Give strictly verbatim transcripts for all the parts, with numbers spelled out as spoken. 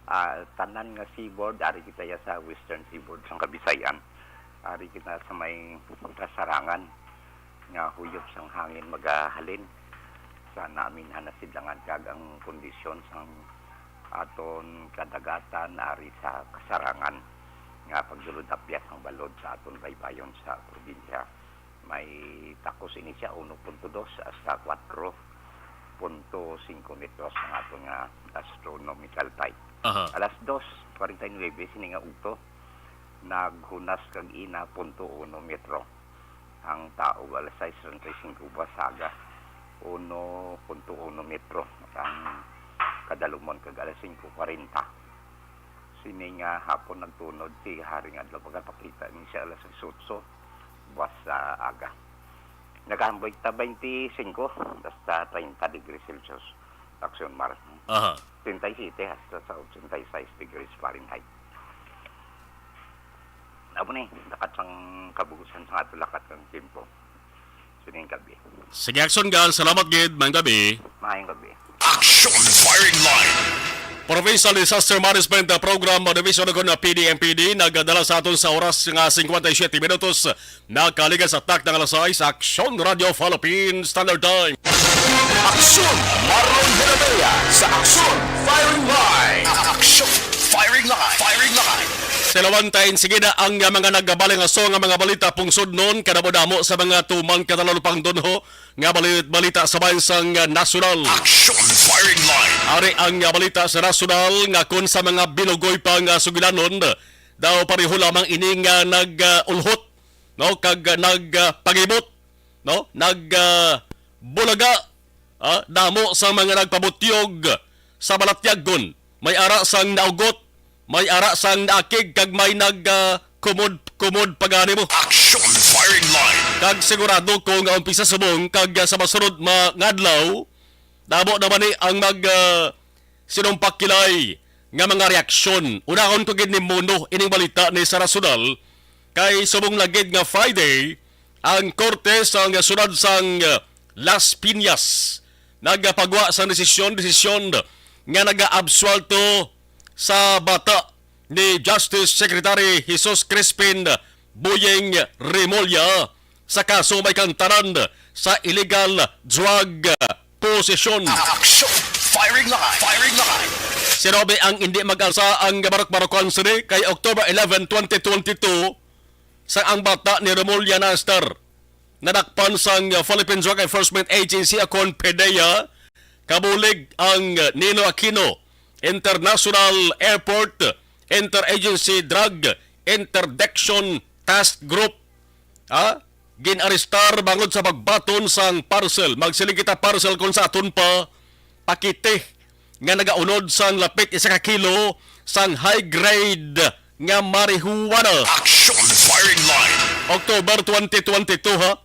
Ah, tanan nga seaboard, ari kita ya sa western seaboard sang Kabisayan. Ari kita sa may kasarangan nga huyop sang hangin magahalin sa namin hanasidlangan, kag ang kondisyon sang aton kadagatan ari sa kasarangan nga pagdulod apyas ang balod sa aton baybayon sa probinsya. May takos ini siya, uno punto dos hasta kuwatro punto singko metros ang aton nga astronomical type. Aha. Alas dos kwarenta y nuebe sini nga udto, naghunas kag ina punto uno metro ang tao. Alas sais treinta y cinco ba sa aga, uno punto uno metro ang kadalumon, kag alas singko kwarenta sini nga hapon nagtunod si Haring Adlaw, pagkapakita ni siya alas sais otso buwas sa aga. Nagahamboy ta twenty-five hasta treinta degrees Celsius, Aksyon Mar. Aha. Treinta y siete hasta sa ochenta y seis degrees Fahrenheit. Amo ni, lakat sang kabugusan sa ato lakat ng tempo. Sining gabi. Sige, Aksyon Gal, salamat gid. Maayong gabi. Maayong gabi. Action Firing Line. Provincial Disaster Management Program o Division kon P D M P D nagdala sa aton sa oras nga singkwenta y siyete minutos. Nakaligas sa takna nga alas sais, Aksyon Radio Philippine Standard Time. Aksyon Marlon Herrera sa Aksyon Firing Line. Aksyon Firing Line. Firing Line. Sa Lawantain, sige na ang mga nagabalingaso nga mga balita pungsod nun, kadamo-damo sa mga tumang katalupang dunho nga balit balita sa bayan sang, ah, nasyonal. Action Firing Line. Ari ang, ah, balita sa nasyonal nga kon sa mga binugoy pa nga sugilanon, daw pareho lamang ini nga nag-ulhot, no, kag, ah, nagpangibot, no, nag, ah, bulaga, ah, damo sa mga nagpabutyog sa balatyagon. May ara sang naugot, may ara sang naakig, kag may nag, ah, kumod-kumod pa gani mo. Action Firing Line. Kag sigurado ko nga umpisa subong kag, ah, sa masunod ma-, nga adlaw, damo naman ni ang mag, ah, sinumpakilay nga mga reaksyon. Unahon ko gid ni Muno ining balita ni sa Rasunal, kay subong lagid nga Friday, ang korte sang syudad sang, ah, Las Piñas nagapagwa sang desisyon, desisyon nga nagaabsuwelto sa bata ni Justice Secretary Jesus Crispin Boying Remulla sa kaso may kantanan sa illegal drug possession. Action! Firing line! Firing line! Sinabi ang indi mag-alsa ang barok-barokan sini kay October eleven, twenty twenty-two, sa ang bata ni Remulla Nastar nadakpan sang Philippine Drug Enforcement Agency, akon PDEA, kabulig ang Nino Aquino International Airport Interagency Drug Interdiction Task Group, ha? Gin-arestar bangod sa pagbaton sang parcel. Magsiling kita parcel kon sa aton pa, pakete nga nagaunod sang lapit isa ka kilo sang high grade nga marijuana. Action Firing Line. October twenty twenty-two, ha?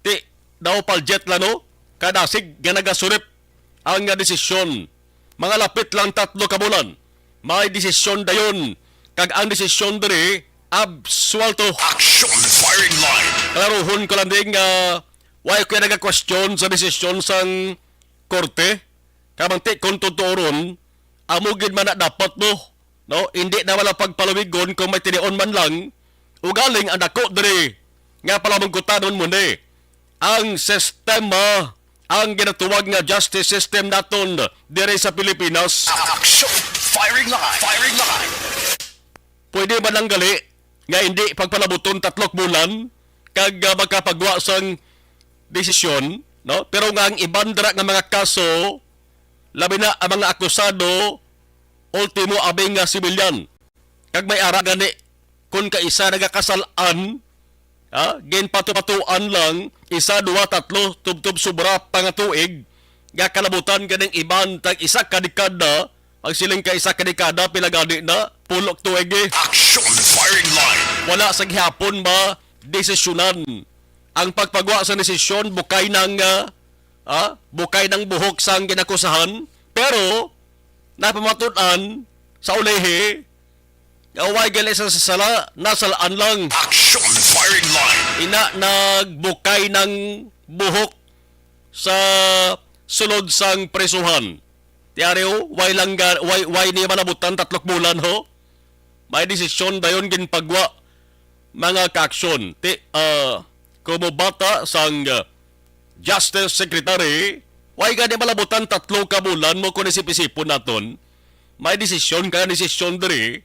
Ti, daw paljet la, no? Kadasig nga nagasulip ang, ah, desisyon. Mga lapit lang tatlo ka bulan, may desisyon dayon. Kag ang desisyon diri, absuwelto. Action Firing Line. Klaruhon ko lang din nga, why ko nagakwestiyon sa desisyon sang korte. Kamanti kung tutuoron, amo gid man na dapat, no? No? Hindi na wala pagpaluwigon kung may tinion man lang. Ugaling ang dako diri nga palamungkutanon mo ni ang sistema, ang ginatuwag nga justice system naton diri sa Pilipinas. Action! Firing line! Firing line! Pwede man lang gali nga hindi pagpalabuton tatlok bulan kag, ah, makapagwa sang desisyon, no? Pero nga ang iban dira nga mga kaso, labi na ang mga akusado, ultimo abi nga sibilyan. Kag may ara gani, kun kaisa nagakasal-an, ha, ginpatupatuan lang, isa, duha, tatlo, tubtob sobra pa nga tuig, nga kalabutan ganing iban tag isa ka dekada, magsiling ka isa ka dekada, pila gani na, pulok tuig eh. Action Firing Line. Wala sa gihapon ba desisyonan. Ang pagpagwa sa desisyon, bukay nang, ah, ah, bukay nang buhok sang ginakusahan, pero napamatud-an sa ulihi, nga way gali sa sala, nasalaan lang. Action Firing Line. Ina nagbukay ng buhok sa sulod sang prisuhan. Ti ari, oh, why lang ga-, why, why niya malabutan tatlo ka bulan, ho? May desisyon dayon ginpagwa, mga kaaksyon. Ti, ah, kumo bata sang, ah, Justice Secretary, why gani malabutan tatlo ka bulan mo kung isip-isipon naton? May desisyon ka, desisyon diri.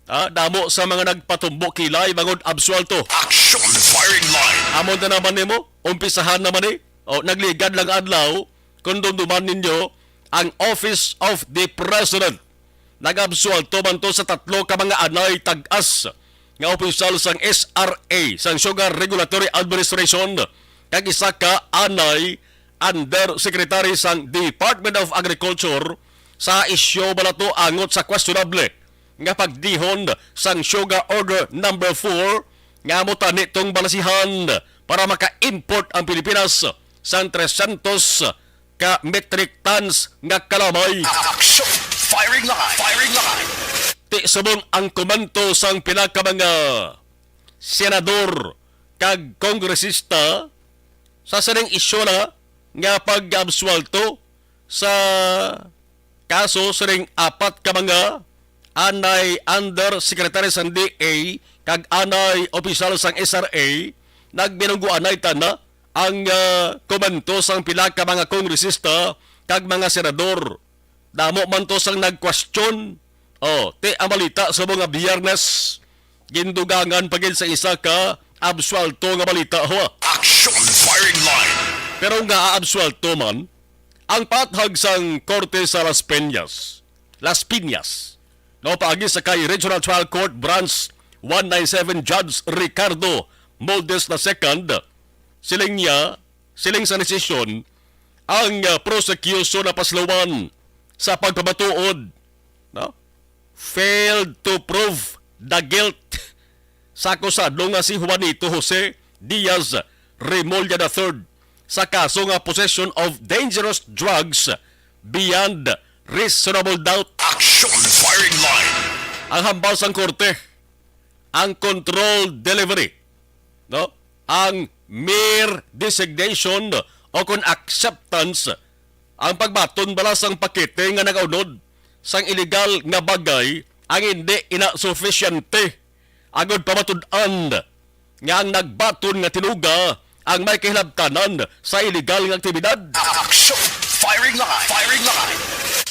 Ah, damo sa mga nagpatumbo kilay bangod absuwelto. Action firing line. Amo na naman nimo, umpisahan naman ni. O, nagligad lang adlaw, kung dumduman ninyo, ang Office of the President. Nag-absuwelto man to sa tatlo ka mga anay tag-as nga opisyal sang S R A, sang Sugar Regulatory Administration, kag isa ka anay undersecretary sang Department of Agriculture sa isyu bala to angot sa questionable nga pagdihon sang Sugar Order Number Four nga amo tani tong balasihan para maka-import ang Pilipinas sang trescientos ka metric tons nga kalamay. Action! Firing line! Firing line! Ti subong ang komento sang pila ka mga senador kag kongresista sa sining isyu na nga pag-absuwelto sa kaso sining apat ka mga anay undersecretary sang D A kag anay opisyal sang S R A, nagbinunggo anay tana ang, ah, komento sang pila ka mga kongresista kag mga senador. Damo man to sang nagkwestiyon. Oh, ti ang balita sa mga Biyernes, gindugangan pa gid sa isa ka absuwelto nga balita, ho. Action firing line. Pero nga absuwelto man, ang pathag sang korte sa Las Peñas, Las Piñas, no, paagi sa kay Regional Trial Court Branch one nine seven Judge Ricardo Moldes the second, siling niya, siling sa desisyon, ang, ah, prosecution napaslawan sa pagpamatuod, no? Failed to prove the guilt sa akusado nga si Juanito Jose Diaz Remulla the third sa kaso nga possession of dangerous drugs beyond reasonable doubt. Action firing line. Ang hambal sang korte, ang controlled delivery, no? Ang mere designation o kon acceptance, ang pagbaton bala sang pakete nga nagaunod sang iligal nga bagay ang hindi ina sufisyente agud pamatud-an nga ang nagbaton nga tinuga ang may kahilabtanan sa iligal nga aktibidad. Action! Firing line! Firing line!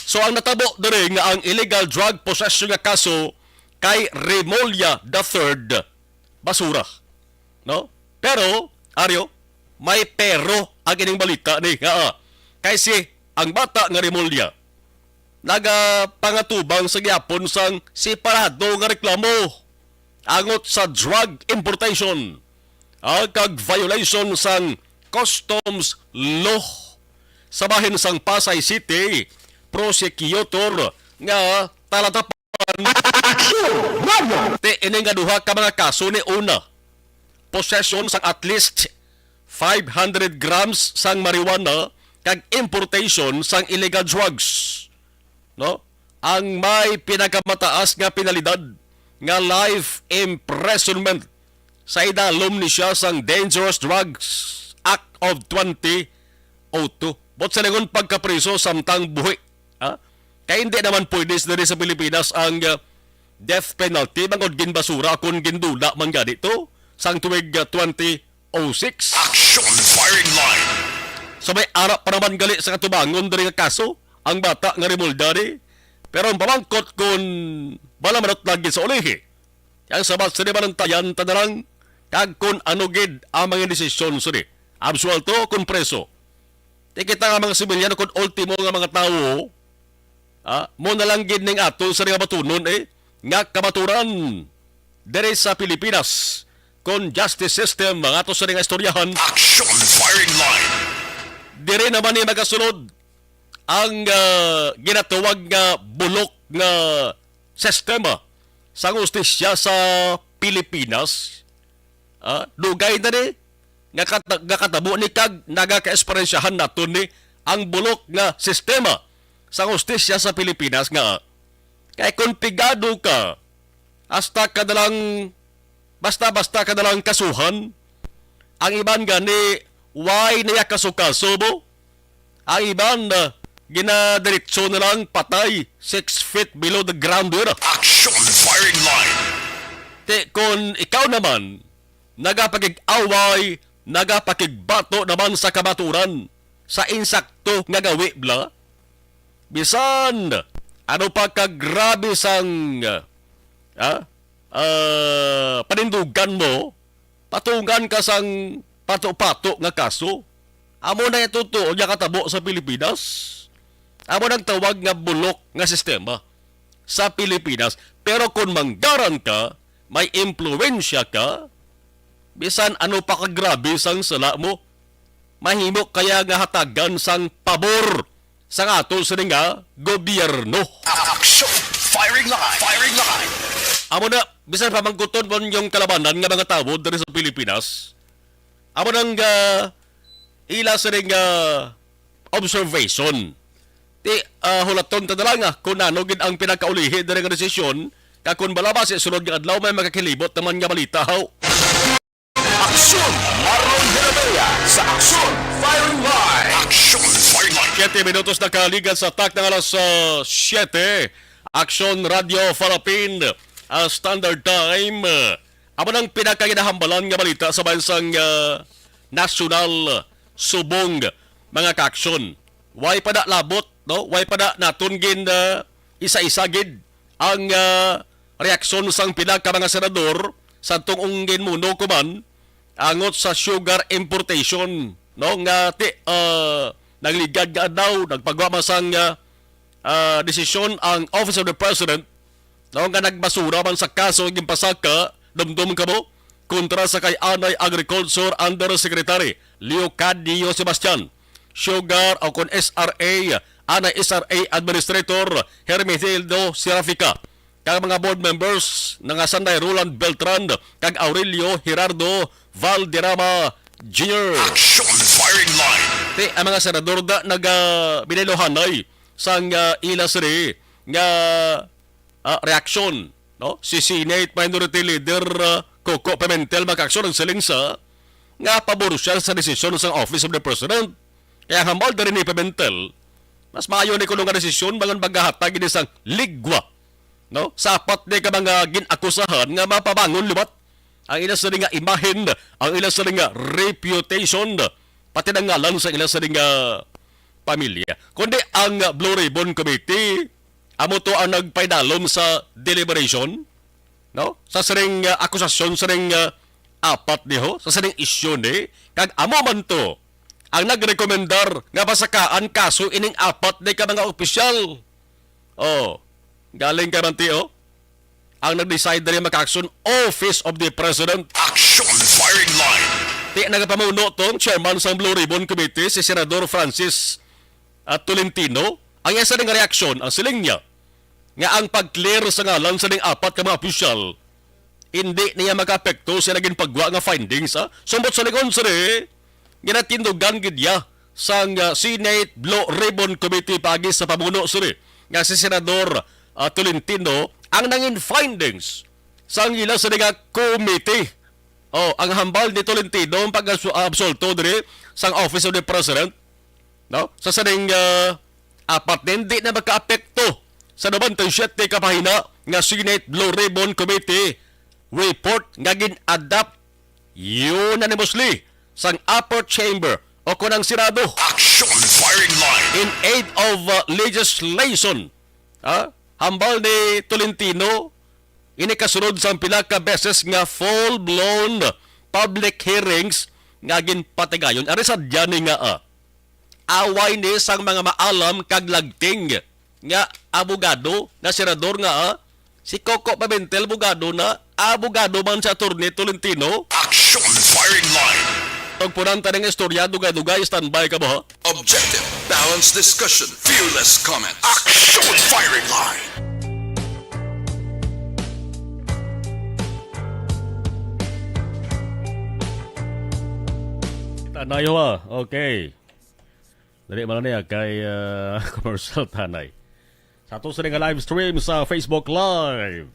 So ang natabo diri nga ang illegal drug possession nga kaso kay Remulla the third, basura. No? Pero, Aryo, may pero ang ining balita ni, ha? Kay si ang bata nga Remulla, nagapangatubang sa gihapon sang separado nga reklamo angot sa drug importation, ah, kag violation sang customs law sa bahin sang Pasay City. Prosecutor nga talatapan ti ini nga duha ka mga kaso ni una, possession sang at least five hundred grams sang marijuana kag importation sang illegal drugs, no? Ang may pinakamataas nga penalidad nga life imprisonment sa idalom ni siya sang Dangerous Drugs Act of twenty oh two. Buot silingon, pagkapriso samtang buhi. Ha? Kay hindi naman pwede diri sa Pilipinas ang, uh, death penalty, bangod ginbasura kon gindula man gani to sang tuig, uh, twenty oh six. Action firing line. So may ara pa naman gali sa katubangon diri nga kaso ang bata nga Remulla ni. Pero ang pamangkot kon bala manot lagi sa ulihi, ang sabat sa di manantayan ta na lang kag kon ano gid ang mga desisyon sini, absuwelto kon preso. Ti kita nga mga sibilyan, kon ultimo nga mga tawo, ah, mo na lang gid ning ato sa nga batunon, eh, nga kamaturan diri sa Pilipinas, kon justice system ang ato sa nga istoryahan. Action firing line. Diri naman ni magasulod ang, ah, ginatawag nga bulok nga sistema sang hustisya sa Pilipinas. Ah, dugay na ni nga kata-, nga katabo ni kag nagakaesperyensyahan naton ni ang bulok nga sistema sang hustisya sa Pilipinas nga kay kon pigado ka, hasta ka na lang, basta-basta ka na lang kasuhan. Ang iban gani, why niya kaso-kaso mo? Ang iban, ah, ginadiretso na lang patay, six feet below the ground yun. Action firing line. Ti, kung ikaw naman, nagapakig-away, nagapakigbato naman sa kamaturan, sa insakto nga gawi bala, bisan ano pa kagrabe sang, ah, ah, panindugan mo, patungan ka sang pato-pato nga kaso. Amo na yung totoo nga katabo sa Pilipinas. Amo nang tawag nga bulok nga sistema sa Pilipinas. Pero kung manggaran ka, may impluwensya ka, bisan ano pa kagrabe sang sala mo, mahimo kaya nga hatagan sang pabor sang ato sini nga gobyerno. Action! Firing line! Firing line! Amo na, bisan pamangkuton mo yung kalabanan nga mga tawo diri sa Pilipinas, amo nang, ah, ila sini nga observation. Ti, ah, hulaton ta na lang, ah, kung ano gid ang pinakaulihi diri nga desisyon, kag kung bala ba sa sunod nga adlaw may makakilibot naman nga balita, haw. Aksyon! Marlon Herrera sa Aksyon Firing Line! Aksyon Firing Line! Siyete minutos na kaligal sa tak ng alas, ah, siyete. Aksyon Radio Philippine, ah, Standard Time. Amo nang pinakaginahambalan nga balita sa bansang, ah, nasyonal subong, mga kaaksyon. Way pa na labot, no? Way pa na naton gin, ah, isa-isa gid ang, ah, reaksyon sang pila ka mga senador sa tungong ginmuno kuman angot sa sugar importation, no? Nga ti, ah, nagligad nga adlaw, nagpagwa man sang, ah, ah, desisyon ang Office of the President, no, nga nagbasura man sa kaso nga ginpasaka, dumdum kamo, kontra sa kay Anay Agriculture Undersecretary Leocadio Sebastian, Sugar o kon S R A, Anay S R A Administrator Hermenegildo Serafica, kag mga board members na nga sanday Roland Beltran kag Aurelio Gerardo Valderrama Junior. Action Firing Line. Ti, ang mga senador da naga biniluhanay sang, ah, ila sini nga, ah, reaksyon, no? Si Senate Minority Leader, ah, Coco Pimentel makaaksyon ang siling sa nga pabor siya sa desisyon sang Office of the President. Kaya hambal diri ni Pimentel, mas maayo ni kuno nga desisyon bangon magahatag ini sang ligwa, no? Sa apat ni ka mga gin-akusahan nga mapabangon liwat ang ila sini nga imahen, ang ila sini nga reputation, pati ang ngalan sa ila sini nga pamilya. Kundi ang Blue Ribbon Committee, amo to ang nagpaidalom sa deliberation, no? Sa sining, ah, akusasyon, sining, ah, apat ni ho, sa sining isyu ni, kag amo man to ang nagrekomendar nga pasakaan kaso ining apat ni ka mga opisyal. Oh, galing ka man ti, oh. Ang nag-decide diri makaaksyon, Office of the President. Action Firing Line. Ti nagapamuno tong chairman sang Blue Ribbon Committee, si Senador Francis, ah, Tolentino. Ang iya sining reaksyon, ang siling niya, nga ang pag-clear sa ngalan sining apat ka mga opisyal, hindi niya makaapekto sa naging pagwa nga findings, ah. Sumbot sa lingon sini, ginatindugan gid niya sang, ah, Senate Blue Ribbon Committee paagi sa pamuno sini nga si Senador, ah, Tolentino ang nangin findings sang ila sini nga committee. Oh, ang hambal ni Tolentino ang pag-absu-, absolto diri sang Office of the President, no? Sa sining, ah, apat na hindi na makaapekto sa nobenta y siyete ka pahina nga Senate Blue Ribbon Committee report nga gin-adopt unanimously sang upper chamber o kon ang Senado. Action Firing Line. In aid of, uh, legislation. Ha? Hambal ni Tolentino, ini kasunod sang pila ka beses nga full-blown public hearings nga ginpatigayon. Ari sa dyan ni nga, ah, away ni sang mga maalam kag lagting nga abogado, nga senador nga, ah, si Coco Pimentel, abogado na, abogado man si Attorney Tolentino. Action Firing Line. Tugpunan ta ning istorya, dugay-dugay, standby ka mo, ha? Objective, balanced discussion, fearless comment. Action Firing Line. Tanayo, ha? Okay. Dali man niya kay, ah, commercial tanay. Sa ato sini nga live stream sa Facebook Live,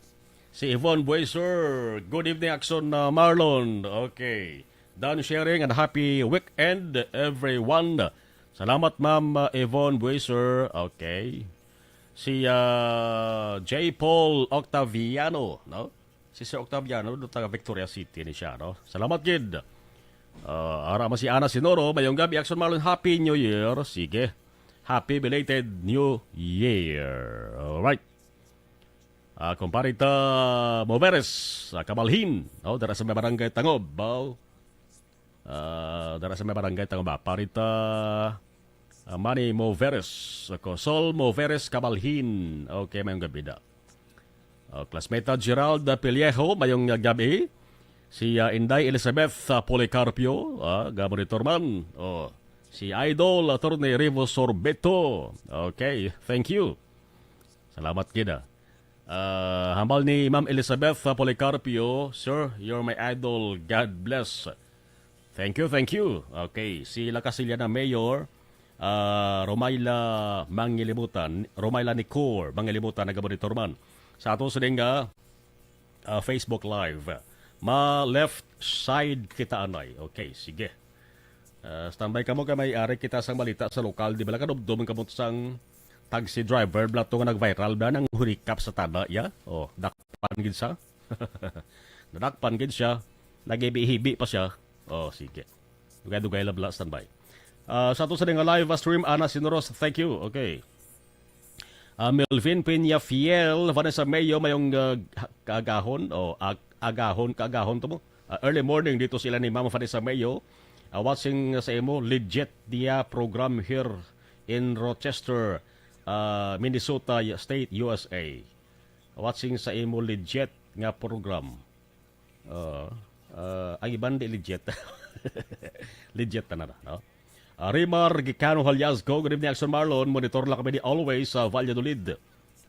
si Yvonne Buesor. Good evening, Action, uh, Marlon. Okay. Done sharing and happy weekend, everyone. Salamat, Ma'am, uh, Yvonne Buiser. Okay. Si, uh, J. Paul Octaviano, no? Si Sir Octaviano, do taga Victoria City ni siya, no? Salamat gid. Uh, ara man si Ana Sinoro, mayong gabi, Action Marlon, Happy New Year. Sige. Happy belated New Year. All right. Ah, kumparita Moveres, ah, Kabalhin, no? Dara sa may barangay Tangob, baw. Ah, dara sa may barangay Tangob, ah, parita, ah, Manny Moveres, ako, Sol Moveres Kabalhin. Okay, mayong gabi da. Oh, classmate Gerald Pellejo, mayong gabi. Si, ah, Inday Elizabeth, ah, Policarpio, ah, ga-monitor man. Oh, si Idol Attorney Revo Sorbeto. Okay, thank you. Salamat gid, ah. Ah, hambal ni Ma'am Elizabeth, ah, Policarpio, "Sir, you're my idol. God bless." Thank you, thank you. Okay, si La Casillana Mayor, ah, Romayla Mangilibutan, Romayla Nicor Mangilibutan, nagamonitor man sa ato sining, ah, ah, Facebook Live. Ma-left side kita anay. Okay, sige. Ah, standby kamo kay may ari kita sang balita sa lokal. Di bala kadumdom ang kamot sang taxi driver bala to nga nag-viral ba nang hurikap sa tada, ya? Oh, dakpan gid siya. Nadakpan gid siya. Naghibi-hibi pa siya. Oh, sige. Dugay-dugay lang bala, standby. Ah, sa ato sa nga live stream, Ana Sinoros, thank you. Okay. Ah, Melvin Peña Fiel, Vanessa Mayo, mayong, ah, kaagahon, o ag-, agahon, kaagahon to mo. Ah, early morning dito sila ni Mama Vanessa Mayo. Ah, watching sa imo, legit niya program here in Rochester, ah, Minnesota, y-, State, U S A. Watching sa imo, legit nga program. Oo. Ah, ang iban di legit. Legit na na, no? Ah, Rimar Gicano Haliasco, good evening, Action Marlon. Monitor lang kami ni always sa Valladolid.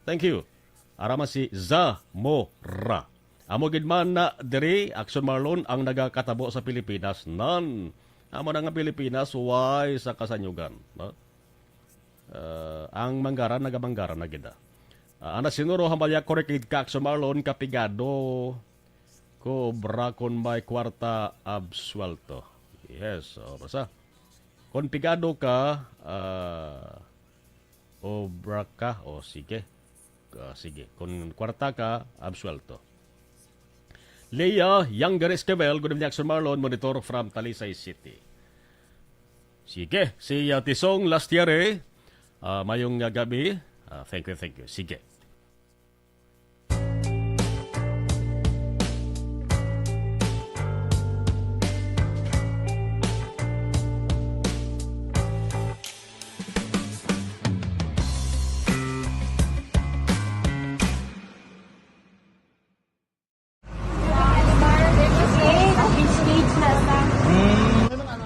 Thank you. Ara man si Zamora. Amo gid man na diri, Action Marlon, ang nagakatabo sa Pilipinas. Nan, amo na nga Pilipinas, way sa kasanyugan, no? Ah, ang manggaran, nagamanggaran na gid, ah. Ah, ana sinuro, hambalya, correct gid ka, Action Marlon, kapigado ko obra kon may kwarta, absuelto. Yes, o, basta. Kon pigado ka, ah, obra ka, o, sige. Ah, sige. Kon kwarta ka, absuelto. Leah Younger Esquivel, good evening, Action Marlon, monitor from Talisay City. Sige, si, ah, Tisong Lastiere, ah, mayong, ah, gabi. Ah, thank you, thank you. Sige.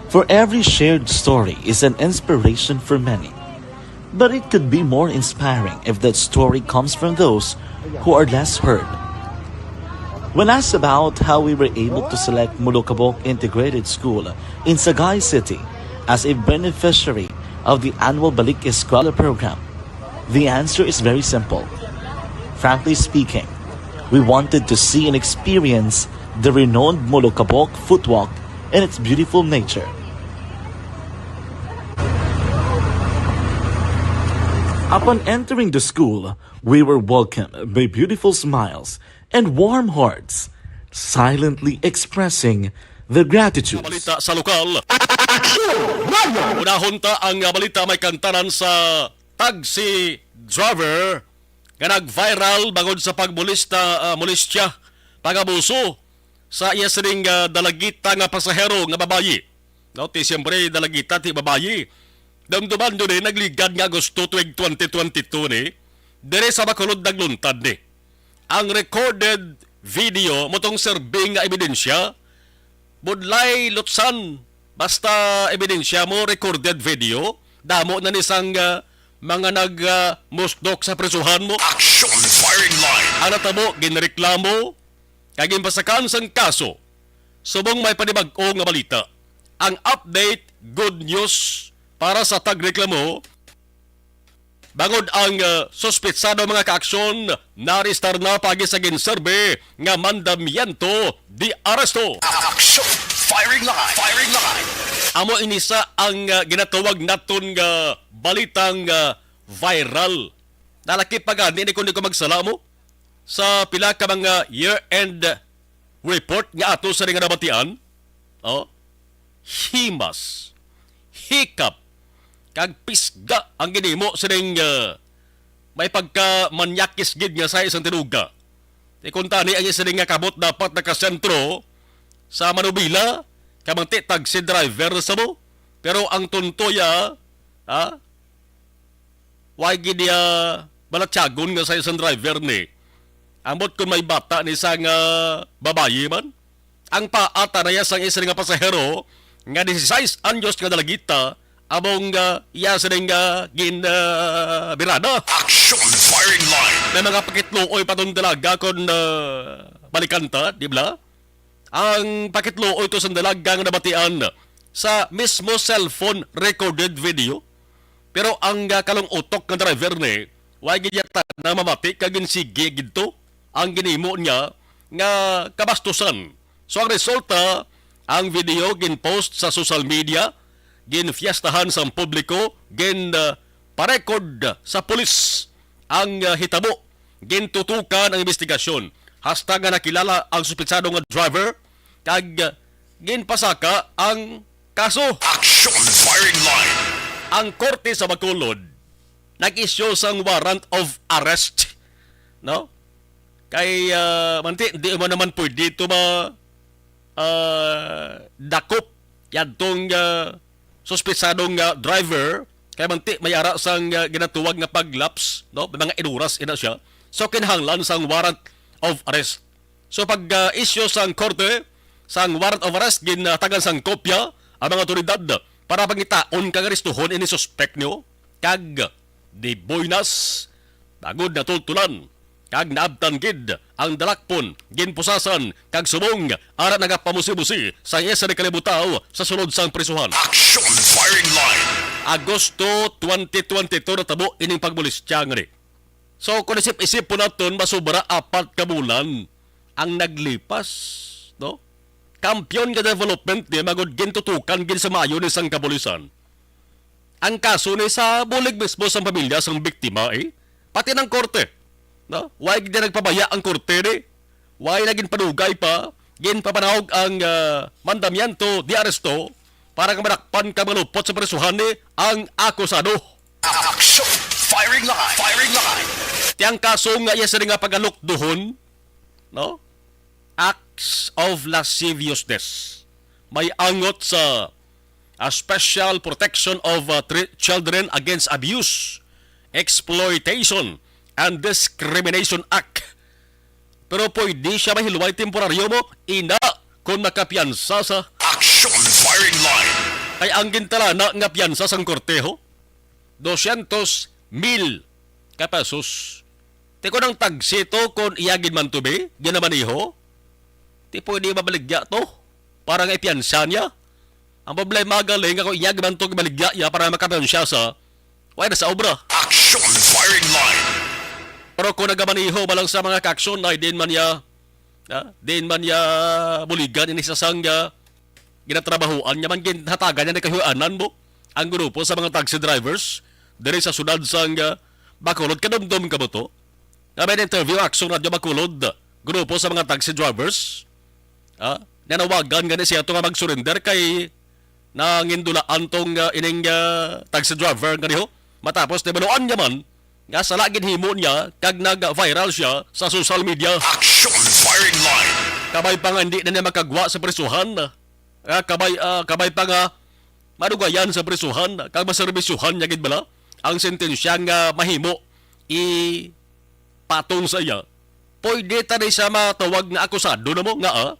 For every shared story is an inspiration for many. But it could be more inspiring if that story comes from those who are less heard. When asked about how we were able to select Molokabok Integrated School in Sagay City as a beneficiary of the annual Balik Eskwela program, the answer is very simple. Frankly speaking, we wanted to see and experience the renowned Molokabok footwalk and its beautiful nature. Upon entering the school, we were welcomed by beautiful smiles and warm hearts, silently expressing their gratitude. Balita sa lokal. Unahon ta ang, ah, balita may kantanan sa taxi driver nga nag-viral bangod sa pagmolesta, ah, molestya, pag-abuso sa iya sining, ah, dalagita nga pasahero nga babayi. No, ti siyempre dalagita ti babayi. Damduman nyo ni, nagligad nga Agosto tuig twenty twenty-two ni, diri sa Bacolod nagluntad ni. Ang recorded video mo tong serbing nga ebidensya, budlay lutsan, basta ebidensya mo, recorded video, damo na ni sang, ah, mga nag, ah, musdok sa prisuhan mo. Action Firing Line. Ang natabo, ginreklamo, kag ginpasakan sang kaso. Subong may panibag-o nga balita. Ang update, good news para sa tagreklamo. Bangod ang, ah, suspitsado mga kaaksyon, naarestar na paagi sa ginserbi nga mandamiento de arresto. Action Firing line! Firing line! Amo ini sa ang, ah, ginatawag naton nga balitang, ah, viral. Nalaki pa gani ni, kung di ko magsala mo, sa pila ka mga year-end report nga ato sa nga nabatian. Oh, himas, hikap, kag pisga ang ginhimo sining, ah, may pagkamanyakis gid nga sa isang tinuga. Di kuntani ang isa nga kabot dapat nakasentro sa manubila, kamanti taxi driver sa mo. Pero ang tuntoya, ha? Way gid niya balatyagon nga sa isang driver ni. Ambot kung may bata ni sa nga babayi man. Ang paata na iya sang isa nga pasahero nga dieciséis anyos nga dalagita, among, ah, iya sining, ah, gin, ah, birada. Action firing line. May mga pakitluoy pa tong dalaga kung, ah, balikan ta, di ba? Ang pakitluoy to sa dalaga nga nabatian sa mismo cellphone recorded video. Pero ang, ah, kalong utok nga driver ni, wa gid yata na mamati kag ginsigi gid to ang ginhimo niya nga kabastusan. So, ang resulta, ang video gin-post sa social media, ginfiestahan sang publiko, gin, ah, parekord sa pulis ang, ah, hitabo. Gintutukan ang investigasyon hasta nga nakilala ang suspetsado nga driver kag, ah, ginpasaka ang kaso. Action firing line. Ang korte sa Bacolod nag-issue sang warrant of arrest, no? Kay, ah, manti, di mo naman pwede ito ma, ah, dakop yadtong, ah, suspetsadong, ah, driver, kay manti may ara sang, ah, ginatuwag nga paglaps, no? May mga inuras ina siya. So, kinahanglan sang warrant of arrest. So, pag, ah, issue sang korte sang warrant of arrest, ginatagan sang kopya ang mga otoridad para pangitaon kag arestuhon ini suspek niyo kag di buenas, bangod natultulan kag naabtan gid ang dalakpon, ginpusasan kag subong ara nagapamusi-musi sa iya sa kalibutaw sa sulod sang prisuhan. Action firing line. Agosto twenty twenty-two natabo ining pagmolestya ngani. So, kung isip-isip po naton, masubra apat ka bulan ang naglipas, no? Kampiyon nga development ni, magod gintutukan gid sa maayo ni sang kapulisan ang kaso ni sa bulig mismo sang pamilya sang biktima, eh. Pati ng korte, no? Wa gid nagpabaya ang korte ni. Wa na ginpadugay pa, ginpapanahog ang, ah, mandamiento de arresto para nga madakpan ka malupot sa presuhan ni ang akusado. Action! Firing line! Firing line! Ti ang kaso nga iya sini nga pagalukduhon, no? Acts of lasciviousness. May angot sa, ah, Special Protection of, ah, Tri-, Children Against Abuse, Exploitation, and Discrimination Act. Pero pwede siya mahilway temporaryo mo, ina, kung makapiyansa sa Action firing line. Kay ang gintalana nga piyansa sang korteho, dosyentos mil ka pesos. Ti kung ang taxi to, kung iya gid man to, be, ginamaniho, ti pwede mabaligya to para nga ipiyansa niya. Ang problema galing, ako iya gid man to gibaligya iya para makapiyansa sa, wala na sa obra. Action firing line. Pero kung nagamaniho ba lang sa mga kaaksyon, ay din man niya, ah, din man niya buligan ini sa sangga, ginatrabahoan niya man, ginhatagan niya ni kahuyanan mo ang grupo sa mga taxi drivers diri sa siyudad sang, ah, Bacolod. Kadumdom ka mo to? Nga may interview, Action Radio Bacolod, grupo sa mga taxi drivers. Ah, nanawagan gani siya to nga mag-surrender kay nangindulaan tong, ah, ining, ah, taxi driver nga diho. Matapos nabaluan niya man nga sala gid himo niya kag nag-viral siya sa social media. Action firing line. Kabay pa nga hindi na niya makagwa sa prisuhan. Ah, kabay, ah, kabay pa nga madugayan sa prisuhan kag maserbisyuhan niya gid bala ang sentensya nga mahimo ipatong sa iya. Pwede ta ni siya matawag nga akusado na mo nga, ah,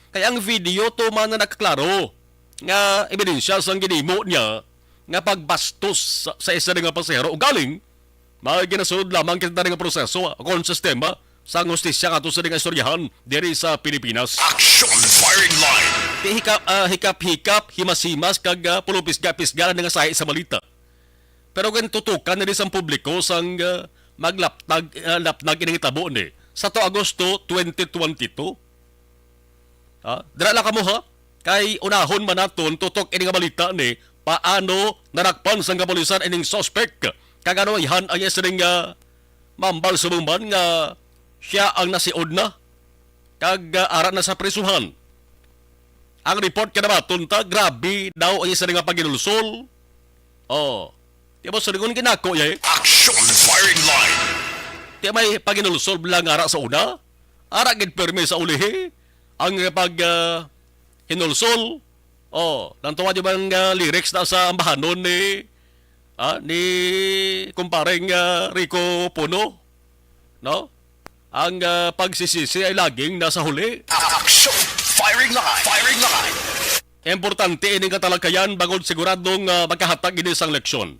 kay ang video tuman na nakaklaro nga ebidensya sang ginimo niya nga pagbastos sa, sa isa nga pasahero. Ugaling, may ginasulod lamang kita nga proseso, ah, kung sistema sang hustisya nga ato sa nga istoryahan diri sa Pilipinas. Action firing line. Ti hikap, ah, hikap-hikap, himas-himas, kag, ah, pulupisga-pisga na nga sahi sa balita. Pero gintutukan na rin sang publiko sang, ah, maglaptag, ah, lapnag ining tabo ni sa to Agosto twenty twenty-two. Ha? Dira lang kamo, ha? Kay unahon man naton tutok ini nga balita ni paano nadakpan sang kapulisan ining suspek, kag ano ayhan ang iya sining, ah, mambal subong man nga sia ang nasiod na kag, ah, ara na sa prisuhan. Ang report kay nabaton ta, grabe daw ang iya sining nga paghinulsol. Oh, di ba, sulingon ginako, yay? Action firing line. Di may paghinulsol lang ara sa una. Ara gid pirmi sa ulihi ang pag, ah, hinulsol. Oh, nang tuwa di ba ang, ah, lyrics na sa ambahanon ni, ah, ni kumpareng, ah, Rico Puno, no? Ang, ah, pagsisisi ay laging nasa huli. Action! Firing line! Firing line! Importante ining katalakayan bangod siguradong, ah, makahatag ini sang leksyon.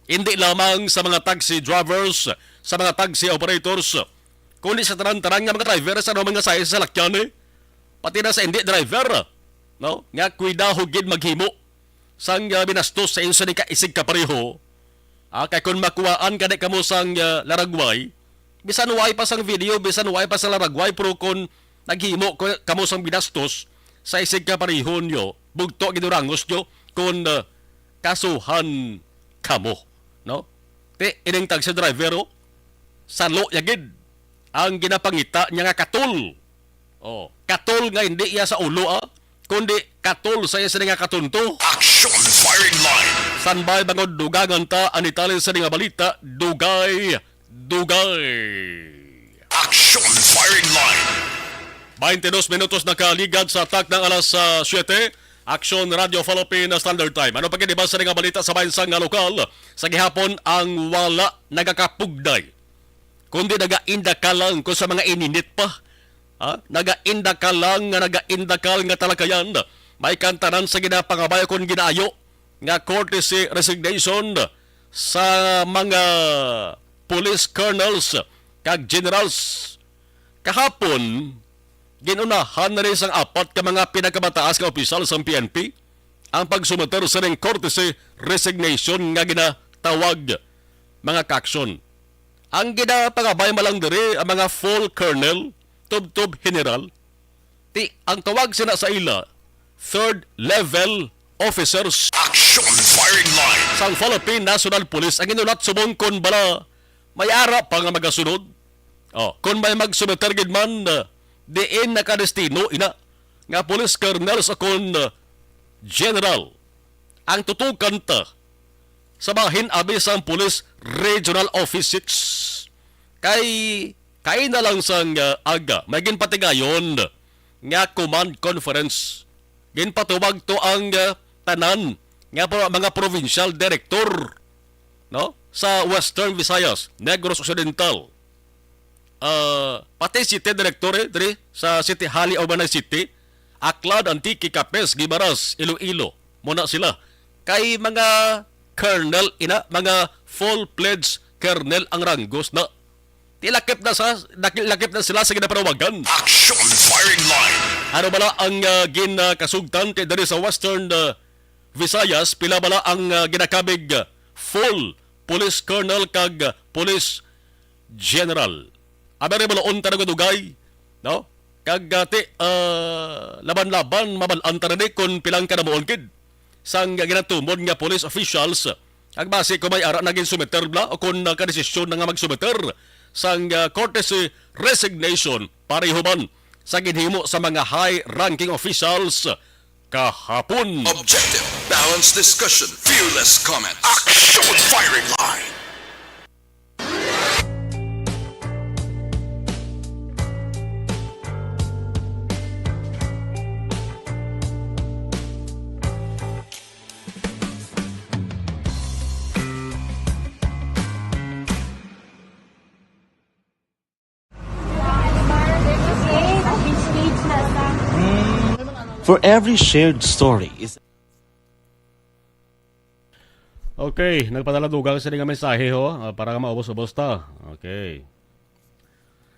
Hindi lamang sa mga taxi drivers, sa mga taxi operators, kundi sa tanan-tanan nga mga driver sa anumang nga size sa salakyan, eh. Pati na sa hindi driver, no? Nga kuidaho gid maghimo sang, ah, binastos sa inyo sa di ka isig kapareho. Ah, kay kung makuhaan gani kamo sang, ah, laragway, bisan way pa sang video, bisan way pa sang laragway, pero kung naghimo ko, kamo sang binastos sa isig kapareho nyo, bugto gid urangos nyo kung, ah, kasuhan kamo, no? Ti, ining taxi driver, oh, salo ya gid ang ginapangita niya nga katol. Oh, katol nga hindi iya sa ulo, ah, kundi katol sa iya sini nga katunto. Action firing line. Sanbay bangod dugangan ta ang detalye sa nga balita, dugay, dugay. Action firing line. Twenty-dos minutos nakaligad sa taknang alas, ah, siete. Action Radio Philippine Standard Time. Ano pa gid iba sa nga balita sa bayan sa nga lokal? Sa gihapon, ang wala nagakapugday, kundi nagaindakal lang kung sa mga ininit pa. Ha? Nagaindakal lang nga nagaindakal nga talakayan. May kantanan sa ginapangabay kon ginaayo nga courtesy resignation sa mga police colonels kag generals. Kahapon, ginunahan na rin sang apat ka mga pinakamataas nga opisyal sang P N P ang pagsumiter sa ning courtesy resignation nga ginatawag, mga kaaksyon. Ang ginapangabay man lang diri ang mga full colonel, tubtob general. Ti, ang tawag sina sa ila, third level officers. Action firing line. Sang Philippine National Police ang inulat subong kon bala may ara pa nga magasunod. Oh, kon may magsumiter gid man, uh, diin nakadestino ina nga police colonels o kon, uh, general ang tutukan ta sa bahin abi sang Police Regional Office six. Kay, kaina lang sang, uh, aga, may ginpatigayon nga command conference. Ginpatawag to ang, uh, tanan nga pro-, mga provincial director, no, sa Western Visayas, Negros Occidental, ah, pati city director, eh, diri sa City Hall, Albay City, Aklan, Antique, Capiz, Guimaras, Iloilo. Muna sila. Kay mga colonel ina, mga full-fledged colonel ang ranggos na. Ti lakip na sa, lakip na sila sa ginapanawagan. Action firing line. Ano bala ang, ah, gin, ah, kasugtan kay diri sa Western, ah, Visayas? Pila bala ang, ah, ginakabig, ah, full police colonel kag, ah, police general? Abi, balaon ta na dugay, no? Kag, ah, ti, ah, laban-laban, mabal-an ta na ni kung pilang kanamuon gid sang ginatumon nga police officials, kag basi kung may ara na ginsumiter bala o kung nakadesisyon na nga magsumiter sang, ah, courtesy resignation, pareho man sa ginhimo sa mga high-ranking officials kahapon. Objective, balanced discussion, fearless comment. Action firing line. For every shared story is Okay, nagpadala dugang sini nga mensahe, ho, ah, para nga maubos-ubos ta. Okay.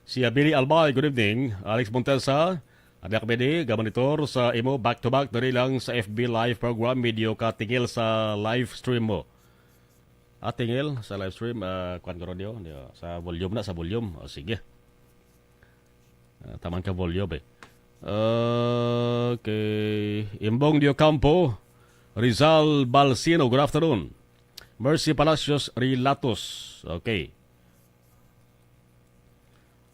Si Billy Albay, good evening. Alex Montesa, Anak Bedi, gamonitor sa imo back-to-back diri lang sa F B live program, medyo katingil sa live stream mo. Ah, tingil sa live stream, ah, kuwan ko radio, di ba? Sa volume na, sa volume. O, sige. Ah, taman ka volume, eh. Okay. Imbong Diocampo, Rizal Balsino, good afternoon. Mercy Palacios Rilatos, okay.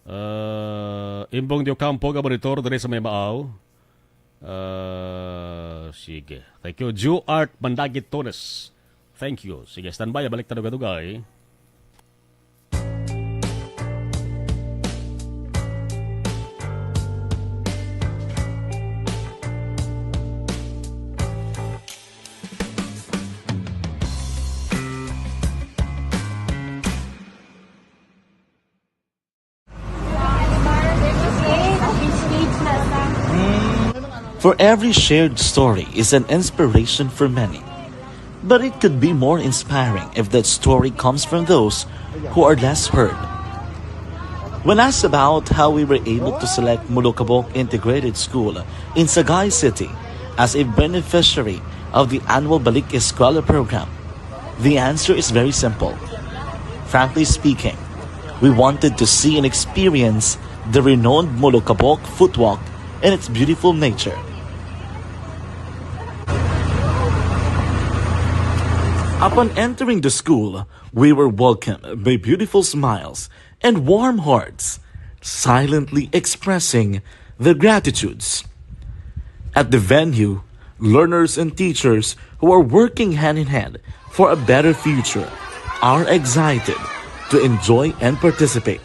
Uh, Imbong Diocampo, ka monitor diri sa may Maaw. Uh, sige. Thank you. Ju Art Mandagit Tones. Thank you. Sige, standby. Balik ta dugay-dugay. For every shared story is an inspiration for many. But it could be more inspiring if that story comes from those who are less heard. When asked about how we were able to select Mulukabok Integrated School in Sagay City as a beneficiary of the annual Balik Eskwela program, the answer is very simple. Frankly speaking, we wanted to see and experience the renowned Mulukabok footwalk and its beautiful nature. Upon entering the school, we were welcomed by beautiful smiles and warm hearts, silently expressing their gratitudes. At the venue, learners and teachers who are working hand in hand for a better future are excited to enjoy and participate.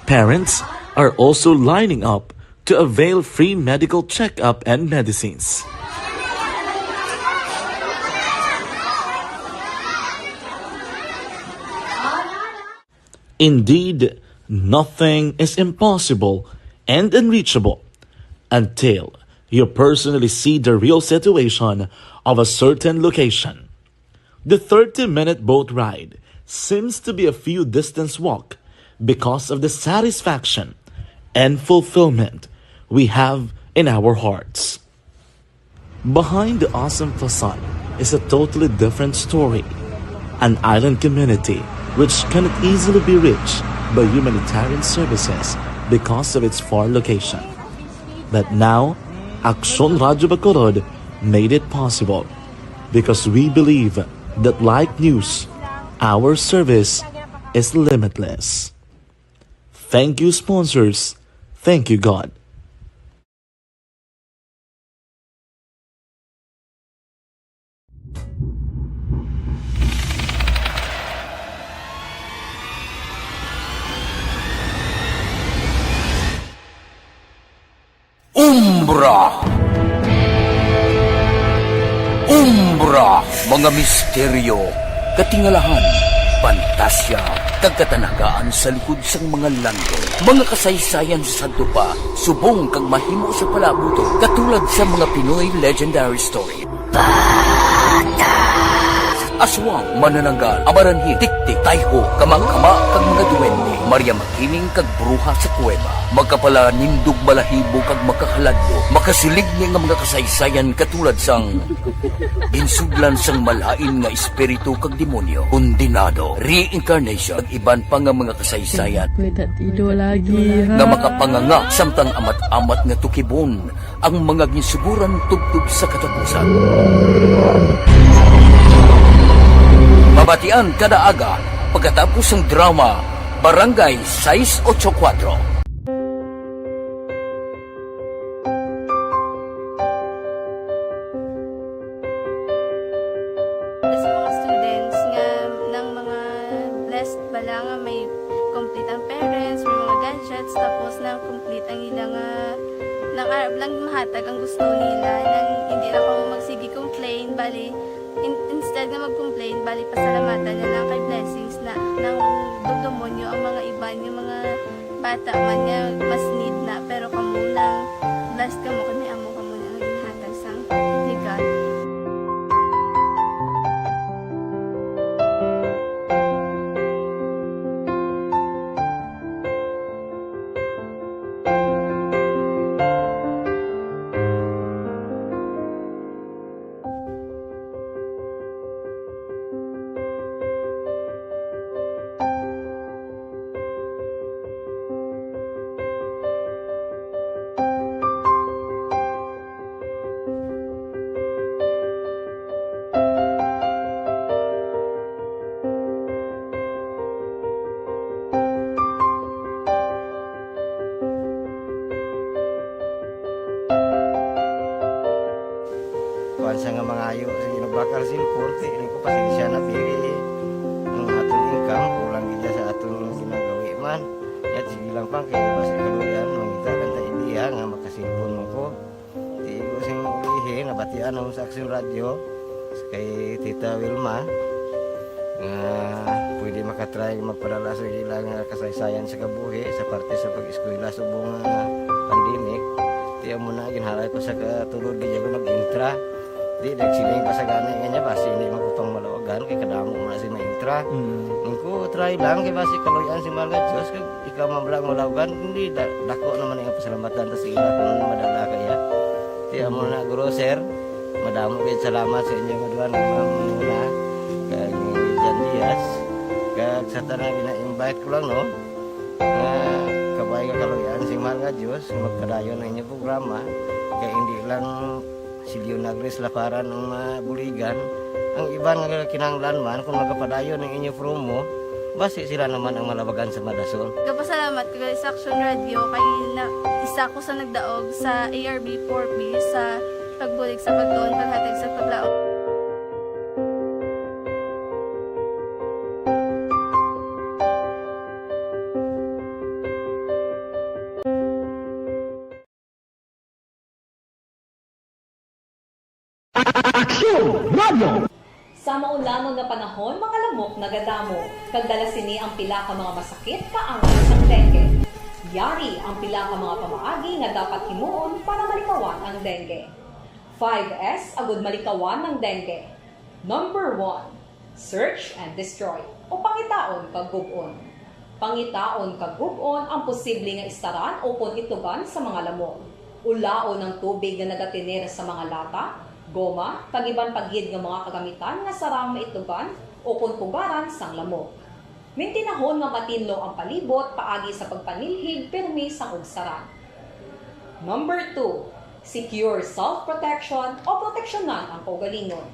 Parents are also lining up to avail free medical checkup and medicines. Indeed, nothing is impossible and unreachable until you personally see the real situation of a certain location. The thirty-minute boat ride seems to be a few distance walk because of the satisfaction and fulfillment we have in our hearts. Behind the awesome facade is a totally different story. An island community which cannot easily be reached by humanitarian services because of its far location. But now, Aksyon Radyo Bacolod made it possible because we believe that like news, our service is limitless. Thank you, sponsors. Thank you, God. Umbra. Umbra, mga misteryo, katingalahan, pantasya, kag katanagaan sa likod sang mga landong. Mga kasaysayan sa sadto pa, subong kag mahimo sa palabuton, katulad sa mga Pinoy legendary story. Aswang, manananggal, amaranhit, tiktik, tayho, kama-kama, kag mga duwende, Maria Makiling, kag bruha sa kuweba, magkapalanindog balahibo kag makahaladlo, makasilig ni nga mga kasaysayan katulad sang ginsudlan sang malain nga espiritu kag demonyo, kondenado, reincarnation, kag iban pa nga mga kasaysayan May tatido lagi, ha? Nga makapanganga samtang amat-amat nga tukibon ang mga ginsuguran tubtob sa katapusan. Mabatian kada aga pagkatapos sang drama Barangay sais ocho kuwatro. Sa mga students nga nang mga blessed bala nga may complete ang parents, may mga gadgets, tapos nang complete ang ila nga nang arab lang mahatag ang gusto nila, nang hindi na kamo magsige complain, bali in, instead nga mag-complain, bali pasalamatan na lang kay blessings na nang dugdumon nyo ang mga iban nga mga bata man nga mas need na, pero kamo lang blessed kamo kay may amo kamo na nga ginhatag sang kay God. Sa nga mangayo, sige, nagbakal cellphone, kay rin ko, pasensya na, diri ang aton income, kulang gid sa aton ginagawi man. Yat, sige lang pa, kay basi kaluyan, mangita lang ta idea nga makasilpon mo ko. Di ko sing ulihi, nabatian ako sa Action Radio, kay Tita Wilma, nga pwede makatry magpadala sa ilang kasaysayan sa kabuhi sa parte sa pag-eskwela subong nga pandemic. Di amo na, ginhalay ko sa katulod, di ako nag-intra. Di, nagsiling pa sa gani nga niya, basi hindi magkupang malawagan, kay kadamo mo na si maintra. Mm. Ang ko, try lang, kay basi kaluyan si mga Diyos, kag ikaw man lang malawagan, hindi, da-, dako naman ang pasalamatan ta sa ila kung madala kaya. Di amo na, Guro, Sir, madamo kayo salamat sa inyo nga duha, Ma'am Muna, kag Jan Diaz, kag sa tanan, gina-invite ko lang, no, nga kabay nga kaluyan si mahal nga Diyos, magpadayon ang inyong programa, kay hindi lang si Leonagris Laparan ang mabuligan. Ang iban nga kinahanglan man, kung magapadayon ang inyo promo, basi sila naman ang malabagan sa madasol. Gapasalamat ko sa Action Radio kay na, isa ko sa nagdaog sa A R B four B sa pagbulig sa pagtuon, paghatag sa paglaom. Aksyon Radio! Sa maulanon nga panahon, mga lamok nagadamo, kag dala sini ang pila ka mga masakit kaangay sang dengue. Yari ang pila ka mga pamaagi nga dapat himuon para malikawan ang dengue. Five S agud malikawan ang dengue. Number one, search and destroy, o pangitaon kag gub-on. Pangitaon kag gub-on ang posible nga istaran ukon itugan sa mga lamok. Ulaon ang tubig nga nagatener sa mga lata, goma, kag iban pa gid nga mga kagamitan nga sarang maitugan ukon pugaran sang lamok. Mintinahon nga matinlo ang palibot paagi sa pagpanilhig pirmi sang ugsaran. Number two, secure self-protection o proteksyonan ang kaugalingon.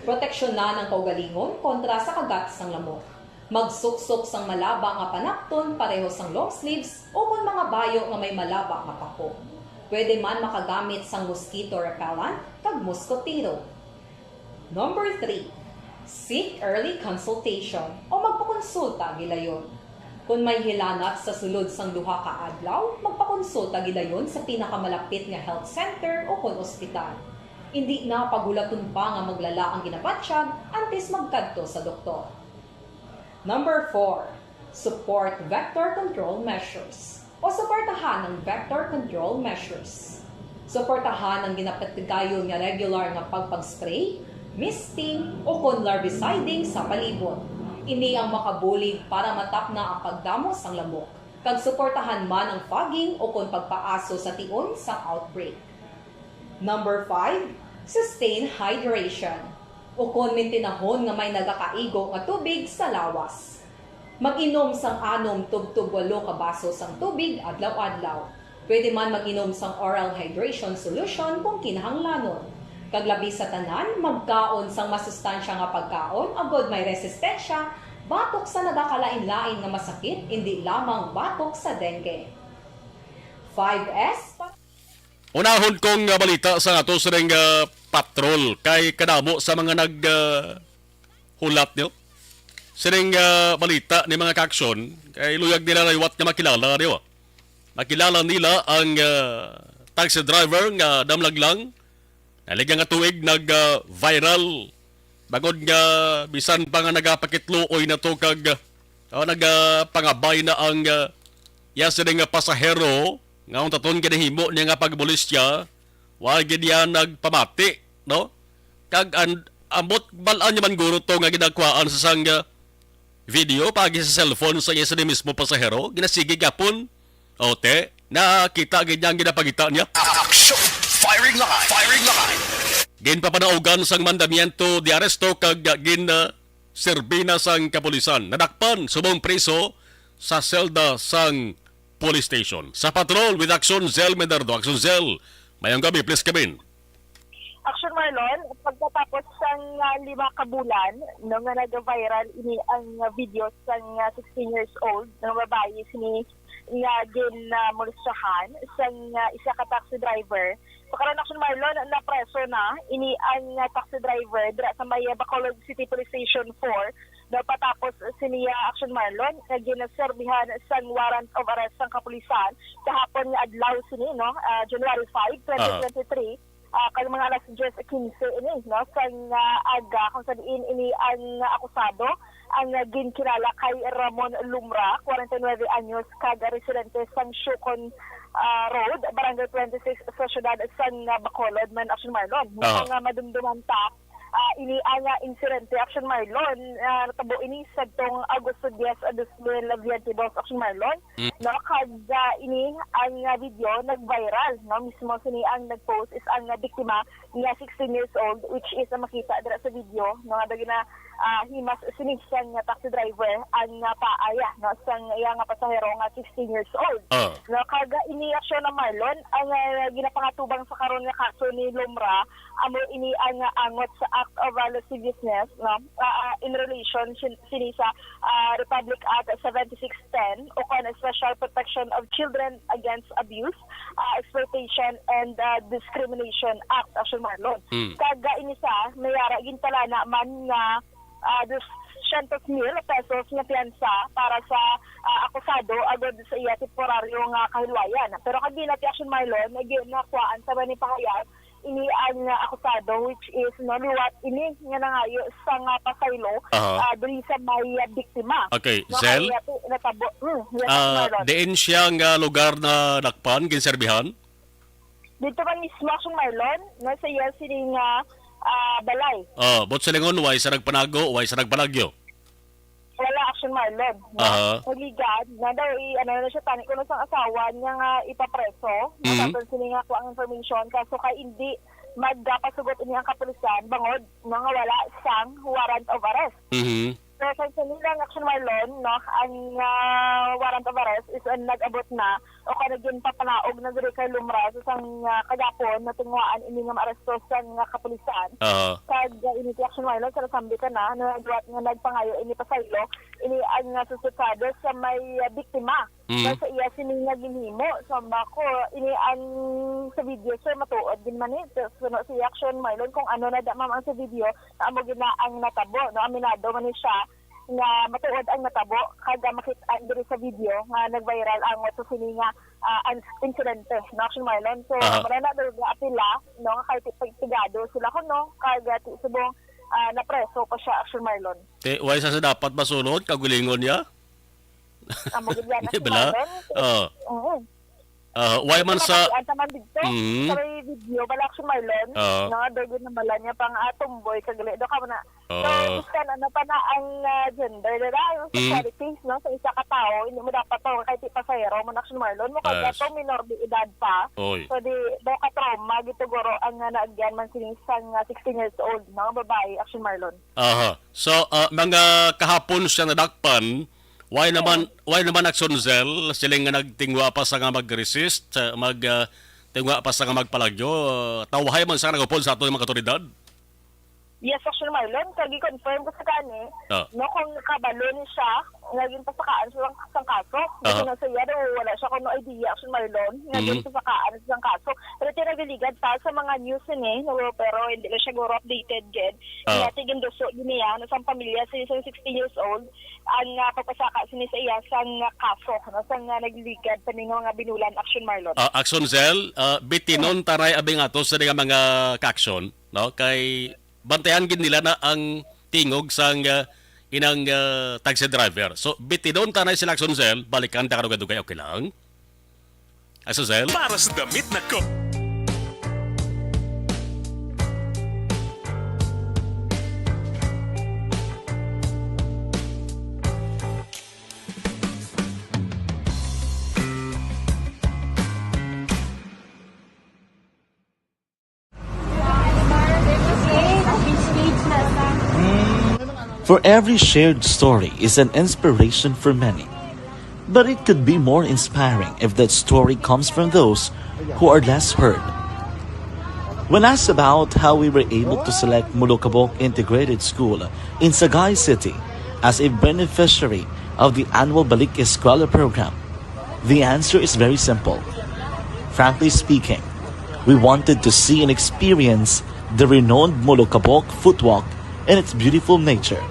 Proteksyonan ang kaugalingon kontra sa kagat sang lamok. Magsuksok sang malaba nga panapton pareho sang long sleeves ukon mga bayo nga may malaba nga pako. Pwede man makagamit sang mosquito repellent kag moskotero. Number three, seek early consultation o magpakonsulta gilayon. Kon may hilanat sa sulod sang duha ka adlaw, magpakonsulta gilayon sa pinakamalapit nga health center ukon ospital. Indi na paghulaton pa nga maglala ang ginabatyag antes magkadto sa doktor. Number four, support vector control measures o suportahan ang vector control measures. Suportahan ang ginapatigayon nga regular nga pagpag-spray, misting, ukon larviciding sa palibot. Ini ang makabulig para matapna ang pagdamo sang lamok, kag suportahan man ang fogging ukon pagpaaso sa tion sang outbreak. Number five, sustain hydration, ukon mintinahon nga may nagakaigo nga tubig sa lawas. Mag-inom sang anom tubtob walo ka baso sang tubig adlaw-adlaw. Pwede man mag-inom sang oral hydration solution kung kinahanglanon. Kag labi sa tanan, magkaon sang masustansya nga pagkaon agod may resistensya batok sa nagakalain-lain nga masakit, indi lamang batok sa dengue. Five S pa- Unahon kong, ah, balita sa ato sining, ah, patrol kay kadamo sa mga nag, ah, hulat niyo. Sining, ah, balita ni mga kaaksyon kay luyag nila liwat nga makilala niyo. Makilala nila ang, ah, taxi driver nga damlag lang. Naliga nga tuig nag, ah, viral. Bangod nga bisan pa nga nagapakitluoy na to kag, ah, nagapangabay na ang, ah, iya sini nga pasahero, nga ang taton ginahimo niya nga pagbulis siya, wa gid niya nagpamati, no? Kag an-, ambot bal-an niya man guro to nga ginakuhaan sa sang, ah, video paagi sa cellphone sa iya sini mismo pasahero, ginasigi gapon. Ote, nakita gid niya ang ginapangita niya. Action! Firing line! Firing line! Ginpapanaugan sang mandamiento de arresto kag gin, ah, serbina sang kapulisan. Nadakpan subong priso sa selda sang police station. Sa patrol with Action Zell Medardo. Action Zell, mayong gabi, please come in. Action Marlon, pagkatapos sang, ah, lima ka bulan, no, nga nag-viral ini ang, ah, video sang, ah, sixteen years old nga babayi sini nga ginmolestahan sang, ah, isa ka taxi driver Karon, Action Marlon, napreso na ini ang, ah, taxi driver dira sa may, ah, Bacolod City Police Station four, no, patapos siniya, Action Marlon, nga ginaserbihan sang warrant of arrest sang kapulisan kahapon nga adlaw sini, no, ah, January five, Aha. twenty twenty-three, ah, kag mga alas diyes quince ini, no, sang, ah, aga, kung sa diin ini ang akusado ang, ah, ginkilala kay Ramon Lumra, kwarenta y nuebe anyos, kag residente sang Siocon, ah, Road, Barangay twenty-six, sa siyudad sang, ah, Bacolod man, Action Marlon. Aha. Ang, ah, madumduman ta, ah, ini ang, ah, insidente, Action Marlon, ah, natabo ini sadtong Agosto diyes, ah, dos mil biyente dos, Action Marlon. Mm. No, kag, ah, ini ang, ah, video nag-viral, no? Mismo sini ang nag-post is ang, ah, biktima nga sixteen years old, which is ang makita dira sa video, no, nga daw gina-, ah, himas sini sang taxi driver ang, ah, paaya, no, sang iya nga pasahero nga sixteen years old. Ah. No, kag, ah, ini, Action Marlon, ang, ah, ginapangatubang sa karon nga kaso ni Lumra, amo ini ang, ah, angot sa Act of, ah, Lasciviousness, no, ah, ah, in relation sin-, sini sa, ah, Republic Act seventy-six ten, o kon Special Protection of Children Against Abuse, ah, Exploitation and, ah, Discrimination Act, Action Marlon. Mm. Kag, ah, ini sa, may ara gintalana man nga, ah, dosyentos mil pesos nga piyansa para sa, ah, akusado agod sa iya temporaryo nga kahilwayan. Pero kag dina ti, Action Marlon, nga ginakuhaan sa manipahayag ini ang, ah, akusado, which is, no, liwat ini nga nangayo sang, ah, pasaylo, Aha. ah, diri sa may, ah, biktima. Okay, No, Zel? kaya ti-, natabo, hmm, yes, Ah, Marlon. diin siya nga lugar na dakpan, ginserbihan? Dito man mismo, Action Marlon, no, sa iya sini nga, ah, balay. Ah, but sa lingon, way sa nagpanago, way sa nagpalagyo? Wala, Action Marlon, no? Aha. Nagligad, na daw i-, ano na siya, tani ko na sang asawa niya nga ipapreso. Mhm. Matapos sini nga ako ang information, kaso kay hindi magpasugot ini ang kapulisan, bangod, no, nga wala sang warrant of arrest. Mhm. So, sa sini lang, Action Marlon, no, ang, ah, warrant of arrest is, ah, nag-abot na o kaya ginpapanaog na diri kay Lumra sa sang, ah, kagapon na tinguhaan ini nga maaresto sang, ah, kapulisan. Aha. Kag, ah, ini ti, Action Marlon, sa nasambi ka na, na liwat nga nagpangayo ini pasaylo, ini ang, ah, suspetsado sa may, ah, biktima. Mm. Sa iya sini nga ginhimo. So, bako, ini ang sa video, sir, matuod din man eh. So, suno si Action Marlon, kung ano na da, ma'am, ang sa video, amo gid na ang natabo, no? Aminado man ni siya nga matuod ang natabo, kag makit-an diri sa video nga nag-viral ang sa sini nga, ah, ins-, insidente, no, Action Marlon. So, Aha. mura na daw apila, no, nga kay ti-, pigado sila kuno, kag, ah, ti-, subong, ah, napreso pa siya, Action Marlon. Te, way sa, sa dapat masulod, kagulingon niya? Amo gid yan, Di Action bala? Marlon. Oo. Oo. Ah, why man sa Mabatian naman dito, Mhm. sa may video, bala, Action Marlon, Oo. no, daw gid nabala niya pang, ah, tomboy, kag gali daw ka na. So, Oo. bisan ano pa na ang, ah, gender nila, ang Mhm. sexuality, no, sa isa ka tawo, hindi mo dapat to, kahit di pasahero mo na, Action Marlon, mo kag Yes. ato, minor de edad pa. Oy. So, di, daw ka trauma, gituguro ang, ah, naagyan man sini sang, ah, sixteen years old, no, babae, Action Marlon. Aha. So, ah, mga kahapon siya nadakpan, why naman, why naman, Action Zel, sila nga nagtingwa pa sa nga mag-resist, sa mag, ah, tingwa pa sa nga magpalagyo, ah, tawhay man sa nagupod sa aton mga otoridad? Yes, Action Marlon, kag i-confirm ko sa kani, Ah. no, kung kabalo ni siya, nga ginpasakaan sa sang kaso. Aha. Kasi nga sa iya daw, wala siya kuno idea, Action Marlon, nga Mhm. ginpasakaan sa sang kaso. Pero tinagiligad pa sa mga news ini, no, pero hindi lang siya guro updated gid. Ah. Nga, tiginduso din niya, no, sang pamilya, sa isang sixteen years old, ang, ah, pagpasaka sini sa iya sang, ah, kaso, no, sang, ah, nagligad pa ni nga mga binulan, Action Marlon. Ah, Action Zel, ah, bitinon taray abi nga ato sa nga mga ka-action, no? Kay bantayan gid nila na ang tingog sang, ah, inang, ah, taxi driver. So, bitinon taray sila, Action Zel, balikan ta ka dugay-dugay, okay lang? Action Zel? Para sa damit na ko. For every shared story is an inspiration for many. But it could be more inspiring if that story comes from those who are less heard. When asked about how we were able to select Molokabok Integrated School in Sagay City as a beneficiary of the annual Balik Eskwela program, the answer is very simple. Frankly speaking, We wanted to see and experience the renowned Molokabok Footwalk and its beautiful nature.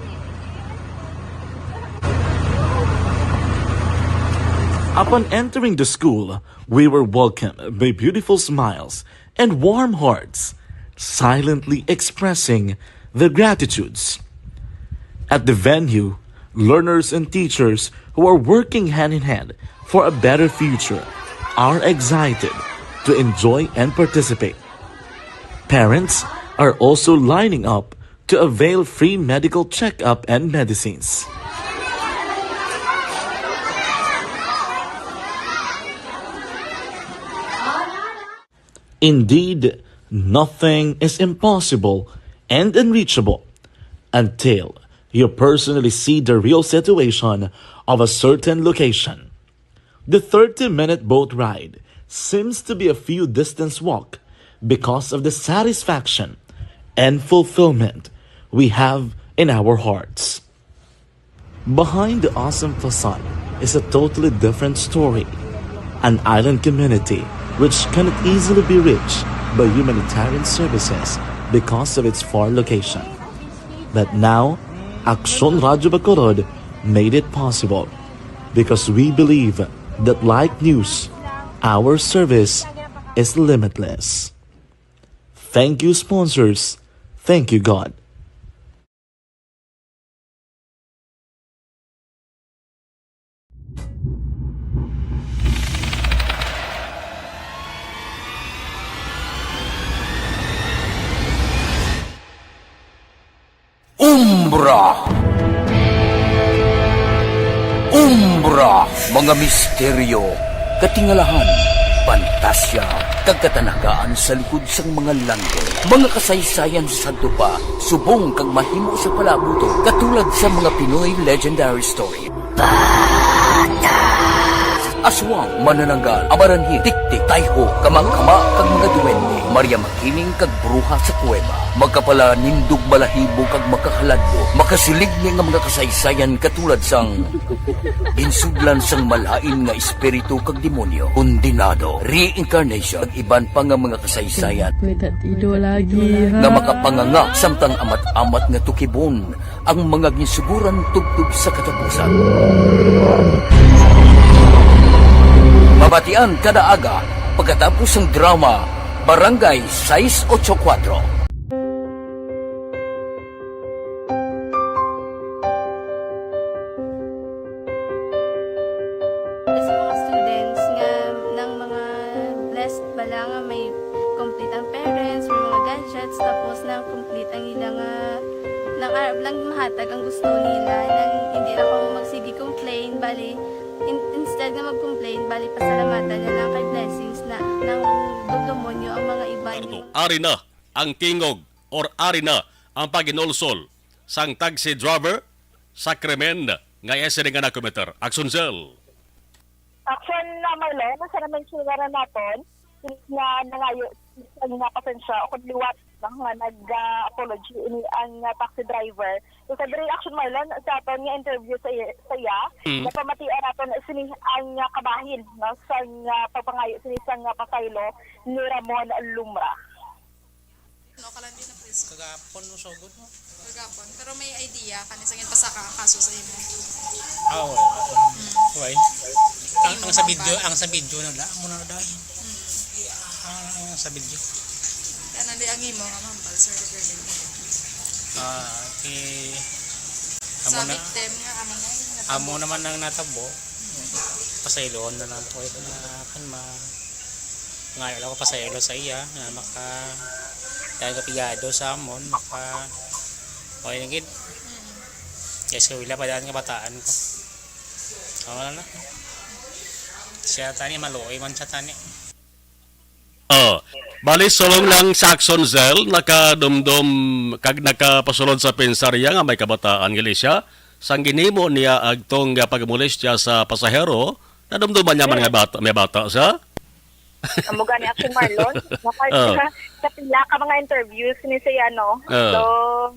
Upon entering the school, we were welcomed by beautiful smiles and warm hearts, silently expressing their gratitudes. At the venue, learners and teachers who are working hand in hand for a better future are excited to enjoy and participate. Parents are also lining up to avail free medical checkup and medicines. Indeed, nothing is impossible and unreachable until you personally see the real situation of a certain location. The thirty-minute boat ride seems to be a few distance walk because of the satisfaction and fulfillment we have in our hearts. Behind the awesome facade is a totally different story, an island community which cannot easily be reached by humanitarian services because of its far location. But now, Aksyon Radyo Bacolod made it possible because we believe that like news, our service is limitless. Thank you, sponsors. Thank you, God. Umbra. Umbra, mga misteryo, katingalahan, pantasya, kag katanagaan sa likod sang mga langit. Mga kasaysayan sa sadto pa, subong kag mahimo sa palaabuton, katulad sa mga Pinoy legendary story. Aswang, manananggal, amaranhit, tiktik, tayho, kamangkama, kag mga duwende, Maria Makiling, kag bruha sa kuweba, makapalanindog balahibo kag makahaladlok, makasiling ni nga mga kasaysayan katulad sang ginsudlan sang malain nga espiritu kag demonyo, kondenado, reincarnation, kag iban pa nga mga kasaysayan May tatido lagi, ha? nga makapanganga samtang amat-amat nga tukibon ang mga ginsuguran tubtob sa katapusan. Mabatian kada aga pagkatapos sang drama Barangay sais ocho kuwatro. Sa mga students nga nang mga blessed bala nga may complete ang parents, may mga gadgets, tapos nang complete ang ila nga, nang arab lang mahatag ang gusto nila, nang hindi na ko magsige complain, bali, in-, instead nga mag-complain, bali, pasalamatan na lang kay blessings na nang dumdumonyo ang mga iban. Ari na ang tingog or ari na ang paghinulsol sang taxi driver sa krimen nga iya sini nga nakomiter. Action Cell. Action na, Marlon, sa naman sila naton, nga nangayo sa nga pasensya o kung liwat lang nga nag-apology ini ang, ah, taxi driver. So, sa diri, Action Marlon, sa aton nga interview sa iya, sa iya, Mm. napamatian naton sini ang, ah, kabahin, no, sa nga pagpangayo sini sa nga pasaylo ni Ramon Lumra. No, Kalandi na, please. Kagapon mo sugod mo. Kagapon. Pero may idea kani sa ginpasaka ang kaso sa imo? Ah, wala. Mm. Why? Ang, Imo ang sa man video, ba? Ang sa video na da, mo na dai. Mm. Ang sa video. Kaya nali ang imo nga mambal, Sir Rodrigo. Ah, okay. Sa Amo na, victim nga, amo na yung amo natabo. Naman ang natabo. Mm. Pasayloon na lang ko ito na kan ma-, Ngayo lang ko pasaylo sa iya nga maka-, kaya kapigado sa amon, maka-, okay na gid. Kaya sa wala pa daan kabataan ko. Oo na na. Siya tani, maluoy man siya tani. Oh, bali, sulong lang sa Action Cell, nakadumdom kag nakapasulod sa pensarya nga may kabataan gali siya sang ginhimo niya agtong nga pagmolestya sa pasahero. Nadumduman niya man nga bata, may bata siya. Amo gani, Action Marlon. Naka-, Oh. sa pila ka mga interviews ni siya, no? Oh. So,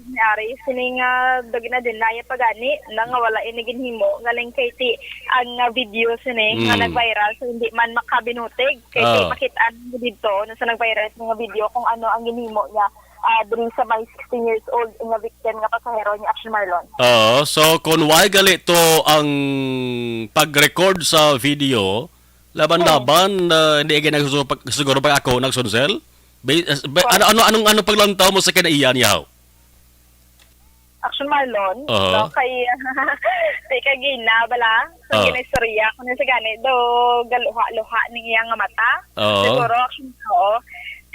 niari, sini nga, daw ginadinaya pa gani, na nga wala ini ginhimo, nga lang kay ti, ang, ah, video sini, nga Mm. nag-viral, so hindi man makabinutig, kay ti Oh. makit-an mo dito, no, sa nag-viral sa mga video kung ano ang ginhimo niya, ah, diri sa may sixteen years old nga victim nga pasahero ni Action Marlon. Oo, so kung why gali to ang pag-record sa video, laban-laban, Hmm. ah, hindi gani siguro pag, siguro pag ako nagsunsel? Ba-, ba-, Correct. ano, ano, anong, anong paglantaw mo sa kinaiya niya, haw? Action Marlon, Aha. no? Kay, ti kay gina, bala? Sa Ah. ginaistorya ko na sa gani, do galuha-luha ning iya nga mata. Oo. Siguro, Action, oo.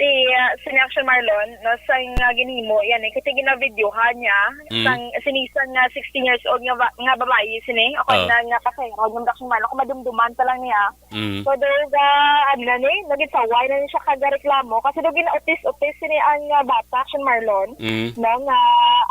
Ti, ah, sini Action Marlon, no, sa nga ginhimo, yan eh, kasi ginavideohan niya, Mm. sang, sini sang, ah, sixteen years old nga ba-, nga babayi, sini, ako Ah. na nga pasahero, yung Action Marlon, kung madumduman pa lang niya. Mm. So, do ga, ano na ni, nagitsaway na ni siya kagareklamo, kasi do ginautis-utis sini ang, ah, bata, Action Marlon, Mm. no, nga,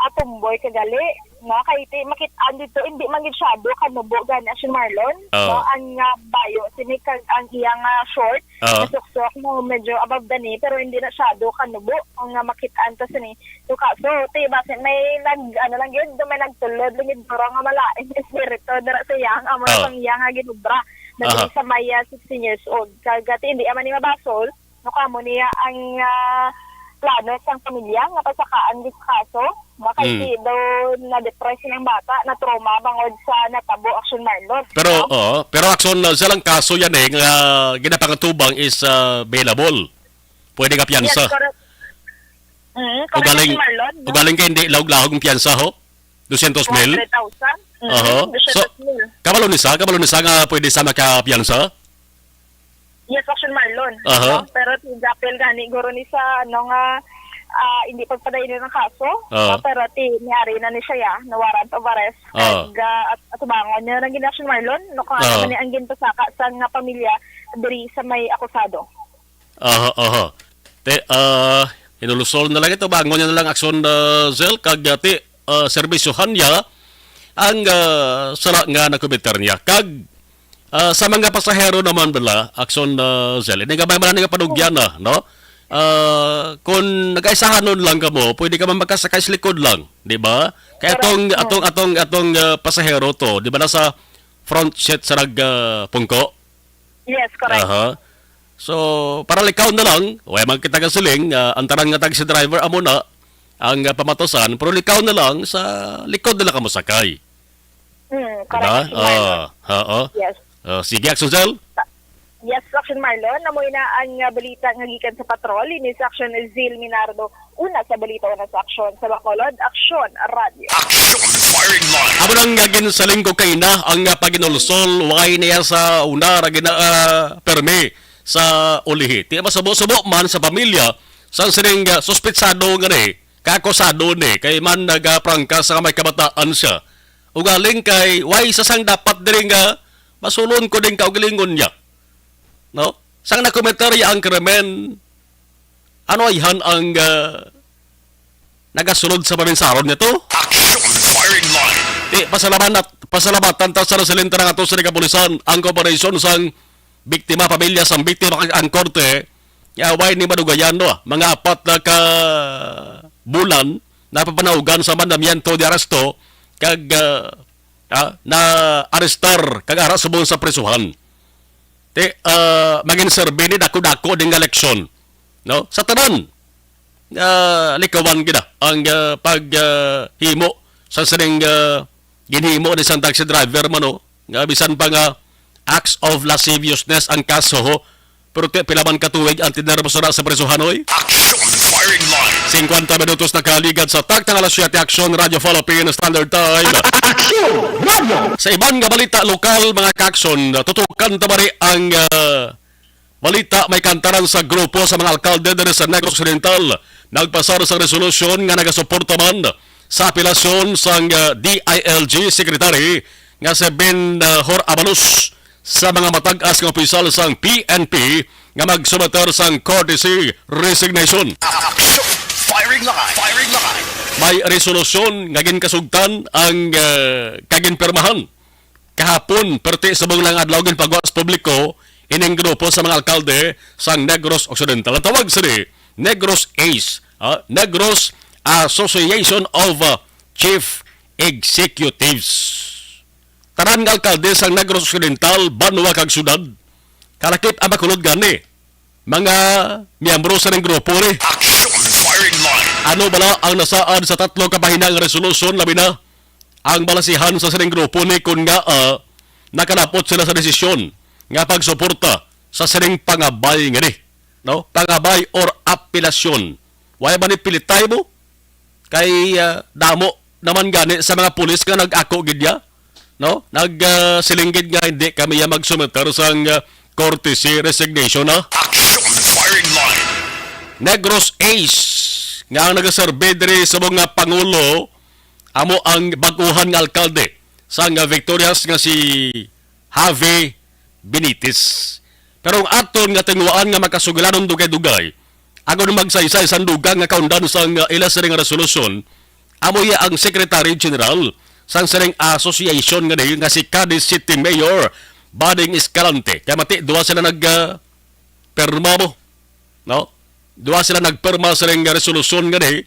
ah, tomboy kagali, no, kay ti, makit-an dito, hindi man gid siya do kanubo gani, Action Marlon, Oh. no, ang, ah, bayo, sini kag ang iyang, ah, short, Oh. Nasuksok mo, medyo above the knee, pero hindi na siya do kanubo ang nga makit-an ta sini. So, kaso, ti, basi may nag, ano lang yun, do may nagtulod lang yun, duro nga malain espiritu, dira sa iya, ang amo Oh. sang iya nga ginubra, na Aha. diri sa Maya, sixteen years old. Kag, ti, hindi man ni mabasol, no, kamo niya ang, ah, plano sang pamilya nga pasakaan gid sa kaso. Makay Mm. si daw na-depress ng bata, na-trauma bangod sa natabo, Action Marlon. Pero, No? oo, pero Action, uh, sa lang kaso yan eh, nga ginapangatubang is, uh, bailable. Pwede ka Yes, piyansa. correct. Mm, O correct, galing, Action Marlon, o no? galing ka hindi lahog-lahog ang piyansa, ho? Dosyentos mil? One hundred thousand? Mm, Oho. So, dosyentos mil. Kabalo ni sa, kabalo ni sa nga pwede sa makapiyansa? Yes, Action Marlon. Aha. No? Pero ti gapil gani guro ni sa, ano nga, ah, hindi pagpadayon ang kaso. Ah. No? Pero ti niari na ni siya, ya, na warrant of arrest. Ah. Kag, ah, at, atubangon niya lang gid, Action Marlon, no, kung ano Ah. man ni ang ginpasaka sa nga pamilya diri sa may akusado. Aha, aha. Te, ah, inulusol na lang ito, bangon niya na lang, Action, ah, Zell, kag, ah, ti, ah, serbisyohan niya ang, ah, sala nga nakometer niya. Kag, ah, sa mga pasahero naman bala, Action, ah, Zell, ini gamay man nga panugyan na, no? Ah, kung nagkaisahanon lang kamo, pwede ka man magkasakay sa likod lang, di ba? Kaya Correct. atong, Mm. atong, atong, atong, ah, pasahero to, di ba, nasa front seat sa nag, ah, pungko? Yes, correct. Aha. So, para likaw na lang, way man kita kasiling, ah, ang tanan nga taxi driver amo na ang, ah, pamatusan, pero likaw na lang sa likod na lang ka mosakay. Hmm, correct, Diba? Action Marlon. Ah, oo. Yes. Ah, sige, Action Zell. Yes, Action Marlon. Namoy na ang, ah, balita nga gikan sa patrol. Ini si Action Zil Minardo. Una sa balita, una sa aksyon. Sa Bacolod, Aksyon Radyo. Action Firing Line. Amo nang ginsaling ko kaina ang, ah, paginulsol, way niya sa una ra gina, ah, permi sa ulihi. Ti masubo-subo man sa pamilya sang sining, ah, suspitsado nga ni, kakusado ni, kay man nagaprangka sa may kabataan siya. Ugaling kay, way sa sang dapat diri nga masulon ko ding kaugalingon niya. No? Sang nakometer iya ang krimen, ano ayhan ang, ah, nagasulod sa paminsaron niya to? Action Firing Line. Di, pasalamatan, pasalamatan ta sa resilente nga to sa kapulisan, ang kooperasyon sang biktima, pamilya sang biktima, kag ang korte, ya, way ni madugayan, no? Mga apat na ka bulan, napapanaugan sa mandamiento de arresto, kag, ah, ah, na-arestar, kag ara subong sa prisuhan. Ti, ah, mangin serbi ni dako-dako din nga leksyon, no? Sa tanan, ah, likawan gid ang, ah, pag, ah, himo sa sining, ah, ginhimo ni sang taxi driver man, no? Nga bisan pa nga acts of lasciviousness ang kaso, pero ti, pila man ka tuig ang tinermo sa, sa prisuhan, oy? Action Firing Line. Singkwenta minutos na kaligad sa takta nga alas siyete, Action Radio Philippine Standard Time. Action Radio. Sa iban nga balita lokal, mga ka-aksyon, tutukan ta bali ang, ah, balita may kantaran sa grupo sa mga alkalde diri sa Negros Occidental. Nagpasar sa resolusyon nga nagasuporta man sa apelasyon sang, ah, D I L G Secretary nga si Ben, ah, Hor Abalos sa mga matag-as nga opisyal sang P N P nga magsumeter sang courtesy resignation. Action! Firing line! Firing line! May resolusyon nga ginkasugtan ang, ah, kaginpirmahan kahapon, perti subong lang adlaw ginpagawa sa publiko, ining grupo sa mga alkalde sang Negros Occidental. Ang tawag sini Negros ACE, ah, Negros Association of, ah, Chief Executives. Tanan nga alkalde sang Negros Occidental, banwa kag syudad, kalakip ang bakulod gani mga miyembro sa ning grupo ni. Action Firing Line. Ano bala ang nasaad sa tatlo ka bahin-a nga resolusyon, labi na ang balasihan sa sining grupo ni, kon ngaa nakalapot sila sa desisyon nga pagsuporta sa sining pangabay nga ni, no? Pangabay or apelasyon. Wala ba ni pilitay mo? Kay, ah, damo naman gani sa mga pulis nga nag-ako gid ya, no? Nag, ah, siling gid nga hindi kami ya magsumiter sang, ah, courtesy resignation, ha? Action Firing Line. Negros ACE nga ang nagaserbi diri sa mga pangulo amo ang bag-uhan nga alkalde sang, ah, Victorias nga si Javi Benitez. Pero ang aton nga tinguhaan nga makasugilanon dugay-dugay, agod magsaysay sang dugang nga kaundan sang, uh, ila sining resolusyon, amo iya ang Secretary General sang sining association nga ni, nga si Cadiz City Mayor Bading Escalante. Kay mati, duha sila nag, uh, pirma mo, no? Duha sila nagpirma sa ring resolusyon nga ni,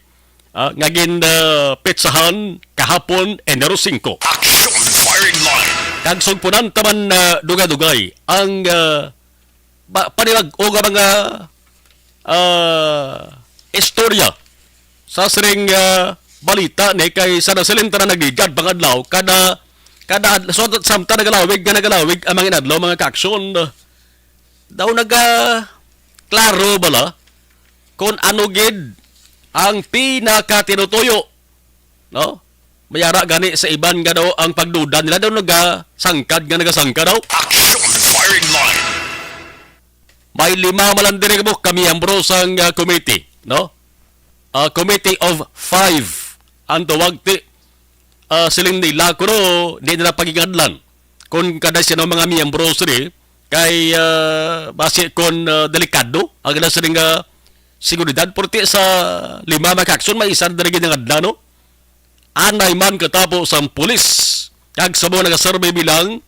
ah, nga gin, ah, petsahan kahapon, Enero singko. Action Firing Line. Kag sugpunan ta man, ah, dugay-dugay ang, ah, ba, panibag-o nga mga, ah, istorya sa siring, ah, balita ni, kay sa nasiling tanan nagligad pangadlaw, kada, kada ad-, so, samtang nagalawig nga nagalawig ang mga inadlaw, mga kaaksyon, daw naga klaro bala kung ano gid ang pinakatinutuyo, no? Mayara gani sa iban nga daw ang pagduda nila daw nagasangkad nga nagasangkad daw. Action Firing Line. May lima man lang diri mo ka miyembro sang, ah, committee, no? Ah, committee of five ang tawag ti, ah, siling nila, kuno di nila pagingadlan kung kada sino mga miyembro sini kay, ah, basi kon, ah, delikado ang ila sini nga seguridad. Porti sa lima, mga kaaksyon, may isa na diri ginangadlan, no? Anay man katapo sang pulis kag sa mga nagaserbi bilang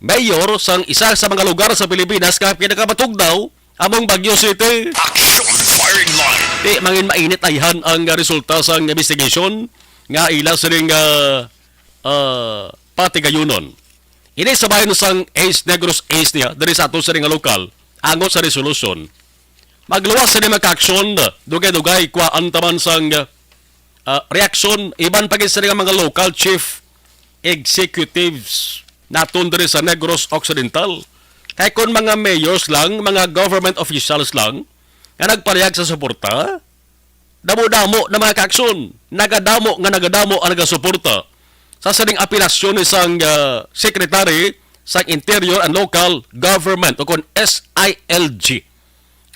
mayor sang isa sa mga lugar sa Pilipinas nga pinakamatugnaw among Baguio City. Action Firing Line. Di mangin mainit ayhan ang resulta sang investigation nga ila sining, ah, ah, patigayunon. Ini sa bahin sang ACE, Negros ACE niya, diri sa ato sining nga lokal, angot sa resolusyon. Magluwas sa mga kaaksyon, dugay-dugay, kuhaan ta man sang, ah, reaksyon, iban pa gid sa mga local chief executives naton diri sa Negros Occidental. Kay kung mga mayors lang, mga government officials lang nga nagpalihag sa suporta, damo-damo na mga kaaksyon, nagadamo nga nagadamo ang nagasuporta sa sining apelasyon ni sang, ah, Secretary sang Interior and Local Government o kon S I L G.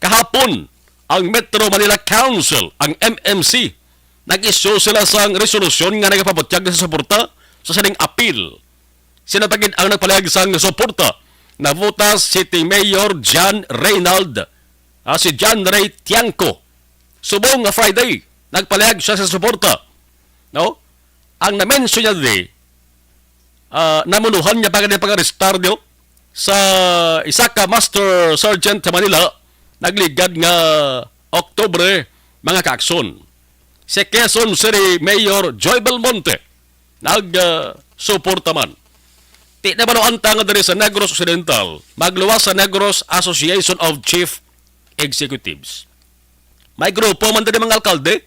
Kahapon, ang Metro Manila Council, ang M M C, nag-issue sila sang resolusyon nga nagapabutyag sa suporta sa sining apil. Sino pa gid ang nagpalihag sang suporta? Navotas City Mayor John Reynald, ah, si John Ray Tiangco. Subong nga Friday, nagpalihag siya sa suporta, no? Ang na-mention niya diri, ah, namunuhan niya pa gani pag-arestar niyo sa isa ka Master Sergeant sa Manila, nagligad nga Oktubre, mga kaaksyon. Si Quezon City Mayor Joy Belmonte nag, ah, suporta man. Ti nabaluan ta nga diri sa Negros Occidental, magluwas sa Negros Association of Chief Executives. May grupo man diri, mga alkalde.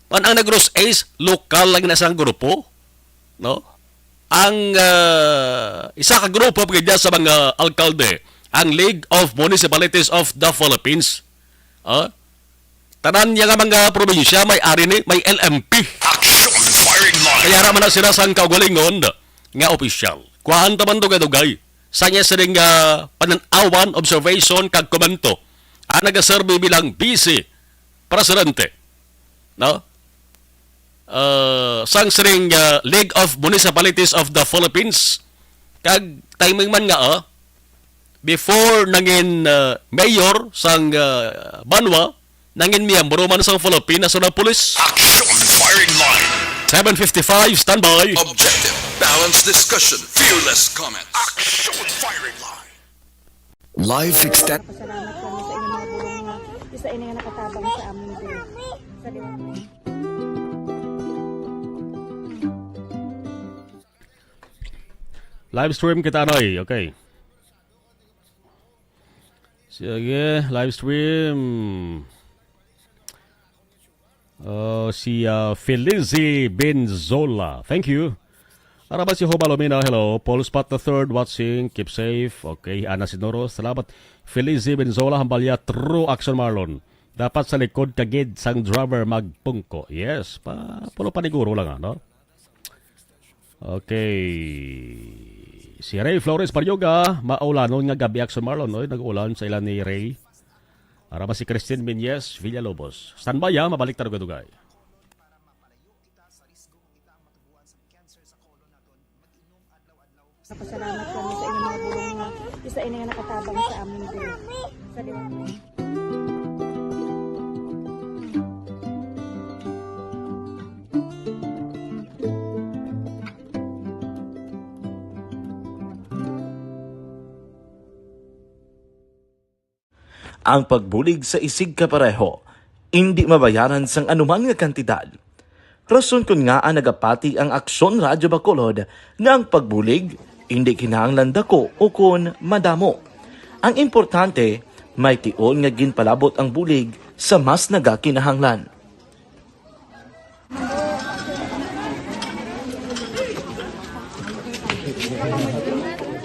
Man ang Negros ACE, lokal lang na sang grupo, no? Ang, ah, isa ka grupo pa gid sa mga alkalde, ang League of Municipalities of the Philippines. Ah, tanan niya nga mga probinsya may ari ni, may L M P. Action Firing Line. Kaya ra man na sila sang kaugalingon nga opisyal. Kuhaan ta man dugay-dugay sa iya sining, ah, panan-awan, observation, kag komento ang nagaserbi bilang vice presidente, no? Ah, sang sining, ah, League of Municipalities of the Philippines, kag timing man nga, ah, before nangin, ah, mayor sang, ah, banwa, nangin miyembro man sang Philippine National Police. Action Firing Line. Seven fifty-five, standby. Objective, balanced discussion, fearless comment. Action Firing Line. Life extend. Pasalamat kami sa inyong mga bulong nga isa ini nga nakatabang sa amin diri. Sa liwanag. Live stream kita, Noy. Okay. Sige, live stream. Uh, si uh, Felizi Benzola. Thank you. Araba si Hoba Lumina, hello. Paul Spot the third watching, keep safe. Okay, Ana Sinoro, salamat. Felizi Benzola, Hambalya, true action Marlon. Dapat sa likod ka gid sang driver magpungko. Yes, pa, pulo paniguro lang, ano? Okay. Si Ray Flores Paryoga, maulanon nga gabi action Marlon, oy, nag-ulan sa ilan ni Ray. Araba si Christine Menyes Villalobos. Standby, ha, mabalik ta dugay-dugay. Pasalamat kami sa inyong mga bulong nga isa ini nga nakatabang sa amin diri. Sa liwanag. Ang pagbulig sa isigkapareho indi mabayaran sang anuman nga kantidad. Rason kon ngaa nagapati ang Aksyon Radyo Bacolod nga ang pagbulig indi kinahanglan dako ukon madamo. Ang importante, may tion nga ginpalabot ang bulig sa mas nagakinahanglan.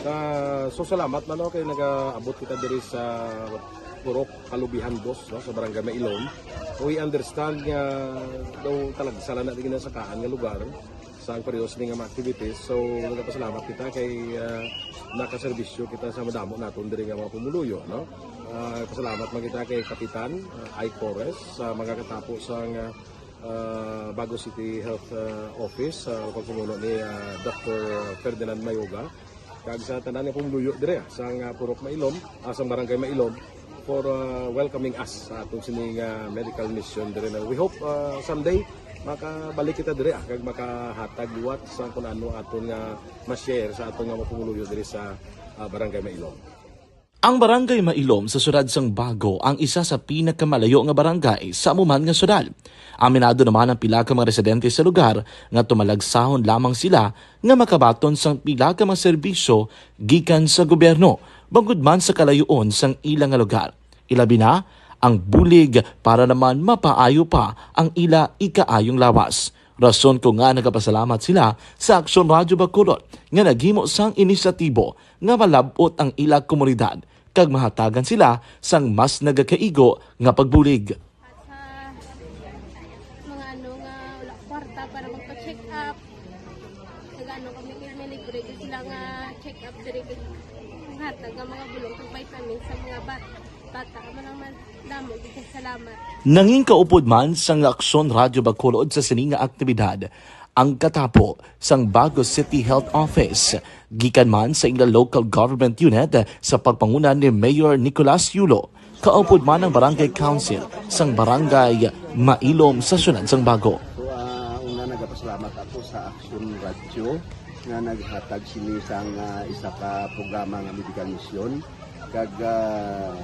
Ah, so salamat man, no, kay nagaabot kita diri sa Purok Kalubihan Dos, no, sa Barangay Mailom. We understand nga daw talagsa lang na di ginasakaan nga lugar sa ang parehas ni nga mga activities. So nagapasalamat kita kay ah, nakaserbisyo kita sa madamo naton diri nga mga pumuluyo, no. Ah, pasalamat man kita kay Kapitan ah, Ike Torres sa mga katapo sa nga ah, Bago City Health ah, Office, sa pagpamuno ni ah, Doctor Ferdinand Mayoga, kag sa tanan nga pumuluyo dire ah, sa nga Purok Mailom, ah, sa Barangay Mailom, for ah, welcoming us sa atong sini nga medical mission dire na. We hope ah, someday makabalik kita dire ah, kag makahatag liwat sa kung ano aton nga ma-share sa aton nga mga pumuluyo dire sa ah, Barangay Mailom. Ang Barangay Mailom sa siyudad sang Bago ang isa sa pinakamalayo nga barangay sa amo man nga siyudad. Aminado naman ang pila ka mga residente sa lugar nga tumalagsahon lamang sila nga makabaton sang pila ka mga serbisyo gikan sa gobyerno, bangod man sa kalayoon sang ila nga lugar. Ilabi na ang bulig para naman mapaayo pa ang ila ikaayong lawas. Rason ko nga nagapasalamat sila sa Aksyon Radyo Bacolod nga naghimo sang inisyatibo nga malab-ot ang ila komunidad kag mahatagan sila sang mas nagakaigo nga pagbulig. At sa mga ano nga wala kwarta para magpa-check up, nag-ano kami, may libre gyud sila nga check up diri, kay hatag nga mga bulong kag vitamins sa mga bat-, bata. Amo lang man, damo gyud kay salamat. Nangin kaupod man sang Aksyon Radyo Bacolod sa sini nga aktibidad ang katapo sang Bago City Health Office, gikan man sa ila local government unit sa pagpanguna ni Mayor Nicolas Yulo, kaupod man ang Barangay Council sang Barangay Mailom sa siyudad sang Bago. So, ah, una, nagapasalamat ako sa Aksyon Radyo nga naghatag sini sang ah, isa ka programa nga medical mission. Kag ah,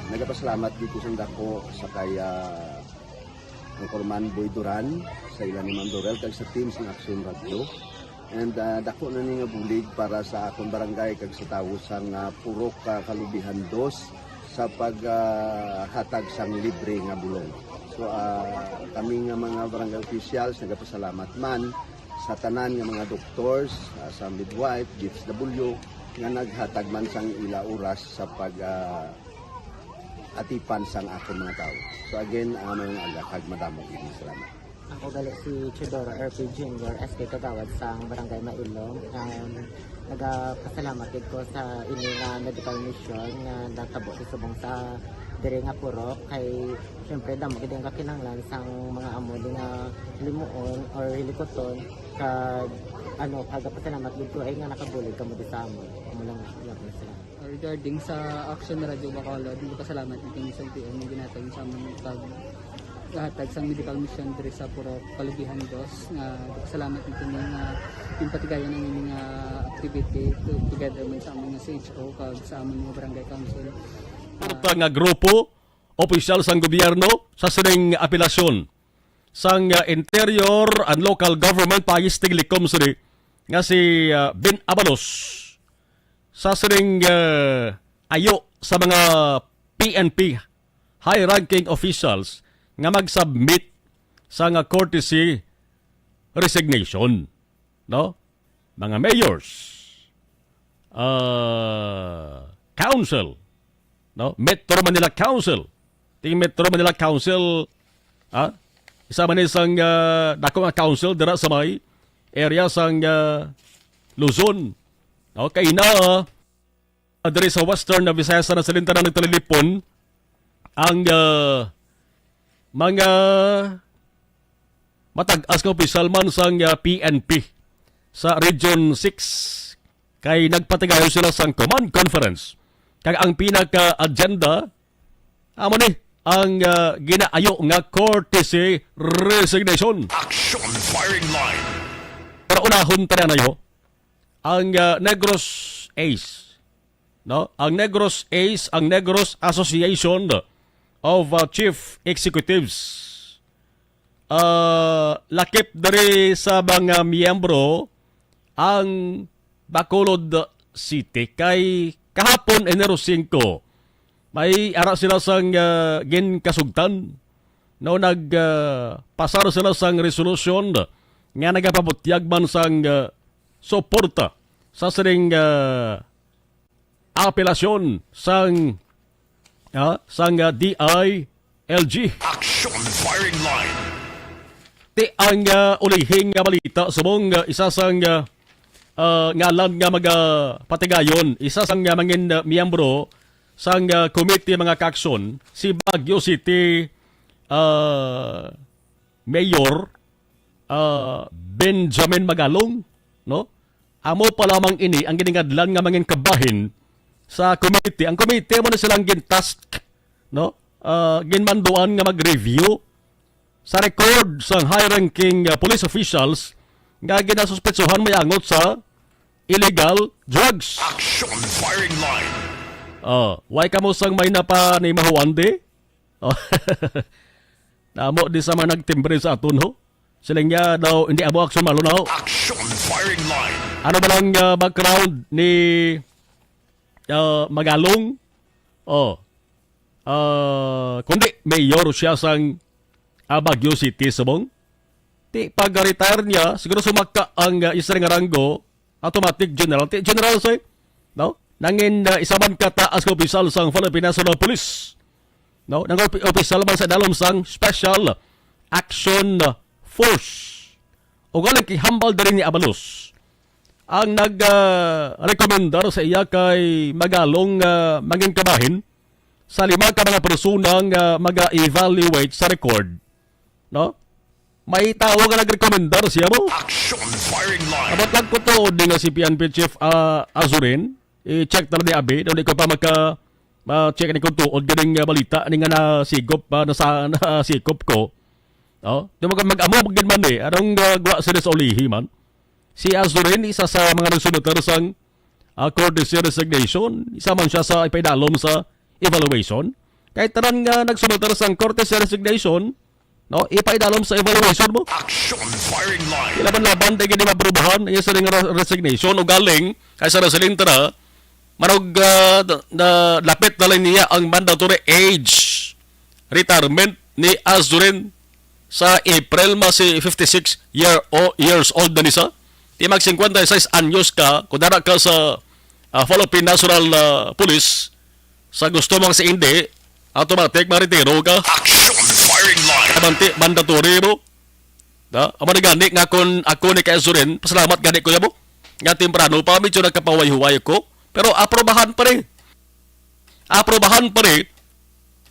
nagapasalamat dito sa dako sa kay ah, Anchorman Boy Duran, sa ila ni Ma'am Dorel, kag sa team sang Aksyon Radyo. And ah, dako na ni nga bulig para sa akon barangay kag sa tawo sang ah, Purok ah, Kalubihan Dos sa paghatag sang libre nga bulong. So ah, kami nga mga barangay officials nagapasalamat man sa tanan nga mga doctors, ah, sa midwife, D S W, nga naghatag man sang ila oras sa pag ah, atipan sang akon mga tawo. So again, ah, maayong aga kag madamo gid nga salamat. Ako gali si Teodoro R P Junior, S K Kagawad sang Barangay Mailom. Um, nagapasalamat gid ko sa ini nga medical mission nga natabo sa subong sa diri nga purok, kay syempre damo gid ang kakinahanglan sang mga amo di nga limuon or hilikuton, kag ano, nagapasalamat gid ko ay nga nakabulig kamo di sa amo. Amo lang, salamat. Regarding sa Action Radio Bacolod, nagpasalamat gid kami sa L T O nga ginhatag sa amon pag hatag sang medical mission diri sa Purok Kalugihan Dos, nga salamat nito nga yung patigayon ang ining, ah, activity to, together man sa among C H O kag sa among mga barangay council. Ah, Uta nga grupo, opisyal sang gobyerno sa sining apelasyon sang, ah, Interior and Local Government, Paes Tiglikom sini, nga si, ah, Ben Abalos, sa sining, ah, ayo sa mga P N P high-ranking officials nga mag-submit sa nga courtesy resignation, no? Mga mayors, ah, council, no? Metro Manila Council. Ting Metro Manila Council, ah, isa man ni sang, ah, dako nga council dira sa may area sang, ah, Luzon. Okay na, ah, diri sa Western Visayas na sa lintanan ng talilipon ang, ah, mga matag-as nga opisyal man sang, ah, P N P sa Region six, kay nagpatigayon sila sang command conference. Kag ang pinaka-agenda, amo ni ang, ah, ginaayo nga courtesy resignation. Action firing line. Pero unahon ta na yo ang, ah, Negros Ace, no? Ang Negros Ace, ang Negros Association of, ah, Chief Executives, ah, lakip diri sa mga miyembro ang Bacolod City kay kahapon, Enero singko, may ara sila sang, ah, ginkasugtan, no? Nag, ah, pasar sila sang resolusyon nga nagapabutyag man sang, ah, suporta sa sining, ah, apelasyon sang, ah, sang, ah, D I L G. Action firing line. Ti ang, ah, ulihing nga balita subong, ah, isa sang, ah, ah, ngalan nga magapatigayon, isa sang, ah, mangin, ah, miyembro sang, ah, komite mga kaaksyon, si Baguio City, ah, Mayor, ah, Benjamin Magalong, no? Amo pa lamang ini ang giningadlan nga mangin kabahin sa komite. Ang komite mo na silang gin-task, no? Ah, ginmanduan nga mag-review sa record sang high-ranking, ah, police officials nga ginasuspetsohan may angot sa illegal drugs. Action firing line. Ah, why kamo sang may napanimahuan di? Oh. Namo di sa mga nagtimbre sa aton, ho? Siling niya daw, hindi amo aksyon malunaw. Action firing line. Ano ba lang, ah, background ni, ah, Magalong? Oh. Ah, kundi mayor siya sang, ah, Baguio City, subong. Ti pag-retire niya, siguro sumaka ang, ah, isa nga ranggo, automatic general. Ti general say, no? Nangin, ah, isa man ka taas nga opisyal sang Philippine National Police. No? Nang opi-, opisyal man sa dalom sang Special Action Force. O galing kay hambal diri ni Abalos ang nag, ah, rekomendar sa iya kay Magalong, ah, mangin kabahin sa lima ka mga persona nga maga-evaluate sa record, no? May tawo nga nagrekomendar siya mo. Action firing line. Abat lang ko to, di nga si P N P Chief, ah, Azurin. I-check talaga ni Abi. Daw di ko pa maka, ma-check ni kung tuod ganing, ah, balita ni nga nasigop, ah, nasa, nasikop ko. Oh, di mo ka mag-amo, magin man eh. Anong, ah, gwa sila sa ulihi man? Si Azurin, isa sa mga nagsunuter sang, ah, courtesy resignation. Isa man siya sa ipaidalom sa evaluation. Kay tanan nga nagsunuter sang courtesy resignation, no, ipaidalom sa evaluation mo. Action firing line. Ilaban-laban tayo gini maprubahan, iya sa ring re-, resignation o galing, kay sa resiling tara, marog, ah, na, na, lapit na lang niya ang mandatory age retirement ni Azurin sa April, ma si fifty-six year o, years old na ni sa. Ti mag cincuenta y seis anyos ka, kung dara ka sa, ah, Philippine National, ah, Police, sa gusto mo sa hindi, automatic maretiro ka. Action firing line. Abanti, mandatory ro. Da, amo na gani nga kon ako ni kay Azurin, pasalamat gani ko yamo. Nga temprano pa, medyo nagkapaway-huway ko. Pero aprobahan pa rin. Aprobahan pa rin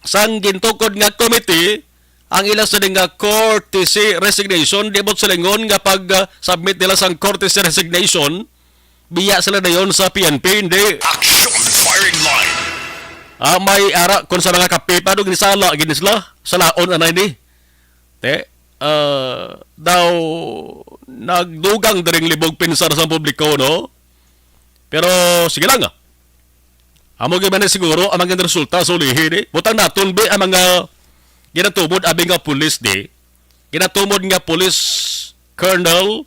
sang gintukod nga committee ang ila sa nga courtesy resignation, di mo silingon nga pag, ah, submit nila sang courtesy resignation, biya sila dayon sa P N P, hindi. Action firing line. Ah, may ara kon sa mga kape pa, do ginisala, ginisla, salaon anay ni. Te, ah, daw nagdugang diring libog pinsar sa publiko, no? Pero sige lang, ah. Amo gyud man ni siguro ang mga resulta sa ulihi, di? Butang naton, be, ang mga ginatumod, abi nga pulis, di? Ginatumod nga police colonel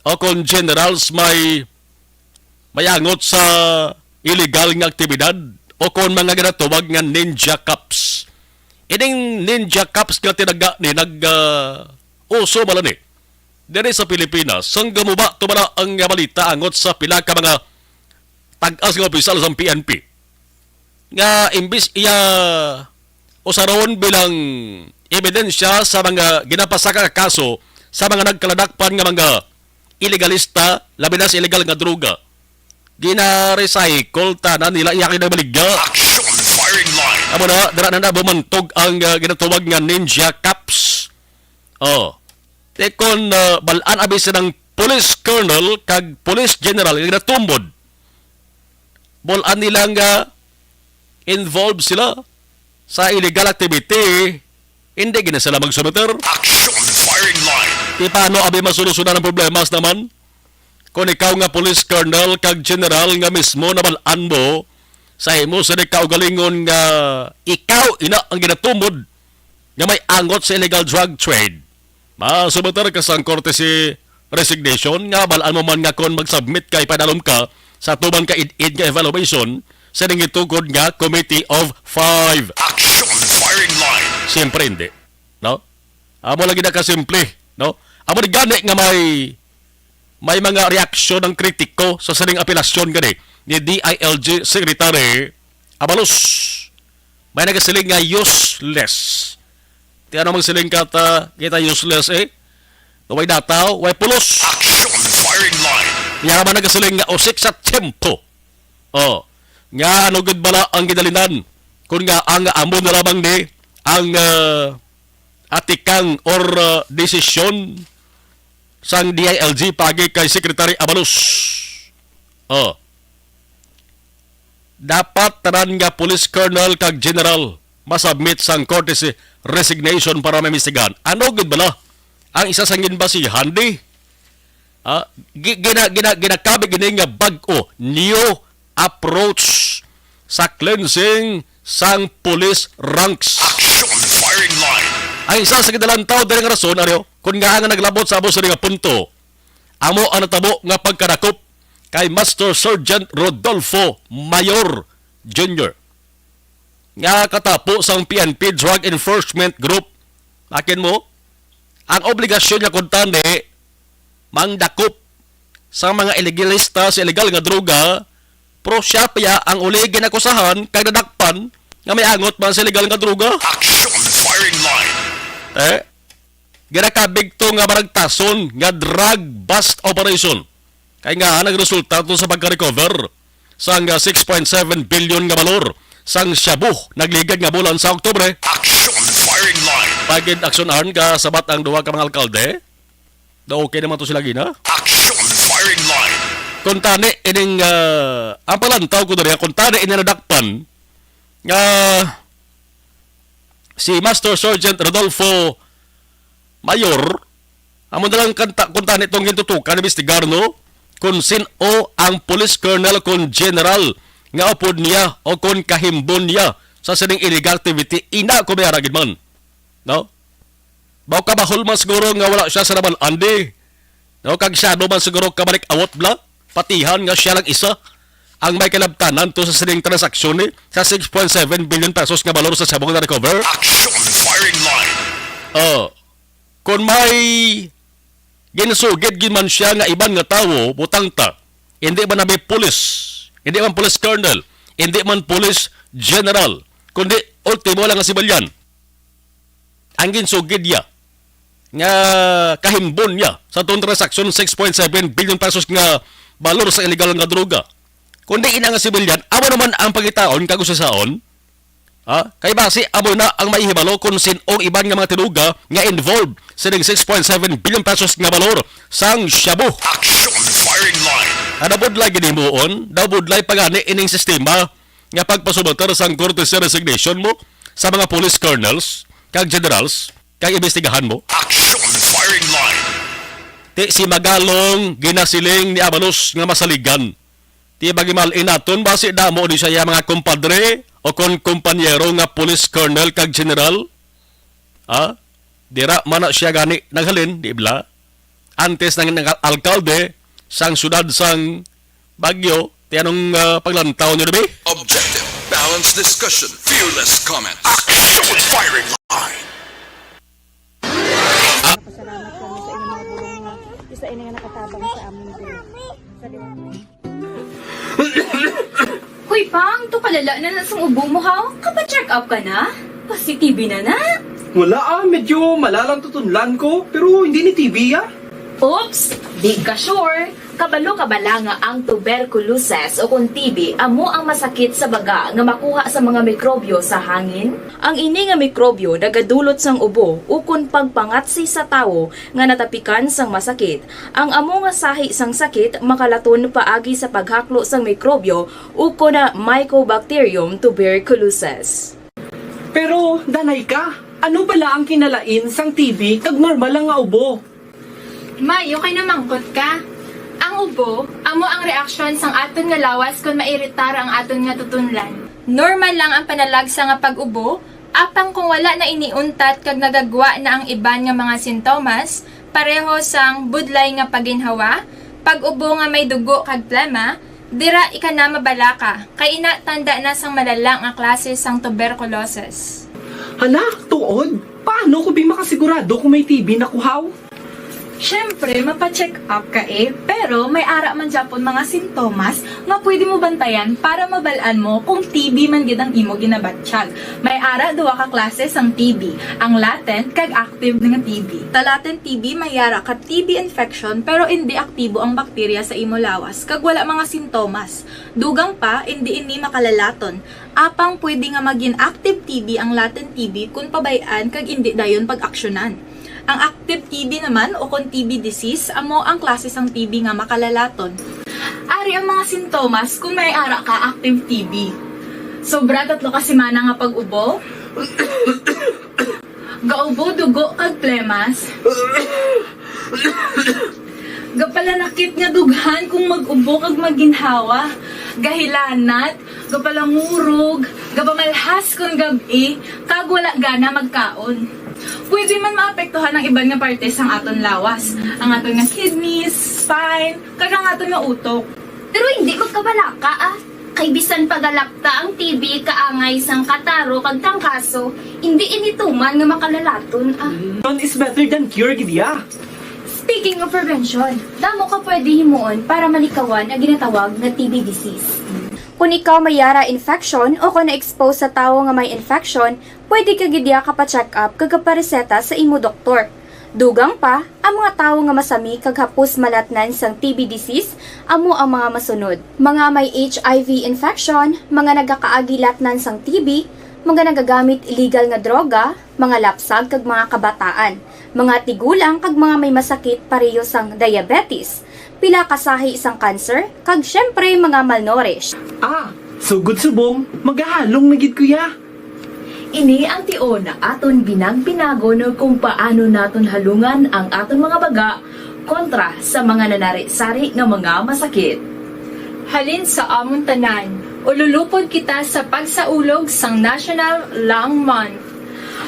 o kon generals may mayangot sa illegal nga aktibidad o kon mga ginatawag nga ninja cops. Ining ninja cops nga tinaga ni nag, ah, uso bala ni diri sa Pilipinas, sang gamuba to bala ang balita angot sa pila ka mga tag-as nga opisyal sa P N P nga imbis iya usaron bilang ebidensya sa mga ginapasaka nga kaso sa mga nagkaladakpan nga mga ilegalista, labi na sa illegal nga droga, gina-recycle tanan nila, iya kay nagbaligya. Action firing line. Amo na, dira na na bumantog ang, ah, ginatawag nga ninja cops. Oh. Te kon, ah, bal-an abi silang police colonel kag police general nga ginatumod, bal-an nila nga involved sila sa illegal activity, hindi gina sila magsumiter. Action firing line. Ti paano abi masolusyonan ang problema sa naman? Kung ikaw nga police colonel kag general nga mismo nabal-an mo sa imo sa kaugalingon nga ikaw ina ang ginatumod nga may angot sa illegal drug trade, masumiter ka sang korte si resignation nga bal-an mo man nga kon mag-submit ka, ipadalom ka sa tuman ka id-id nga evaluation sa nangitugod nga Committee of Five. Action firing line. Siyempre hindi, no? Amo lagi na kasimple, no? Amo ni gani nga may may mga reaksyon ang kritiko sa sining apelasyon gani ni D I L G Secretary Abalos. May nagasiling nga useless. Ti ano magsiling ka ta, kita useless, eh? Way data, way pulos. Action firing line. Yaman nagasiling nga usik sa tiyempo. Oh, nga ano gud bala ang gidalinan? Kung nga ang amo na lamang ni ang, ah, atikang or, ah, desisyon sang D I L G pagi kay Secretary Abalos. Oh. Dapat tanan nga police colonel kag general masubmit sang korte si resignation para maimbestigahan. Ano gid bala ang isa sang ginbasihan di? Ah, gi-, gina-, gina-, ginakabig ini nga bag-o, new approach sa cleansing sang police ranks. Action firing line. Ang isa sa ginalantaw diri nga rason, ano, kung nga nga naglabot sa amo sini nga punto, amo ang natabo nga pagkadakop kay Master Sergeant Rodolfo Mayor Junior nga katapo sang P N P Drug Enforcement Group. Akin mo, ang obligasyon niya kuntani mangdakop sa mga ilegalista sa illegal nga droga, pero siya pa ya ang uli ginakusahan kag nadakpan nga may angot man sa illegal nga droga. Action firing line. Eh, ginakabig to nga maragtason nga drug bust operation. Kay nga nagresulta to sa pagka-recover sang six point seven billion nga balor sang shabu nagligad nga bulan sa Oktubre. Action firing line. Pagid action arm ka sabat ang duha ka mga alkalde. Na okay naman to sila gina. Action firing line. Kung tani ining, ah, ang palantaw ko diri, kung tani ini nadakpan nga si Master Sergeant Rodolfo Mayor, amo na lang kanta, kung tani tong gintutukan, imbestigar, no? Kung sin-o ang police colonel, kung general, nga upod niya o kung kahimbon niya sa sining illegal activity, ina ko may aragid man. No? Mao ka bahol man siguro nga wala siya sa naman, Andy. No? Kag siya man siguro kabalik awot bla, patihan nga siya lang isa ang may kalabtanan to sa sining transaksyon ni sa six point seven billion pesos nga balor sa shabu na recover. Action firing line. Oh, kung may ginsugid gid man siya nga iban nga tawo, butang ta, hindi man abi pulis, hindi man police colonel, hindi man police general, kundi ultimo lang nga sibilyan ang ginsugid niya nga kahimbon niya sa tong transaksyon six point seven billion pesos nga balor sa illegal nga droga. Kundi ina nga sibilyan, amo naman ang pangitaon kag usisaon. Ha? Kay basi amo na ang mahibalo kung sin-ong iban nga mga tinuga nga involved sining six point seven billion pesos nga balor sang shabu. Action firing line. Ano budlay ginimuon? Daw budlay pa gani ining sistema nga pagpasubatar sang korte sa resignation mo sa mga police colonels kag generals? kag imbestigahan mo. Action Firing Line. Ti si Magalong ginasiling ni Abalos nga masaligan. Ti bagimal-in naton ba si damo di siya mga kumpadre o kon kompanyero nga police colonel kag general? Ha? Dira man na siya gani naghalin, di bala? Antes nang nag alkalde sang siyudad sang Baguio, ti anong, ah, paglantaw niyo, Ruby? Objective, balanced discussion, fearless comment. Action Firing Line. Pasalamat kami sa inyong mga guro nga isa ini nga nakatabang sa amon diri. Sa liwanag. Hoy, Pang, to kalala na na sang ubo mo, ha? Kapa-check up ka na? Positive na na. Wala, ah, medyo malalang tutunlan ko, pero hindi ni T B, ah. Oops, di ka sure. Kabalo ka bala nga ang tuberculosis o kon T B amo ang masakit sa baga nga makuha sa mga mikrobyo sa hangin? Ang ini nga mikrobyo nagadulot sang ubo ukon pagpangatsi sa tawo nga natapikan sang masakit. Ang amo nga sahi sang sakit makalaton paagi sa paghaklo sang mikrobyo ukon na Mycobacterium tuberculosis. Pero, danay ka, ano bala ang kinalain sang T B kag normal lang nga ubo? May, okay na mangkot ka. Ang ubo, amo ang reaksyon sang aton nga lawas kon mairitar ang aton nga tutunlan. Normal lang ang panalagsa nga pag-ubo, apang kung wala na ini untat kag nagagwa na ang iban nga mga sintomas, pareho sang budlay nga paginhawa, pag-ubo nga may dugo kag plema, dira ika na mabalaka, kay ina tanda na sang malala nga klase sang tuberculosis. Hala, tuod? Paano ko bi makasigurado kung may T B na ko haw? Siyempre, mapa-check up ka eh, pero may ara man gyapon mga sintomas nga pwede mo bantayan para mabal-an mo kung T B man gid ang imo ginabatyag. May ara duha ka klase sang T B, ang latent kag active nga T B. Sa latent T B, may ara ka T B infection pero indi aktibo ang bakterya sa imo lawas kag wala mga sintomas. Dugang pa, indi ini makalalaton. Apang pwede nga magin active T B ang latent T B kon pabay-an kag indi dayon pag-aksyonan. Ang active T B naman, o kon T B disease, amo ang klase sang T B nga makalalaton. Ari ang mga sintomas kon may ara ka active T B. Sobra tatlo ka semana nga pag-ubo. Gaubo dugo kag plemas. Gapalanakit nga dughan kung mag-ubo kag maginhawa. Gahilanat, gapalangurog, gapamalhas kon gab-i, kag wala gana magkaon. Pwede man maapektuhan ang iban nga parte sang aton lawas, ang aton nga kidneys, spine, kag ang aton nga utok. Pero hindi magkabalaka, ah. Kay bisan pagalakta ang T B kaangay sang kataro kag trangkaso, hindi ini tuman nga makalalaton, ah. Prevention is better than cure, gid ya. Speaking of prevention, damo ka pwede himuon para malikawan ang ginatawag nga T B disease. Kung ikaw may yara infection o kung na-expose sa tawo nga may infection, pwede ka gid ya kapa-check up kag kapareseta sa imo doktor. Dugang pa, ang mga tawo nga masami kag hapos malatnan sang T B disease amo ang mga masunod: mga may H I V infection, mga nagakaagi latnan sang T B, mga nagagamit illegal nga droga, mga lapsag kag mga kabataan, mga tigulang kag mga may masakit pareho sang diabetes, pila ka sahi sang cancer, kag siyempre mga malnourished. Ah, sugod subong, magahalong na gid ko ya. Ini ang tion nga aton binagpinagon kung paano naton halungan ang aton mga baga kontra sa mga nanari-sari nga mga masakit. Halin sa amon tanan, ululupod kita sa pagsaulog sang National Lung Month.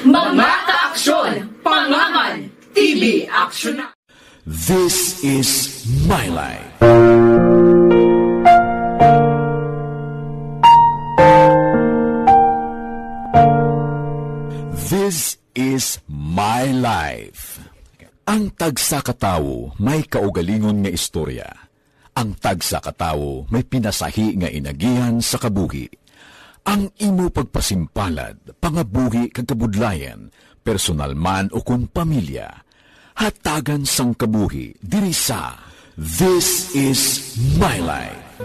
Mga kaaksyon, pangaman, T B aksyon na! This is My Life. This is My Life. Ang tagsa ka tawo may kaugalingon nga istorya. Ang tagsa ka tawo may pinasahi nga inagihan sa kabuhi. Ang imo pagpasimpalad, pangabuhi kag kabudlayan, personal man o kon pamilya, hatagan sang kabuhi diri sa This Is My Life.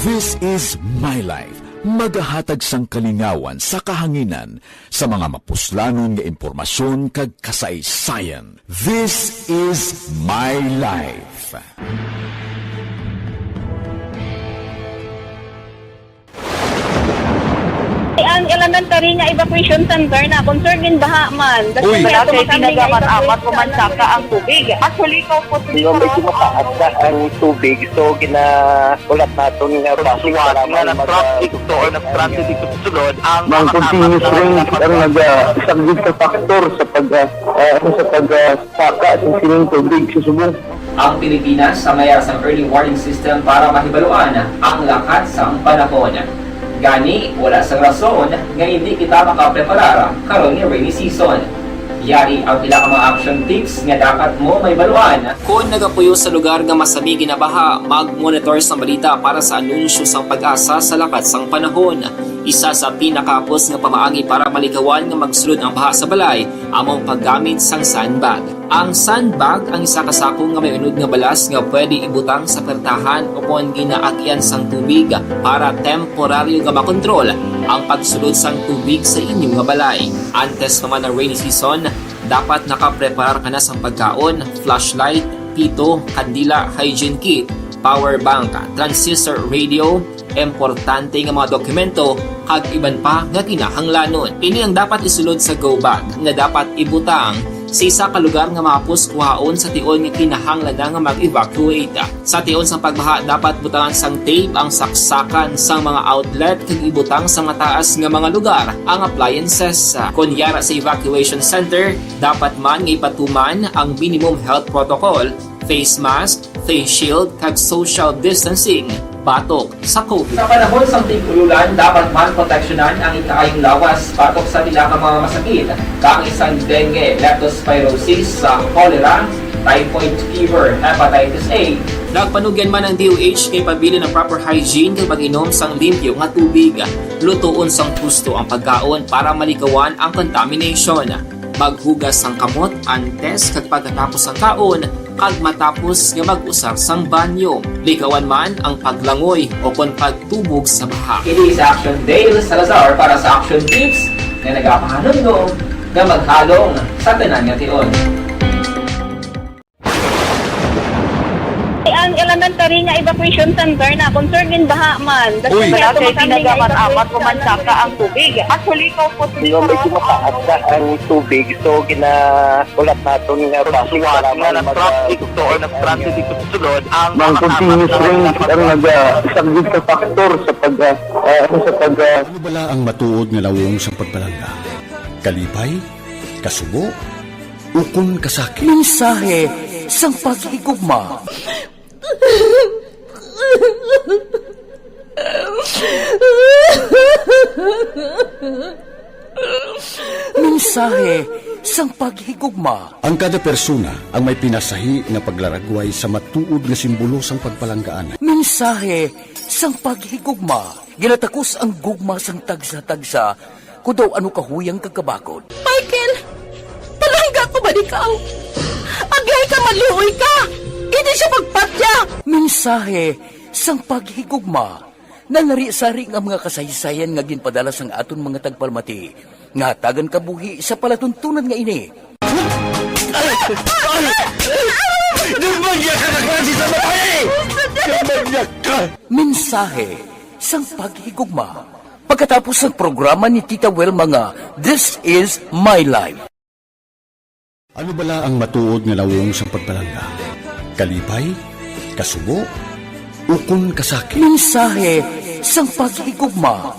This Is My Life, magahatag sang kalingawan sa kahanginan sa mga mapuslanon nga impormasyon kag kasaysayan. This Is My Life. Ang Ang elementary nga evacuation center na concern din baha man. Uy. Wala kay tinaga man amat ko man saka ang tubig. Actually, ko po. Di ba, medyo mataas na ang tubig, so ginahulat naton nga traffic nga para man nag-traffic mag- to or nag-transit dito sa sulod ang Ang continuous rain ang nag-, ah, isang good factor sa pag, ah, ah, ano, sa pag, ah, saka sa sining tubig sa Subo. Ang Pilipinas sa mayara sang early warning system para mahibaluan ang lakat sang panahon. Gani, wala sang rason nga hindi kita makapreparar karon nga rainy season. Yari ang pila ka mga action tips nga dapat mo mahibaluan. Kon nagapuyo sa lugar nga masami ginabaha, mag-monitor sa balita para sa anunsyo sang PAGASA sa lakat sang panahon. Isa sa pinakahapos nga pamaagi para malikawan nga magsulod ang baha sa balay amo ang paggamit sang sandbag. Ang sandbag ang isa ka sako nga may unod nga balas nga pwede ibutang sa pertahan o kon ginaagyan sang tubig para temporaryo nga makontrol ang pagsulod sang tubig sa inyo nga balay. Antes pa man ang rainy season, dapat nakapreparar ka na sang pagkaon, flashlight, pito, kandila, hygiene kit, power bank, transistor radio, importante nga mga dokumento, kag iban pa nga kinahanglanon. Ini ang dapat isulod sa go bag nga dapat ibutang sa isa ka lugar nga mahapos kuhaon sa tion nga kinahanglan na nga mag-evacuate. Sa tion sang pagbaha, dapat butangan sang tape ang saksakan sang mga outlet kag ibutang sa mataas nga mga lugar ang appliances. Kon yara sa evacuation center, dapat man nga ipatuman ang minimum health protocol, face mask, face shield, kag social distancing batok sa COVID. Sa panahon sang tig-ululan, dapat man proteksyonan ang ikaayong lawas batok sa pila ka mga masakit, kaangay sang dengue, leptospirosis, sa cholera, typhoid fever, hepatitis A. Nagpanugyan man ang D O H nga ipabilin ang proper hygiene kag pag-inom sang limpyo nga tubig. Lutoon sang husto ang pagkaon para malikawan ang contamination. Maghugas sang kamot antes kag pagkatapos sang kaon, kag matapos nga mag-usar sang banyo. Likawan man ang paglangoy o kon pagtubog sa baha. Ini sa Action Dale Salazar para sa Action Tips nga nagapahanumdom nga maghalong sa tanan nga tion. Ang elementary nga evacuation center na concern din baha man. Uy. Wala kay tinaga man amat ko man saka ang tubig. Actually, ko po. Di ba, medyo mataas na ang tubig, so ginahulat naton nga traffic para nga mag- nag-traffic to or nag-transit dito sa sulod ang mga continuous rain ang nag-, ah, isang good factor sa pag, ah, ah, ano, sa pag, ah, Ano bala ang matuod nga lawong sang pagpalangga? Kalipay? Kasubo? Ukon kasakit? Mensahe sang paghigugma. Mensahe sang paghigugma. Ang kada persona ang may pinasahi nga paglaragway sa matuod nga simbolo sang pagpalanggaan. Mensahe sang paghigugma. Ginatakos ang gugma sang tagsa-tagsa, kon daw ano kahuyang kag kabakod. Michael, palangga ko ba ikaw? Aglay ka, maluoy ka! Hindi siya pagpatya! Mensahe sang paghigugma. Nalari-sari nga mga kasaysayan nga ginpadala sang aton mga tagpalamati, nga hatagan kabuhi sa palatuntunan nga ini. Ay! Ay! Ay! Nagmangya ka na klase sa babae! Nagmangya ka! Mensahe sang paghigugma. Pagkatapos sang programa ni Tita Wilma nga This Is My Life. Ano bala ang matuod nga lawong sang pagpalangga? Kalipay? Kasubo? Ukon kasakit? Mensahe sang paghigugma.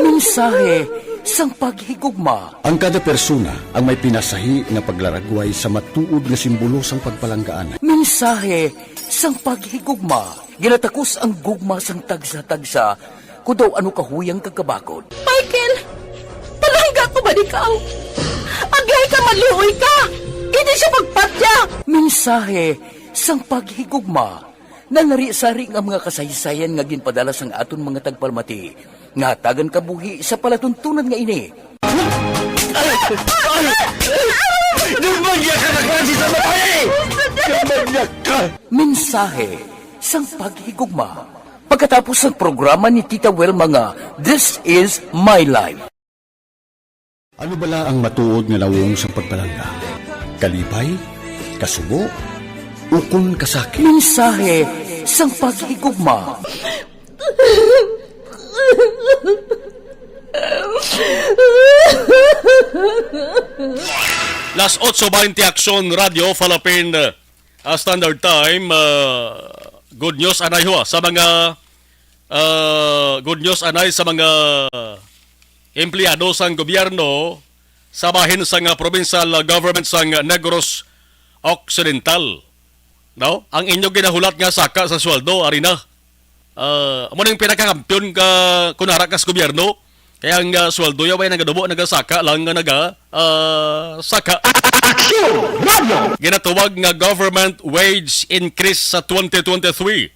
Mensahe sang paghigugma. Ang kada persona ang may pinasahi nga paglaragway sa matuod nga simbolo sang pagpalanggaan. Mensahe sang paghigugma. Ginatakos ang gugma sang tagsa-tagsa, kon daw ano kahuyang kag kabakod. Michael, palangga ko ba ikaw? Aglay ka, maluoy ka! Hindi siya pagpatya! Mensahe sang paghigugma. Nalari-sari nga mga kasaysayan nga ginpadala sang aton mga tagpalamati, nga hatagan kabuhi sa palatuntunan nga ini. Ay! Ay! Nagmangya ka na klase sa babae! Nagmangya ka! Mensahe sang paghigugma. Pagkatapos sang programa ni Tita Wilma nga This Is My Life. Ano bala ang matuod nga lawong sang pagpalangga? Kalipay? Kasubo? Ukon kasakit. Mensahe sang paghigugma. Las otso baynte, Aksyon Radio Philippine, ah, Standard Time. Ah, good news anay ho, ah, sa mga, ah, good news anay sa mga empleyado sang gobyerno sa bahin sang, ah, provincial, ah, government sang Negros Occidental. No? Ang inyo ginahulat nga saka sa sweldo, ari na. Ah, amo ning pinakakampiyon ka kunara kas gobyerno. Kaya ang, ah, sweldo yaw ay nagadubo, nagasaka lang nga naga, ah, saka. Aksyon Radio! Ginatawag nga government wage increase sa twenty twenty-three.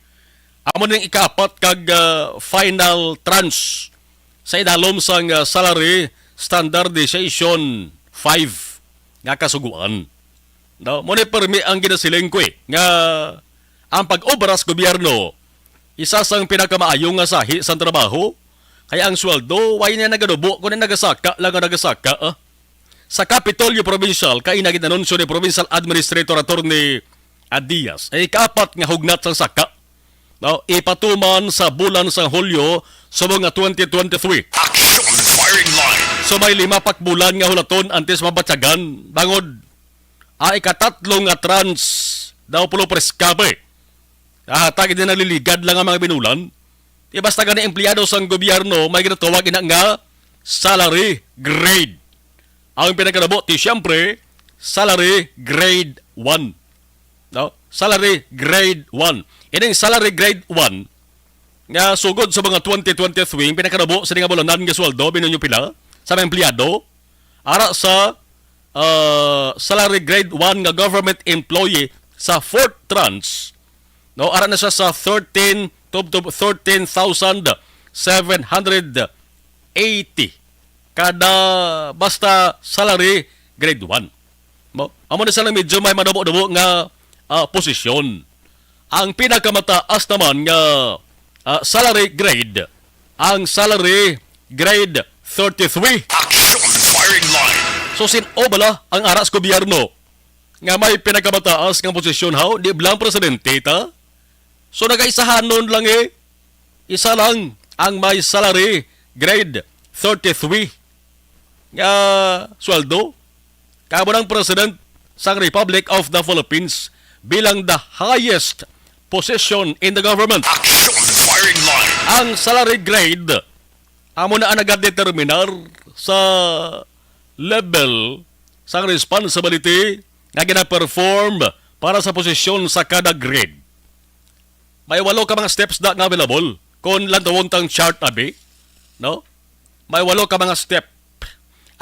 Amo ning ikaapat kag, ah, final tranche sa idalom sang, ah, salary standardization five nga kasugoan. No, mo ni permi ang ginasiling ko, eh, nga ang pag-obra sa gobyerno isa sang pinakamaayo nga sahi sang trabaho, kay ang sweldo way na nagadubo, kundi nagasaka lang nga nagasaka, ah. Sa Kapitolyo Provincial, kay naginanunsyo ni Provincial Administrator Attorney Adias, ay ikaapat nga hugnat sang saka, no, ipatuman sa bulan sang Hulyo subong nga twenty twenty-three. Action Firing Line. So may lima pa ka bulan nga hulaton antes mabatyagan, bangod ang ikatatlo nga trans daw pulo preska pa, eh. Ah, tagid na naliligad lang ang mga binulan. Di basta gani empleyado sang gobyerno, may ginatawag ina nga salary grade. Ang pinagkadabo, ti siyempre, salary grade one. No? Salary grade one. Ining salary grade one, nga sugod sa mga twenty twenty-three, ang pinakadabo sa nga bulanan nga sweldo, binuno pila sa mga empleyado, ara sa, ah, salary grade one nga government employee sa fourth tranche, no, ara na siya sa thirteen, tubtob thirteen thousand seven hundred eighty kada basta salary grade one. Mo, amo na sila medyo may madabo-dabo nga, ah, posisyon. Ang pinakamataas naman nga, ah, salary grade, ang salary grade thirty-three. Action Firing Line. So, sin-o bala ang ara sa gobyerno nga may pinakamataas nga posisyon, haw? Di bala ang presidente ta? So, nagaisahanon lang, eh. Isa lang ang may salary grade thirty-three nga sweldo. Kamo ng President sang Republic of the Philippines bilang the highest position in the government. Action Firing Line. Ang salary grade amo na ang nagadeterminar sa level sang responsibility nga gina-perform para sa posisyon sa kada grade. May walo ka mga steps da nga available. Kung lantawon tang chart, abi, no? May walo ka mga step.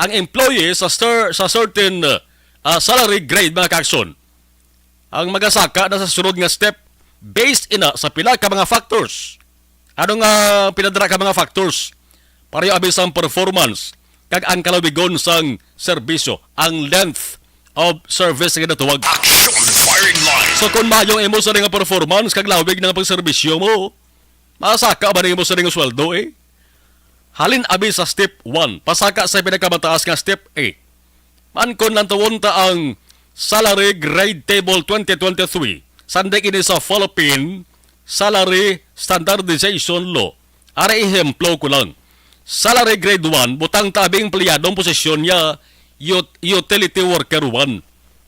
Ang employee sa cer-, sa certain, uh, salary grade, mga kaakson, ang magasaka na sa sunod nga step based ina sa pila ka mga factors. Ano nga pila dira ka mga factors? Pareho abi sang performance kag ang kalawigon sang serbisyo, ang length of service nga ginatawag. Action Firing Line. So, kung maayo ang imo sa nga performance kag lawig nga pagserbisyo mo, masaka ba nimo sa nga sweldo, eh? Halin abi sa step one, pasaka sa pinakamataas nga step A. Man kon lantawon ta ang Salary Grade Table twenty twenty-three, sandig ini sa Philippine Salary Standardization Law. Ari, ehemplo ko lang. Salary Grade one, butang ta abi ang empleyado ang posisyon niya, ut-, utility worker one.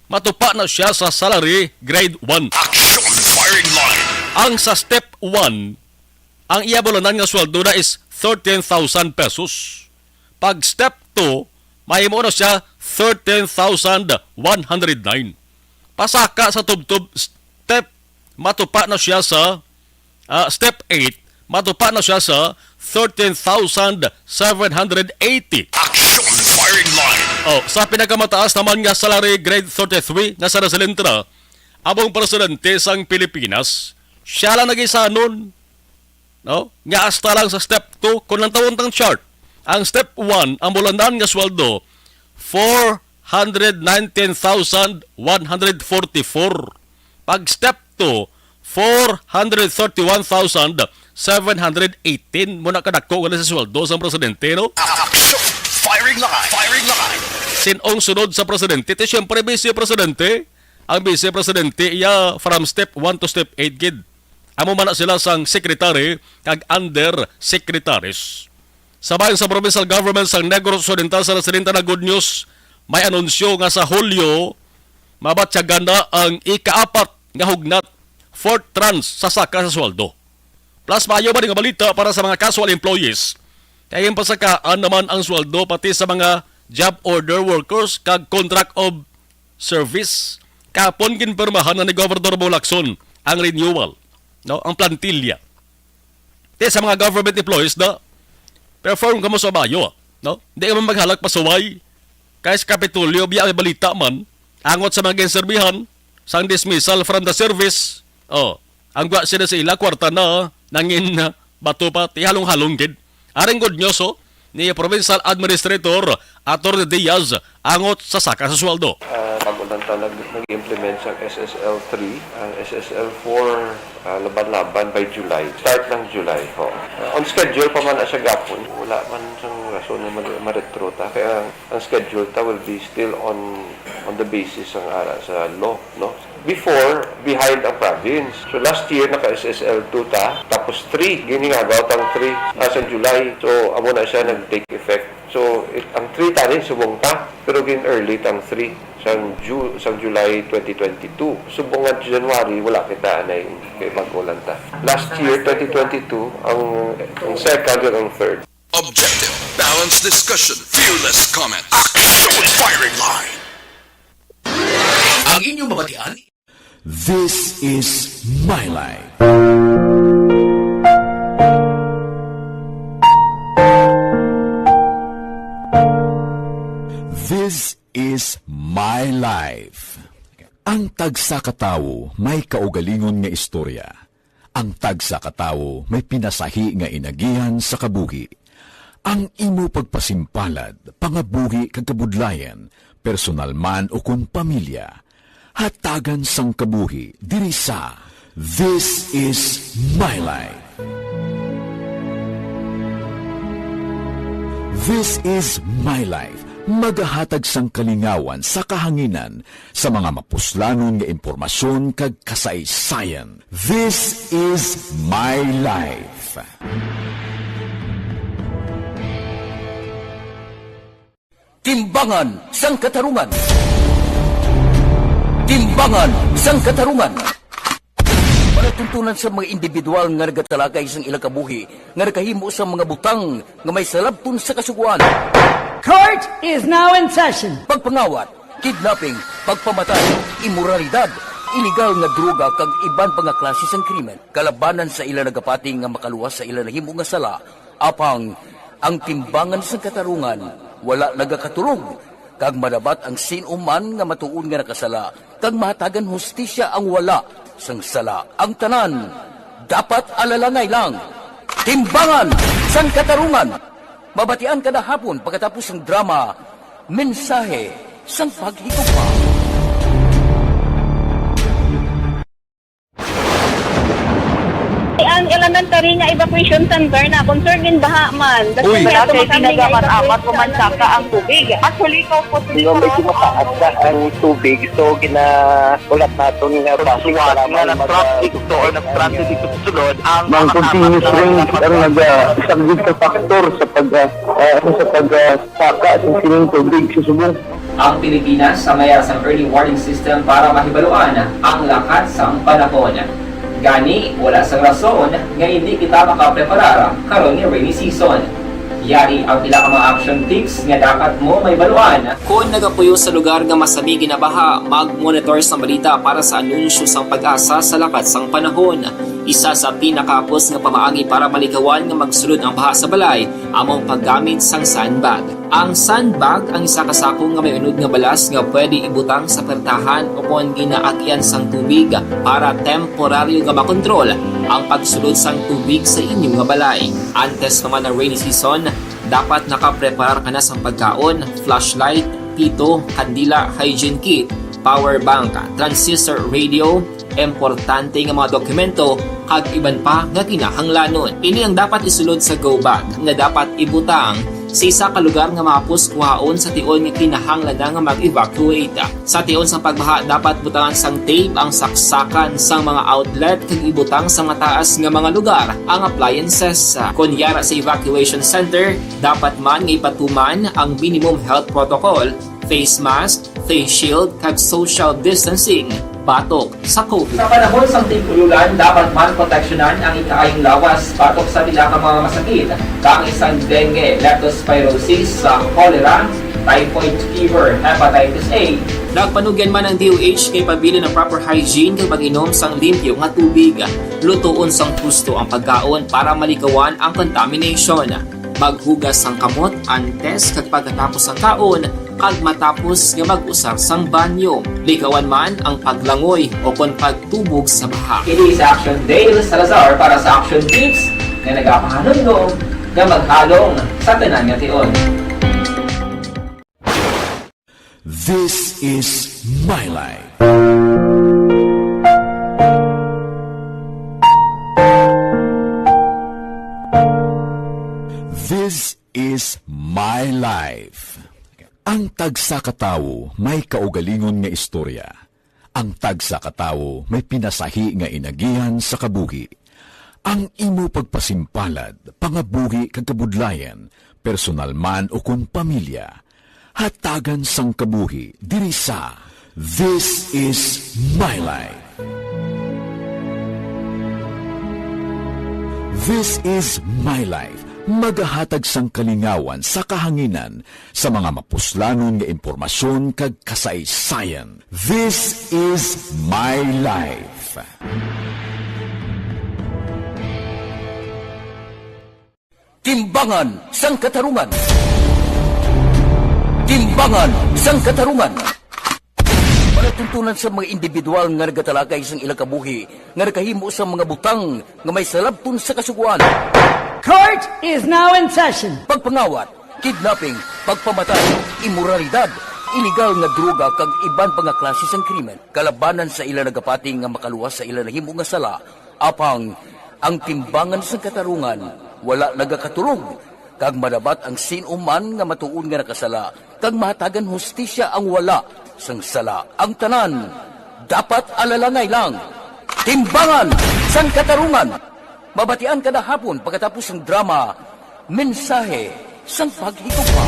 Matupa na siya sa Salary Grade one. Action Firing Line. Ang sa Step one, ang iya bulanan nga sweldo na is thirteen thousand pesos. Pag Step two, mahimo na siya thirteen thousand one hundred nine. Pasaka sa tubtob Step, matupa na siya sa, ah, Step eight, matupa na siya sa thirteen thousand seven hundred eighty. Action Firing Line. Oh, sa pinakamataas naman nga salary, Grade thirty-three, nga sa Resilentro, amo ang presidente sang Pilipinas. Siya lang nagisanon, no? Nga hasta lang sa Step two, kung lantawon tang chart, ang Step one, ang bulanan nga sweldo, four hundred nineteen thousand one hundred forty-four. Pag Step two, four hundred thirty-one thousand seven hundred eighteen. Muna kadako wala sa sweldo sang presidente, no? Action! Firing Line! Firing Line! Sin-ong sunod sa presidente? Ti, siyempre, Vice Presidente. Ang Vice Presidente iya from step one to step eight gid. Amo man na sila sang secretary kag under secretaries. Sa bahin sa provincial government sang Negros Occidental sa Residente na good news, may anunsyo nga sa Hulyo mabatyagan na ang ikaapat nga hugnat, fourth tranche sa saka sa sweldo. Plus, maayo ba nga balita para sa mga casual employees? Kay ginpasakaan naman ang sweldo pati sa mga job order workers kag contract of service. Kapon ginpirmahan na ni Governor Bong Lacson ang renewal, no, ang plantilla. Ti sa mga government employees na perform kamo sa bayo, no? Di ka man maghalak pasuway. Kay sa Kapitolyo, biya may balita man, angot sa mga ginserbihan, sang dismissal from the service, oh, ang gwa sila sa ila, kwarta na, nangin, ah, bato pa, ti halong-halong gid. Aring good news, oh, ni Provincial Administrator Attorney Diaz, angot sa saka sa sweldo. Ah, bago lang ta nag-, nag-implement sa S S L three, ang S S L four, ah, laban-laban by July. Start ng July, ho. Ah, on schedule pa man na siya gapon. Wala man sang rason nga ma-, ma-retro ta. Kaya ang, ang schedule ta will be still on, on the basis sang ara sa law, no? Before, behind ang province. So last year, naka-S S L two ta, tapos three, giningagaw tang three, ah, sa July. So, amo na siya nag-take effect. So, it, ang three tani, subong ta, pero gin-early tang three sang Ju-, sang July twenty twenty-two. Subong nga January, wala kita anay kay bag-o lang ta. Last year, twenty twenty-two, ang, ang second ug ang third. Objective, balanced discussion, fearless comment. Action! Firing line! Ang inyong mabatian. This is My Life. This is My Life. Ang tagsa ka tawo may kaugalingon nga istorya. Ang tagsa ka tawo may pinasahi nga inagihan sa kabuhi. Ang imo pagpasimpalad, pangabuhi kag kabudlayan, personal man ukon pamilya, hatagan sang kabuhi diri sa This Is My Life. This Is My Life, magahatag sang kalingawan sa kahanginan sa mga mapuslanon nga impormasyon kag kasaysayan. This Is My Life. Timbangan sang Katarungan. Timbangan sang Katarungan. Palatuntunan sa mga individual nga nagatalagay sang ilang kabuhi nga nakahimo sa mga butang nga may salabton sa Kasugoan. Court is now in session. Pagpangawat, kidnapping, pagpamatay, imoralidad, iligal nga droga kag iban pa nga klase sang krimen kalabanan sa ila nagapati nga makaluwas sa ila nahimo nga sala. Apang ang timbangan sang Katarungan wala nagakatulog, kag madabat ang sin-o man nga matuod nga nakasala, kag mahatagan hustisya ang wala sang sala. Ang tanan dapat alalangay lang. Timbangan sang Katarungan. Mabatian kada hapon pagkatapos sang drama, Mensahe sang Paghigugma. Ang elementary nga evacuation center na concern gin baha man. Uy. Wala kay tinaga man amat human saka ang tubig. Actually, ikaw po, di ba, medyo mataas na ang tubig. So, gina-, ulat naton nga basic nga na-traffic to or na-stranded dito sa sulod ang mga continuous rain ang naga-, isa gid ka factor sa pag, ah, ah, ano, sa pag, ah, saka sa sining tubig sa subong. Ang Pilipinas sa mayar sang early warning system para mahibaluan ang lakat sang panahon. Gani, wala sang rason nga hindi kita makapreparar karon nga rainy season. Yari ang pila ka mga action tips nga dapat mo mahibaluan. Kon nagapuyo sa lugar nga masami ginabaha, mag-monitor sang balita para sa anunsyo sang PAGASA sa lakat sang panahon. Isa sa pinakahapos nga pamaagi para malikawan nga magsulod ang baha sa balay amo ang paggamit sang sandbag. Ang sandbag ang isa ka sako nga may unod nga balas nga pwede ibutang sa pertahan ukon ginaagian sang tubig para temporaryo nga makontrol ang pagsulod sang tubig sa inyo nga balay. Antes pa man ang rainy season, dapat nakapreparar ka na sang pagkaon, flashlight, pito, kandila, hygiene kit, power bank, transistor radio, importante nga mga dokumento, kag iban pa nga kinahanglanon. Ini ang dapat isulod sa go bag nga dapat ibutang Sa isa ka lugar nga mahapos kuhaon sa tion nga kinahanglan na nga mag-evacuate. Sa tion sang pagbaha, dapat butangan sang tape ang saksakan sang mga outlet kag ibutang sa mataas nga mga lugar ang appliances. Kon yara sa evacuation center, dapat man nga ipatuman ang minimum health protocol, face mask, face shield, kag social distancing batok sa COVID. Sa panahon sang tig-ulolan, dapat man proteksyonan ang ikaayong lawas batok sa pila ka mga masakit, kaangay sang dengue, leptospirosis, sa cholera, typhoid fever, hepatitis A. Nagpanugyan man ang D O H kay pabilin ang proper hygiene kag pag-inom sang limpyo nga tubig. Lutoon sang husto ang pagkaon para malikawan ang contamination. Maghugas sang kamot antes kag pagkatapos sang kaon, kag matapos nga mag-usar sang banyo. Likawan man ang paglangoy o kon pagtubog sa baha. Kini si Action Dale Salazar para sa Action Tips nga nagapahanumdom nga maghalong sa tanan nga tion. This is my life. This is my life. Ang tagsa ka tawo may kaugalingon nga istorya. Ang tagsa ka tawo may pinasahi nga inagihan sa kabuhi. Ang imo pagpasimpalad, pangabuhi kag kabudlayan, personal man ukon pamilya, hatagan sang kabuhi diri sa This Is My Life. This Is My Life, magahatag sang kalingawan sa kahanginan sa mga mapuslanon nga impormasyon kag kasaysayan. This Is My Life. Timbangan sang Katarungan. Timbangan sang Katarungan. Palatuntunan sa mga individual nga nagatalakay sang ilang kabuhi nga nakahimo sa mga butang nga may salabton sa Kasugoan. Court is now in session. Pagpangawat, kidnapping, pagpamatay, imoralidad, iligal nga droga kag iban pa nga klase sang krimen. Kalabanan sa ila nagapati nga makaluwas sa ila nahimo nga sala, apang ang timbangan sang katarungan wala nagakatulog, kag madabat ang sin-o man nga matuod nga nakasala, kag mahatagan hustisya ang wala sang sala. Ang tanan dapat alalangay lang. Timbangan sang Katarungan. Mabatian kada hapon pagkatapos sang drama, Mensahe sang Paghigugma.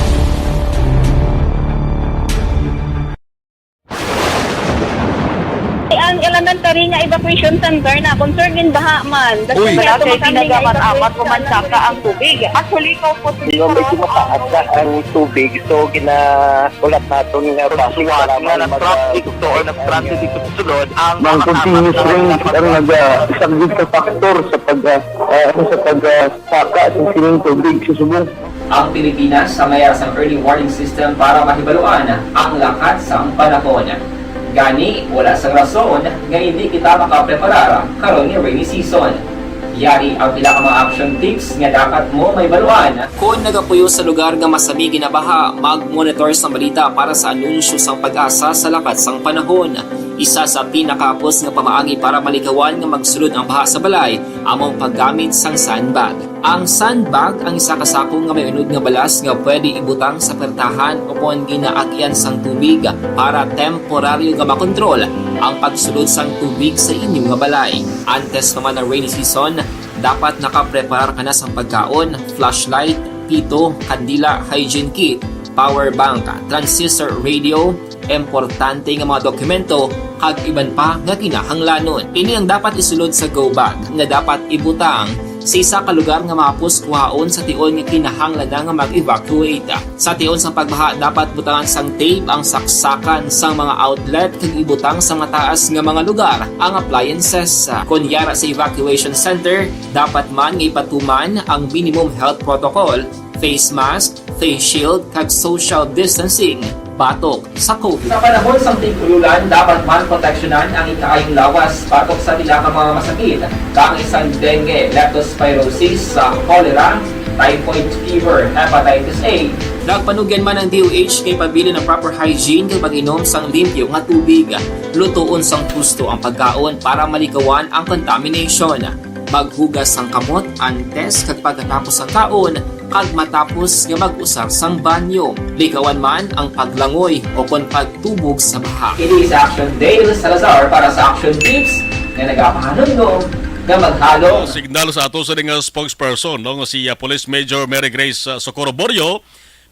Ang elementary nga evacuation center na concerned in baha man. Uy. Wala kay pinagaman amat ko man saka ang tubig. Actually, ko po. Di ba, medyo mataas na ang tubig, so gina- Ulat naton nga traffic nga nag-traffic to or nag-transit dito sa sulod ang Ang continuous rain ang naga-, isa gid ka factor sa pag, ah, ah, ano, sa pag, ah, saka sa sining tubig sa subong. Ang Pilipinas sa mayar sang early warning system para mahibaluan ang lakat sang panahon. Gani, wala sang rason nga hindi kita makapreparar karon nga rainy season. Yari ang pila ka mga action tips nga dapat mo mahibaluan. Kon nagapuyo sa lugar nga masami ginabaha, mag-monitor sang balita para sa anunsyo sang PAGASA sa lakat sang panahon. Isa sa pinakahapos nga pamaagi para malikawan nga magsulod ang baha sa balay amo ang paggamit sang sandbag. Ang sandbag ang isa ka sako nga may unod nga balas nga pwede ibutang sa pertahan o kon ginaagian sang tubig para temporaryo nga makontrol ang pagsulod sang tubig sa inyo nga balay. Antes pa man ang rainy season, dapat nakapreparar ka na sang pagkaon, flashlight, pito, kandila, hygiene kit, power bank, transistor radio, importante nga mga dokumento, kag iban pa nga kinahanglanon. Ini ang dapat isulod sa go bag nga dapat ibutang sa isa ka lugar nga mahapos kuhaon sa tion nga kinahanglan na nga mag-evacuate. Sa tion sang pagbaha, dapat butangan sang tape ang saksakan sang mga outlet kag ibutang sa mataas nga mga lugar ang appliances. Kon yara sa evacuation center, dapat man nga ipatuman ang minimum health protocol, face mask, face shield, kag social distancing batok sa COVID. Sa panahon sang tig-ulolan, dapat man proteksyonan ang ikaayong lawas batok sa pila ka mga masakit, kaangay sang dengue, leptospirosis, sa cholera, typhoid fever, hepatitis A. Nagpanugyan man ang D O H kay pabilin ang proper hygiene kag pag-inom sang limpyo nga tubig. Lutoon sang husto ang pagkaon para malikawan ang contamination. Maghugas sang kamot antes kag pagkatapos sang kaon, Pag matapos nga mag-usar sang banyo, likawan man ang paglangoy o kon pagtubog sa baha. Ini sa Action Dale Salazar para sa Action Tips nga nagapahanumdom nga maghalong. Signal sa ato sa nga spokesperson, no, nga si, ah, Police Major Mary Grace, ah, Socorro Borio.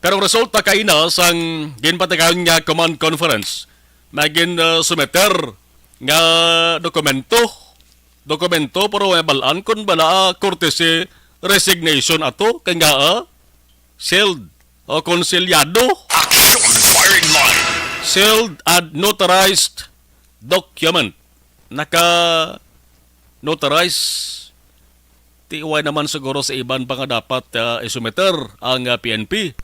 Pero ang resulta kaina sang ginpatigayon nga command conference, may gin, ah, sumiter nga dokumento, dokumento, pero may balaan kung bala, ah, courtesy resignation ato, kay nga, ah, sealed o konsilyado. Action Firing Line. Sealed and notarized document. Naka-notarize. Ti, wala naman siguro sa iban pa nga dapat, ah, isumiter ang, ah, P N P.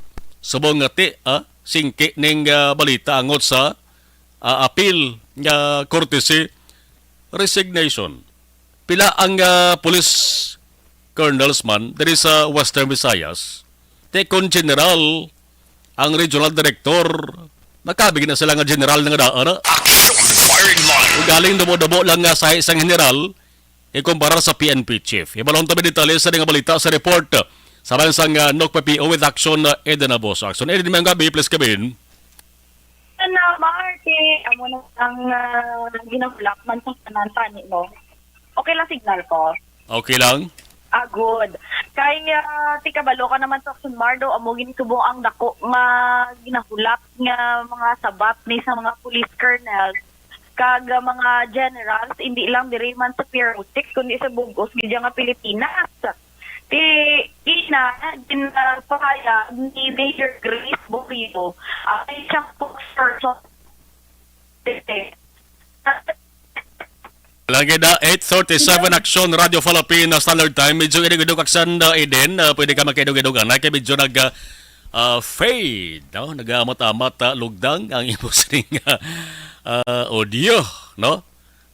Subong nga ti, ah, singki ning, ah, balita angot sa, ah, appeal nga courtesy resignation. Pila ang, ah, police colonels man diri sa Western Visayas? Ti kon general ang regional director, makabig na sila nga general na nga daan, ah. Action Firing Line. Kung galing dumo-dumo lang nga sa isang general, ikumpara sa P N P chief. Ibalon tabi detalye sa nga balita sa report. Sa bayan sang, ah, Nok P P O with Action, ah, Eden Aboso. Action Eden, mayong gabi, please come in. Ano, Marky? Amo na ang, ah, ginahulak man sa tanan tani, no? Okay lang signal ko? Okay lang. Ah, good. Kay, ah, ti kabalo ka naman sa Action Mar, do, amo gini subong ang dako nga ginahulak nga mga sabat ni sa mga police colonels kag, ah, mga generals, hindi lang diri man sa Pier Six, kundi sa bug-os gid nga Pilipinas. Ti ina, ginapahayag ni Mayor Grace Borio, ang siyang spokesperson. Lagi na, eight thirty-seven, Action Radio Philippines Standard Time. Medyo idog-idog, Action, uh, Eden. Uh, pwede ka makaidog-idog, anay, kay medyo nag, uh, uh, fade, no? Nag-amat-amat, uh, lugdang ang imo sining, uh, uh, audio, no?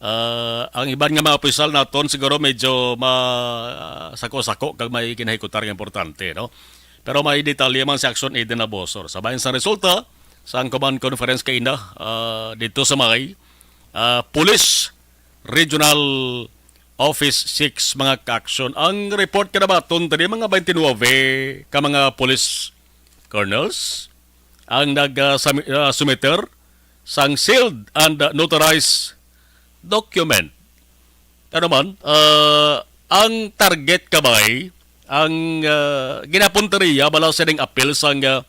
Uh, ang iban nga mga opisyal naton siguro medyo ma-, uh, sako-sako kag may ginahikutar nga importante, no? Pero may detalye man si Action Eden Abosor. Sa bayan sa resulta, sa command conference kaina, uh, dito sa may, uh, Police Regional Office Six, mga ka-action. Ang report kanabaton tani mga twenty-nine ka mga police colonels ang nag, ah, sami-, ah, sumiter sang sealed and, ah, notarized document. Ano man, ah, ang target kabay, ang, ah, ginapunteriya bala sa ning apil sang, ah,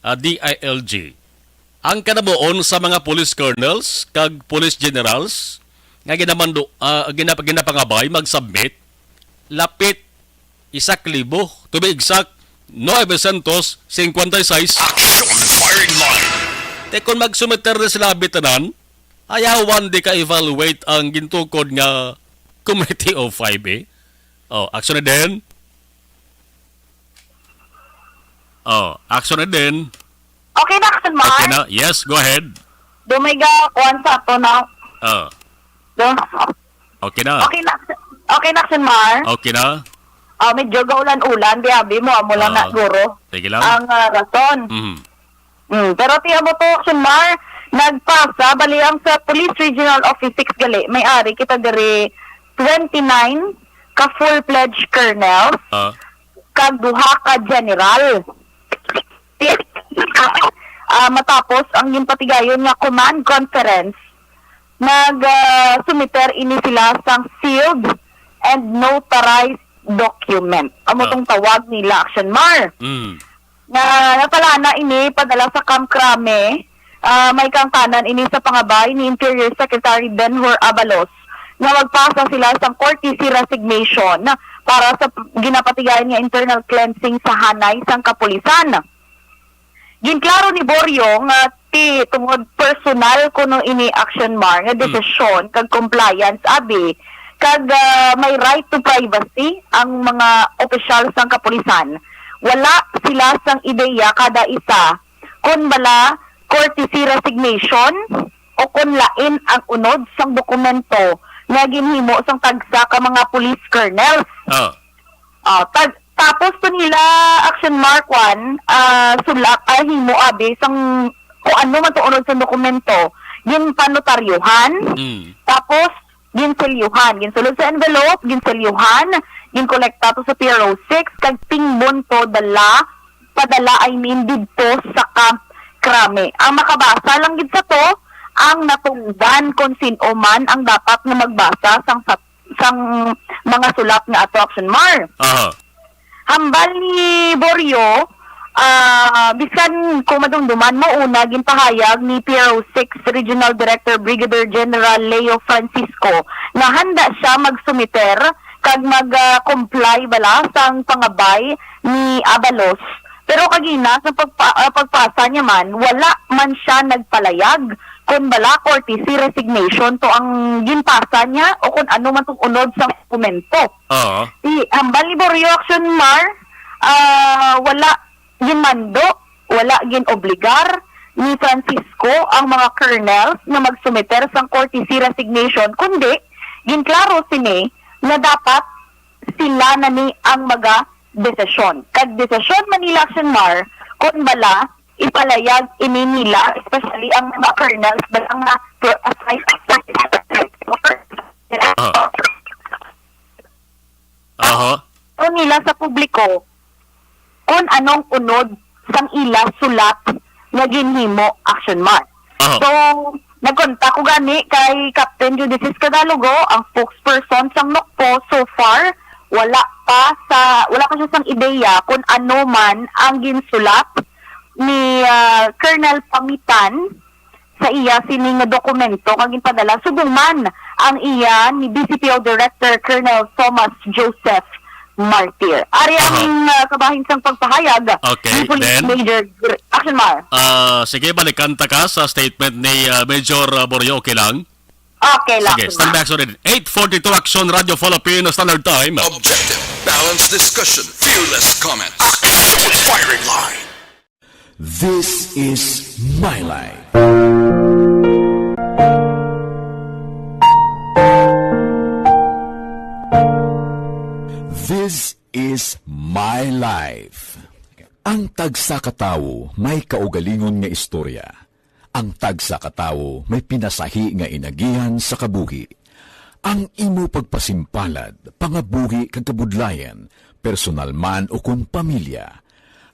ah, D I L G. Ang kanamuon sa mga police colonels kag police generals nga ginamando, ah, ginap-, ginapangabay mag-submit, lapit isa ka libo, to be exact, nuebe siyentos singkwenta y seis. Action Firing Line. Te, kung magsumiter na sila abi tanan, ayawan di ka evaluate ang gintukod nga Committee of Five, eh. Oh, action na din. Oh, action na din. Okay na, Action Mar? Okay na. Yes, go ahead. Dumay ga kuwan sa ato na. Oh. Do. Okay na. Okay na, okay na, Action Mar? Okay na. Ah, medyo gaulan-ulan, biyabi mo, amo lang na, Ah, guro. Sige lang. Ang, ah, rason. Mhm. Mm, pero ti amo to, Action Mar, nagpasa, bali ang sa Police Regional Office Six gali, may ari kita diri twenty-nine ka full-fledged colonels, Ah. kag duha ka general. Ah, matapos ang ginpatigayon nga command conference, nag, ah, sumiter ini sila sang sealed and notarized document. Amo Ah. tong tawag nila, Action Mar. Mm. Nga napalana ini padala sa Camp Crame, ah, may kaangtanan ini sa pangabay ni Interior Secretary Ben-Hur Abalos nga magpasa sila sang courtesy resignation para sa p-, ginapatigayon nga internal cleansing sa hanay sang kapulisan. Ginklaro ni Borio nga ti tungod personal kuno ini, Action Mar, nga Hmm. desisyon kag compliance abi, kag, ah, may right to privacy ang mga opisyal sang kapulisan. Wala sila sang ideya kada isa kon bala courtesy resignation o kon lain ang unod sang dokumento nga ginhimo sang tagsa ka mga police colonels. Ah. Ah, tag-, tapos to nila, Action Mar, kwan, ah, sulak, ah, himo abi sang kung ano man to unod sa dokumento, ginpanotaryuhan. Mm. Tapos, ginselyuhan, ginsulod sa envelope, ginselyuhan, ginkolekta to sa P R O six, kag tingbon to dala, padala, I mean, didto sa Camp Crame. Ang makabasa lang gid sa to, ang natungdan kon sin-o man ang dapat nga magbasa sang sa, sang mga sulat nga ato, Action Mar. Aha. Hambal ni Borio, ah, bisan ko madumduman mo, una ginpahayag ni P R O six Regional Director Brigadier General Leo Francisco nga handa siya magsumiter kag mag, ah, comply bala sang pangabay ni Abalos. Pero kagina sa pagpa-, ah, pagpasa niya man, wala man siya nagpalayag kon bala courtesy resignation to ang ginpasa niya o kon ano man tong unod sa dokumento. Oo. Si hambal ni Borio, Action Mar, ah, wala ginmando, wala ginobligar ni Francisco ang mga colonels nga magsumiter sang courtesy resignation, kundi ginklaro sini nga dapat sila na ni ang magadesisyon. Kag desisyon man nila, Action Mar, kon bala ipalayag ini nila, especially ang mga colonels, bala nga pro-, aside Aha. Aha. o nila sa publiko kung anong unod sang ila sulat nga ginhimo, Action Mar. Aha. So, nagkontak ko gani kay Captain Judicis Cadalogo, ang spokesperson sang NOCPO. So far, wala pa sa, wala pa siya sang ideya kung ano man ang ginsulat ni, ah, Colonel Pamitan sa iya sini nga dokumento nga ginpadala subong man ang iya ni B C P O Director Colonel Thomas Joseph Martir. Ari ang, Aha. ah, kabahin sang pagpahayag Okay, ni Police then? Major Gr-, Action Mar. Ah, sige, balikan ta ka sa statement ni, ah, Major, ah, Borio, okay lang? Okay lang, Sige, Action stand Mar. by, Action Ready. Eight forty-two, Action Radio Philippines Standard Time. Objective, balanced discussion, fearless comments. Firing line. This is my life. This is my life. Ang tagsa ka tawo may kaugalingon nga istorya. Ang tagsa ka tawo may pinasahi nga inagihan sa kabuhi. Ang imo pagpasimpalad, pangabuhi kag kabudlayan, personal man ukon pamilya,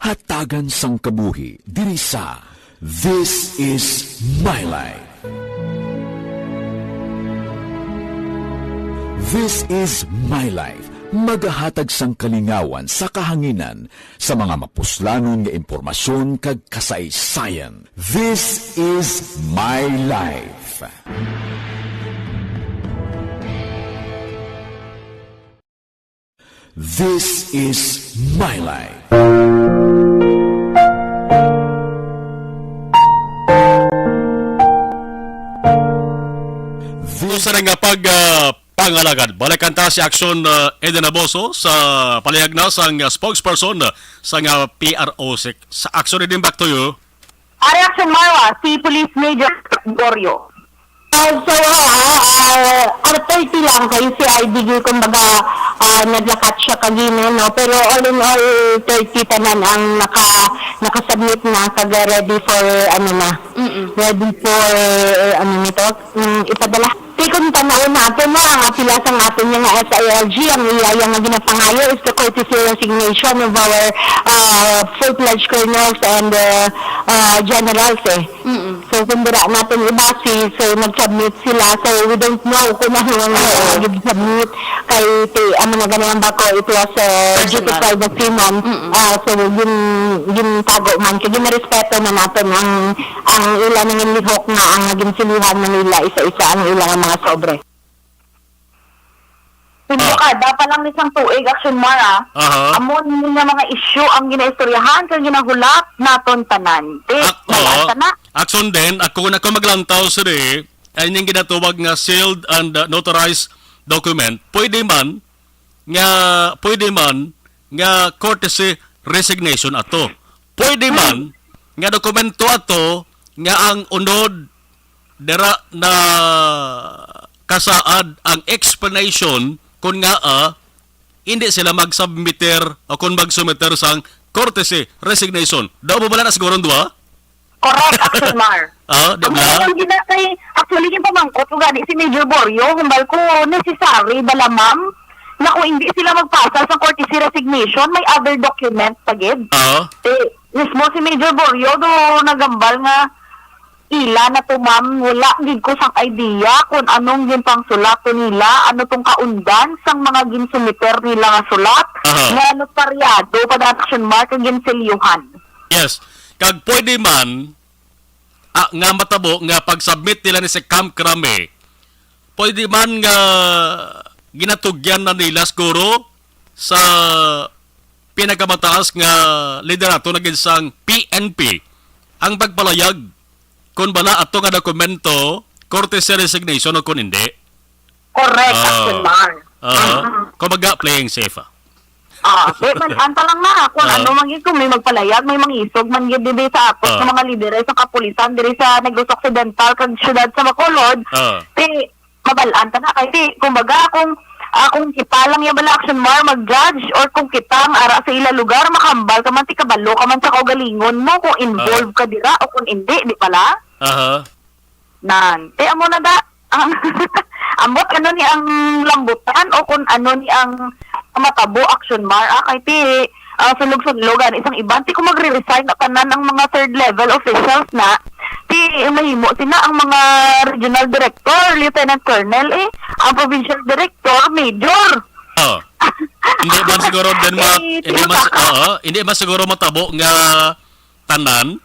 hatagan sang kabuhi diri sa This is My Life. This is My Life, magahatag sang kalingawan sa kahanginan sa mga mapuslanon nga impormasyon kag kasaysayan. This is My Life. This is My Life. This Sa nga pag, ah, pangalagad, balikan ta si Action, ah, Eden Aboso sa palihag na sang, ah, spokesperson, ah, sa nga P R O six. Sa Action Eden, back to you. Ari, Action Mar, si Police Major Borio. Ah, so, ah, ah, ah, thirty lang kay si I D G, kumbaga, ah, naglakat siya kagina, no? Pero all in all, thirty tanan ang naka-, nakasubmit na, kag ready for, ano na, Mm-mm. ready for, ano nito, mm, ipadala. Tikon tanaw natin na ang apila sang aton nga S I L G, ang iya nga ginapangayo is the courtesy resignation of our, ah, full-fledged colonels and, ah, ah, generals, eh. Mm-mm. So, kung dira natin ibasi, so, nag-submit sila. So, we don't know kung ano ang Oo. nag-submit. Kay, ti-, amo na gani ang bako, it was, uh, due to Personal. privacy man. Mm-mm. Ah, so, gin-, gintago man. Kay ginarespeto man natin ang, ang ila nga lihok nga ang naging silihan man nila isa-isa ang ila nga mga sobre. Pindukada pa lang ni sang tuig, Action Mar, ah. Aha. Amo ni nga mga issue ang ginaistoryahan kag ginahulat naton tanan. Di, Ak-, wala oo. Sana. Action din, ako na ko maglantaw, sir, eh. Ay, ning ginatawag nga sealed and, uh, notarized document. Pwede man nga, pwede man nga courtesy resignation ato. Pwede man nga dokumento ato nga ang unod dira na kasaad ang explanation kon ngaa hindi sila magsubmiter o kon magsumiter sang courtesy resignation. Daw mo bala na siguro ang duha? Correct, Action Mar. Ah, di Ang ba? Ang gina-, kay, actually, yung pamangkot ko gani si Major Borio, humbal ko, necessary bala, ma'am, na kung hindi sila magpasa sa courtesy resignation, may other document pa gid. Ah. Eh, mismo si Major Borio do nagambal nga ila na to, ma'am, wala gid ko sang idea kung anong ginpangsulato nila, ano tong kaundan sang mga ginsumiter nila nga sulat, Aha. nga notaryado pa, action mark, ang ginselyuhan. Yes. Kag pwede man, ah, nga matabo nga pag-submit nila ni si Cam Crame, pwede man nga ginatugyan na nila siguro sa pinakamataas nga liderato na gid sang P N P ang pagpalayag kon bala ato nga dokumento, courtesy resignation o kon hindi. Correct, Ah. Action Mar. Ah. Mm. Kumbaga, playing safe, ah. Ah, di, man, anta lang na, kung Ah. ano man yun, kung may magpalayag, may mangisog man yun, di, di sa ato, Ah. sa mga lideres sa kapulisan, diri sa Negros Occidental, kag syudad sa Bacolod, Ah. di, mabalaan ta na. Kay di, kumbaga, kung, ah, kung kita lang yung bala, Action Mar, mag-judge, or kung kita ang ara sa ila lugar, makambal ka man, ti kabalo ka man sa kaugalingon mo, kung involved Ah. ka dira, o kung hindi, di pala? Aha. Nan. Eh, amo na da. Ang, ambot ano ni ang lambutan o kung ano ni ang matabo, Action Mar. Ah, kay ti, ah, sulog-sulog, ani, sang iban. Ti kung magre-resign na tanan ang mga third level officials na, ti mahimo sina ang mga regional director, lieutenant colonel, eh, ang provincial director, major. Oh. Hindi man siguro din ma-, Eh, hindi man si-, sino ka? Oo, hindi man siguro matabo nga tanan.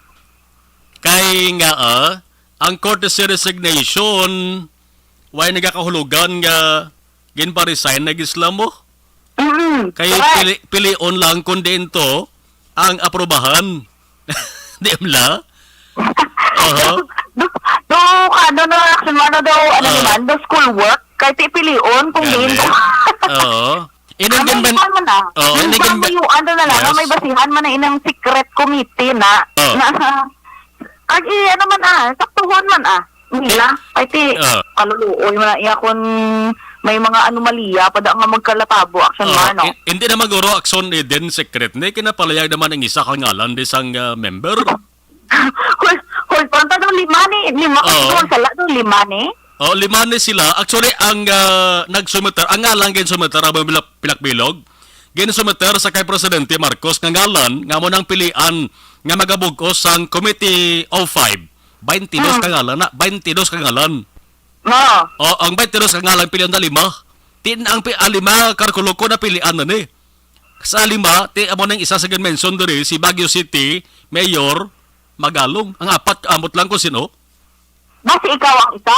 Kay nga, ah, ang courtesy resignation, way nagakahulugan nga ginpa-resign na gid sila mo. Mm, Kay correct. pili-, pilion lang kung diin to ang aprobahan. Di ba? Aha. Do, do, ano na, Action Mar, ano daw, ano Ah. naman, do school work, kay ti pilion kung Gani. diin to. Oo. Inang Ano, ginban-, ipan man, ah. Oo, Yung inang ginban-, panguyuan to na lang, Yes. may basihan man na inang secret committee na, Oh. na, kag i-, ano man, ah, saktuhon man, ah, nila. Ay, ti, Oh. kaluluoy man na iya kung may mga anomalya pa da nga magkalatabo, Action Oh, Mar, no? hin-, hindi naman guro action ni din secret ni, kinapalayag naman ang isa ka ngalan di sang, ah, member. Hold, hold on, tanong lima ni, lima ka Oo. siguro, sala daw, lima ni? Oh, lima ni sila. Actually, ang, ah, nagsumiter, ang ngalan gid sumiter, amo pila-, pilakbilog. Ginsumiter sa kay Presidente Marcos nga ngalan, nga amo nang pilian nga magabug-os sang Committee of Five. Twenty-dos Mm. ka ngalan na, twenty-dos ka ngalan. Oo. Oh, ang twenty-dos ka ngalan, pilian na lima. Tin ang pi-, ah, lima, karkulo ko na pilian na ni. Sa lima, ti amo nang isa sa ginmention diri, si Baguio City Mayor Magalong. Ang apat, ambot lang kung sino. Basi ikaw ang isa?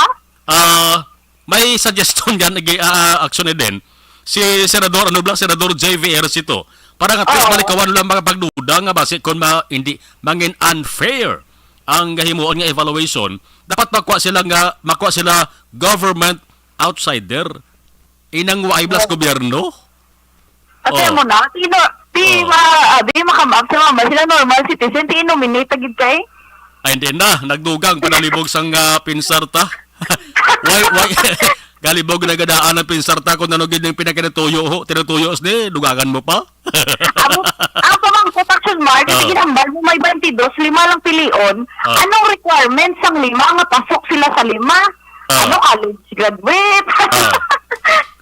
Ah, may suggestion yan, igi-, ah, action ni din. Si Senador, ano ba, Senador J V Ejercito. Para nga, Oo. malikawan lang mga pagduda nga basi kung ma-, hindi, mangin unfair ang gahimuon nga evaluation. Dapat makuha sila nga, makuha sila government outsider. Inang waay blas Oo. gobyerno? Ate Oh. mo na, sino, di Oh. ma-, ah, di makam-up sa mga sila normal citizen, di nominate gid kay? Ay, hindi na. Nagdugang, panalibog sang, ah, pinsar ta. Why, why? Galibog na gadaan ang pinsar ta kung ano gid yung pinakinatuyo, ho. Tinatuyo ni, dugangan mo pa? Ang, ang pamangkot, Action Mar, kasi Oh. ginambal mo may twenty-dos, lima lang pilion. Oh. Anong requirements sang lima nga pasok sila sa lima? Oh. Ano, college graduate? Oh.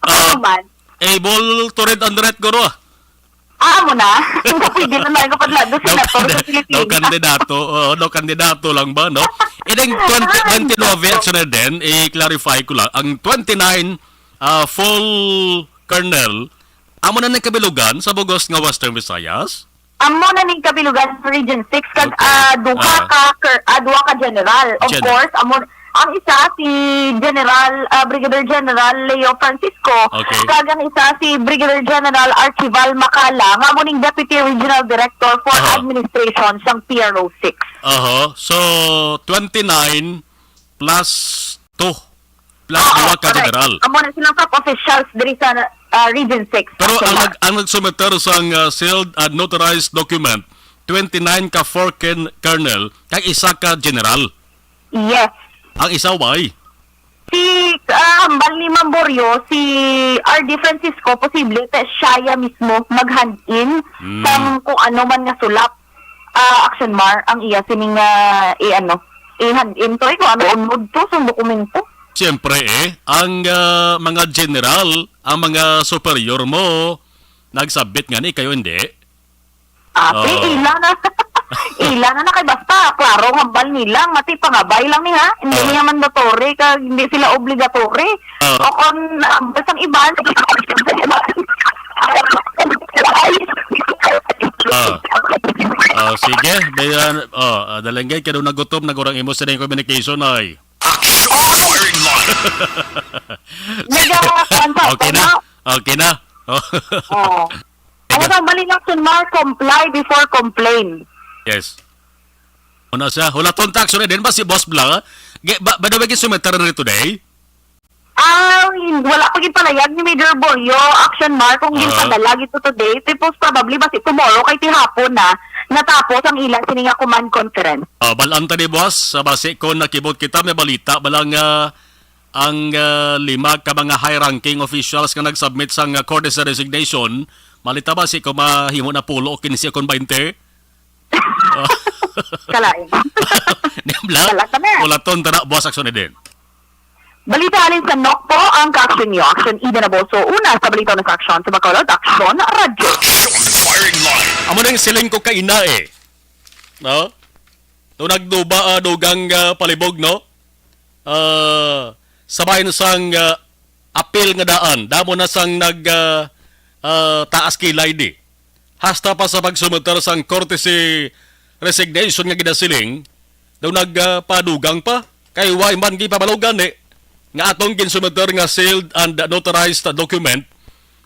Ano Oh. man? Able to read and write, guro. Ah, amo na. Pwede na lang kapag lado, No senator sa can-, no Pilipinas. Kandidato. Oo, no kandidato lang ba, no? Ining twenty, Ah, twenty-nine, sakto. Action na din, i-clarify ko lang. Ang twenty-nine, ah, full colonel, amo na ning kabilugan sa bugos nga Western Visayas? Amo na ning kabilugan sa Region six, kag, Okay. ah, duha Ah. ka ker-, ah, duha ka general. Of Gen- course, amo, ang isa si General, ah, Brigadier General Leo Francisco, Okay. kag ang isa si Brigadier General Archival Macala, nga amo ning Deputy Regional Director for Aha. Administration sang P R O six. Aha. So, twenty-nine plus two. Plus Oo, duha ka correct. General. Amo na silang top officials diri sa, ah, Region six. Pero ang Actually. nag-, ang nagsumiter sang, ah, sealed and notarized document, twenty-nine ka four ken-, colonel, kag isa ka general. Yes. Ang isa, why? Si, ah, hambal ni Ma'am Borio, si R D Francisco, posible ta siya ya mismo mag-hand in Mm. sang kung ano man nga sulap, ah, Action Mar, ang iya sining, ah, i-ano, Ihan-in to, eh, kung ano unod to, sa dokumento. Siyempre, eh, ang, ah, mga general, ang mga superior mo, nagsabit nga ni kayo, hindi? Ate, Oo. ila na. Ila na na kay basta, klaro ang hambal nila, mati pangabay lang ni ha. Hindi Oo. niya mandatory, kag hindi sila obligatory. Oo. O kung, ah, basta ang iban, Ah. Ah, sige, dayon, oh, ah, dalanggay, kay daw nagutom na gurang imo sa inyong communication, ay. Action firing line. Nagawa ka ang Okay na. Ano? Okay na. Oh. Oo. Ano Sige. daw, mali lang, Sunmar, comply before complain. Yes. Una siya, hulaton ta, actually, din ba si Boss Blanc? Ge-, ba, ba daw gisumiter na rin today? Ah, hin-, wala pa gid palayag ni Major Boyo, action mark, kung Ah. ginpadala gid to today, tipos probably basi tomorrow kay tihapon na natapos ang ila sini nga command conference. Ah, balaan ta ni boss, sa basi kon nakibot kita, may balita bala nga ang, ah, lima ka mga high-ranking officials nga nag-submit sang, ah, courtesy resignation, malita basi kon mahimo na pulo o kinse o kon baynte? Kalain. Di bala? Wala ka na. Wala ton, tara, boss, action na din. Balita halin sa Nokpo, ang ka-action niyo. Action Eden Aboso, una sa balita na sa action sa Bacolod, Action Radyo. Action firing line. Amo nang siling ko kaina eh. No? To nagduba, ah, dugang, ah, palibog, no? Ah, sa bahin sang, ah, apil nga daan, damo na sang nag, ah, ah, taas kilay di. Hasta pa sa pagsumiter sang courtesy resignation nga ginasiling, daw nagpadugang pa, kay way man gipabalo gani nga atong ginsumiter nga sealed and notarized document,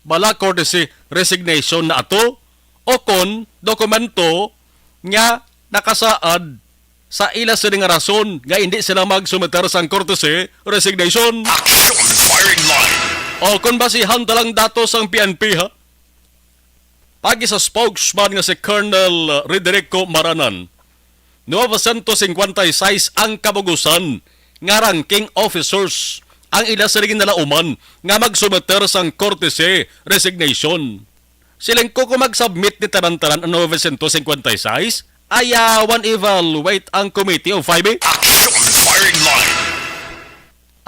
bala courtesy resignation na ato, o kon dokumento nga nakasaad sa ila sini nga rason nga indi sila magsumiter sang courtesy resignation. Action firing line. O kon basihan ta lang datos sang P N P, ha? Pagi sa spokesman nga si Colonel Rederico Maranan, novecientos cincuenta y seis ang kabugusan nga ranking officers ang ila sini ginalauman nga magsumiter sang courtesy resignation. Siling ko, kung mag-submit ni tanan-tanan ang novecientos cincuenta y seis, ayawan evaluate ang Committee of Five A. Action firing line.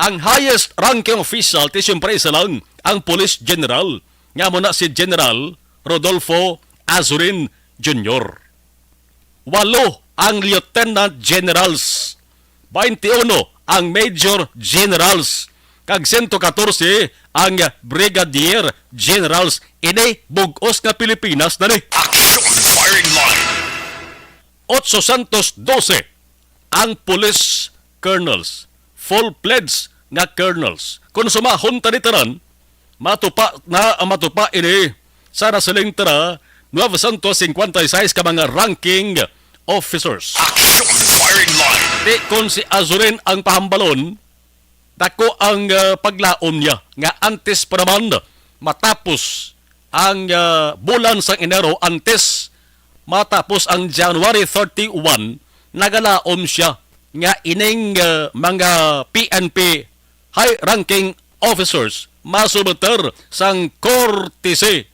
Ang highest ranking official, ti siyempre isa lang, ang Police General, nga amo na si General Rodolfo Azurin Junior. Walo ang Lieutenant Generals, twenty-one ang Major Generals, kag sento katorse ang Brigadier Generals. Ini bug-os nga Pilipinas na ni. Action firing line. Otsosyentos dose ang police colonels, full-fledged nga colonels. Kung sumahon ta ni tanan, matupa na, matupa ini sa nasiling tara, novecientos cincuenta y seis ka mga ranking officers. Action firing line. Di kon si Azurin ang pahambalon, dako ang, ah, paglaom niya nga antes pa naman matapos ang, ah, bulan sang Enero, antes matapos ang January thirty-one, nagalaom siya nga ining, ah, mga P N P high-ranking officers masumiter sang courtesy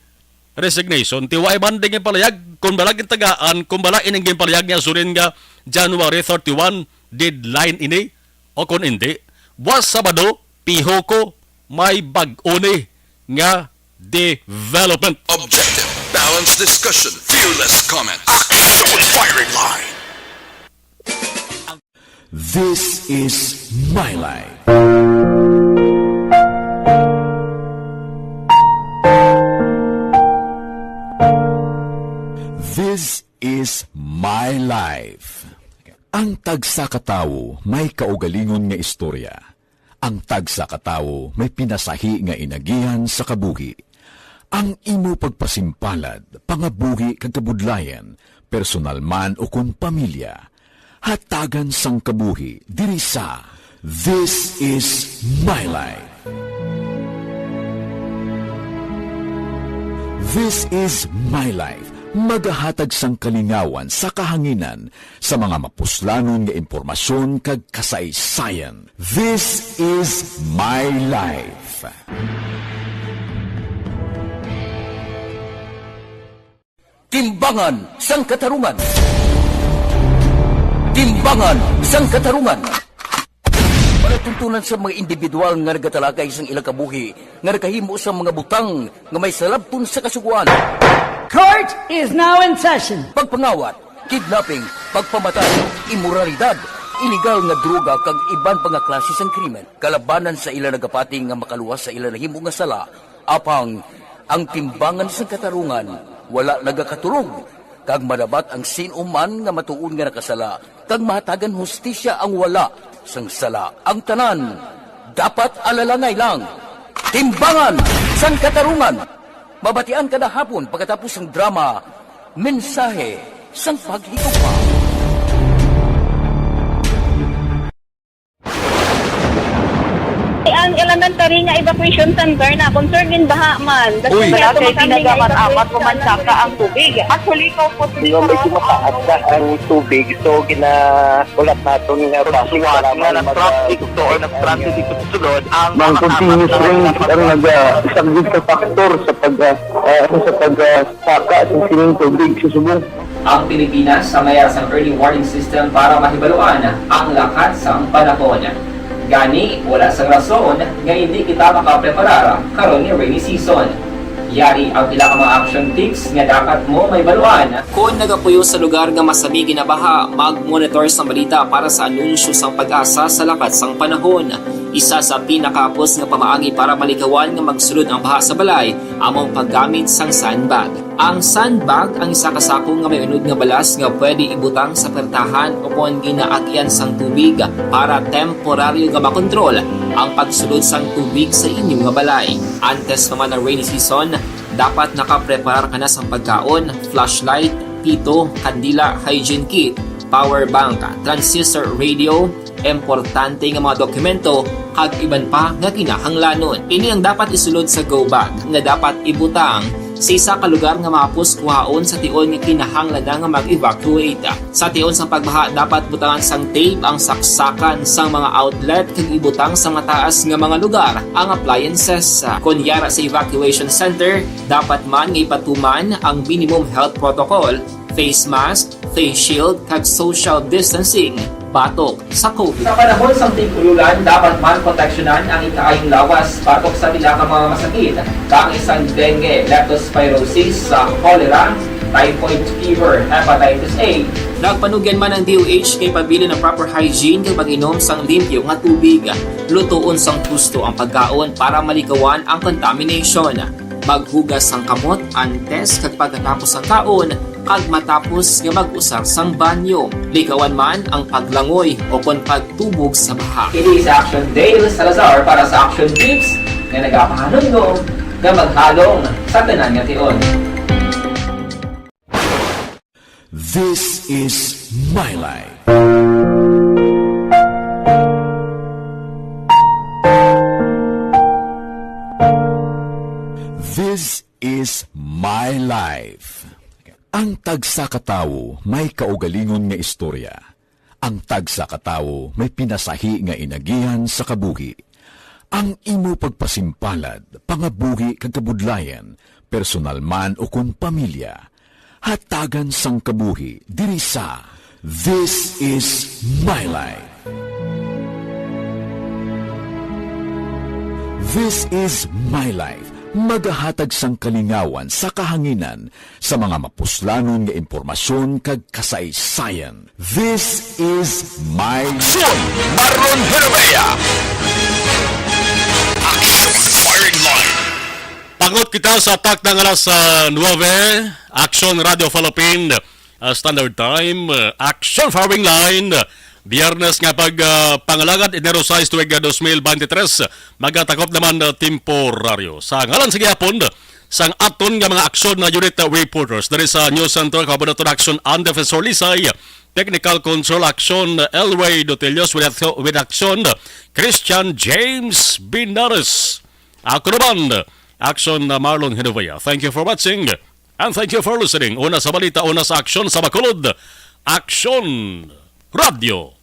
resignation. Ti wa man ding ginpalayag, kung bala gintagaan, kung bala ining ginpalayag ni Azurin nga January thirty-one deadline ini, o kung hindi, buwas Sabado, piho ko, may bag-o ni nga development. Objective, balanced discussion, fearless comment. Action firing line. This is My Life. This is My Life. Ang tagsa ka tawo may kaugalingon nga istorya. Ang tagsa ka tawo may pinasahi nga inagihan sa kabuhi. Ang imo pagpasimpalad, pangabuhi kag kabudlayan, personal man ukon pamilya, hatagan sang kabuhi diri sa This Is My Life. This Is My Life, magahatag sang kalingawan sa kahanginan sa mga mapuslanon nga impormasyon kag kasaysayan. This Is My Life. Timbangan sang Katarungan. D Timbangan sang Katarungan. Palatuntunan sa mga individual nga nagatalakay sang ilang kabuhi nga nakahimo sa mga butang nga may salabton sa Kasugoan. Court is now in session. Pagpangawat, kidnapping, pagpamatay, imoralidad, iligal nga droga kag iban pa nga klase sang krimen kalabanan sa ila nagapati nga makaluwas sa ila nahimo nga sala. Apang ang timbangan sang katarungan wala nagakatulog, kag madabat ang sin-o man nga matuod nga nakasala, kag mahatagan hustisya ang wala sang sala. Ang tanan dapat alalangay lang. Timbangan sang Katarungan, mabatian kada hapon pagkatapos sang drama, Mensahe sang Paghigugma. Ang elementary nga evacuation center na concerned gin baha man. Uy. Wala kay tinaga man amat ko man saka ang tubig. Actually, ikaw po. Di ba, medyo mataas na ang tubig, so ginahulat naton nga bus para nga mag-, nag-transit to or nag-transit dito sa sulod ang mga continuous rain ang nag-, ah, isang good factor sa pag, ah, ah, sa pag, ah, saka sa sining tubig sa Subo. Ang Pilipinas sa mayar sang early warning system para mahibaluan ang lakat sang panahon. Gani, wala sang rason nga indi kita makapreparar karon nga rainy season. Yari ang pila ka mga action tips nga dapat mo mahibaluan. Kon nagapuyo sa lugar nga masami ginabaha, mag-monitor sa balita para sa anunsyo sang PAGASA sa lakat sang panahon. Isa sa pinakahapos nga pamaagi para malikawan nga magsulod ang baha sa balay amo ang paggamit sang sandbag. Ang sandbag ang isa ka sako nga may unod nga balas nga pwede ibutang sa pertahan ukon ginaagian sang tubig para temporaryo nga makontrol ang pagsulod sang tubig sa inyo nga balay. Antes pa man ang rainy season, dapat nakapreparar ka na sang pagkaon, flashlight, pito, kandila, hygiene kit, power bank, transistor radio, importante nga mga dokumento, kag iban pa nga kinahanglanon. Ini ang dapat isulod sa go bag nga dapat ibutang sa isa ka lugar nga mahapos kuhaon sa tion nga kinahanglan na nga mag-evacuate. Sa tion sang pagbaha, dapat butangan sang tape ang saksakan sang mga outlet kag ibutang sa mataas nga mga lugar ang appliances. Kon yara sa evacuation center, dapat man nga ipatuman ang minimum health protocol, face mask, face shield, kag social distancing batok sa COVID. Sa panahon sang tig-ululan, dapat man proteksyonan ang ikaayong lawas batok sa pila ka mga masakit, kaangay sang dengue, leptospirosis, sa cholera, typhoid fever, hepatitis A. Nagpanugyan man ang D O H nga ipabilin ang proper hygiene kag pag-inom sang limpyo nga tubig. Lutoon sang husto ang pagkaon para malikawan ang contamination. Maghugas sang kamot antes kag pagkatapos sang kaon, kag matapos nga mag-usar sang banyo. Likawan man ang paglangoy ukon pagtubog sa baha. Ini si Action Dale Salazar para sa Action Tips nga nagapahanumdom nga maghalong sa tanan nga tion. This is my life. This is my life. Ang tagsa ka tawo may kaugalingon nga istorya. Ang tagsa ka tawo may pinasahi nga inagihan sa kabuhi. Ang imo pagpasimpalad, pangabuhi kag kabudlayan, personal man ukon pamilya, hatagan sang kabuhi diri sa This Is My Life. This Is My Life, magahatag sang kalingawan sa kahanginan sa mga mapuslanon nga impormasyon kag kasaysayan. This is my Aksyon! Marlon Herrera! Aksyon! Firing Line! Pangot kita sa takna nga alas, ah, nuwebe, Aksyon Radio Philippine, ah, Standard Time, ah, Aksyon Firing Line, Biyernes nga pag, ah, pangalagad, Enero sais, tuig, ah, dos mil bente tres, magatakop naman, ah, temporaryo. Sa ngalan sa gihapon, sang aton nga mga aksyon na unit, uh, reporters diri sa News Center, Kabunatuan Action and Defensor Lisay, Technical Control Action, Elway Dotelios, with, with Action, Christian James Binares. Ako naman, Action, uh, Marlon Hinovea. Thank you for watching and thank you for listening. Una sa balita, una sa aksyon sa Bacolod, Aksyon Radio.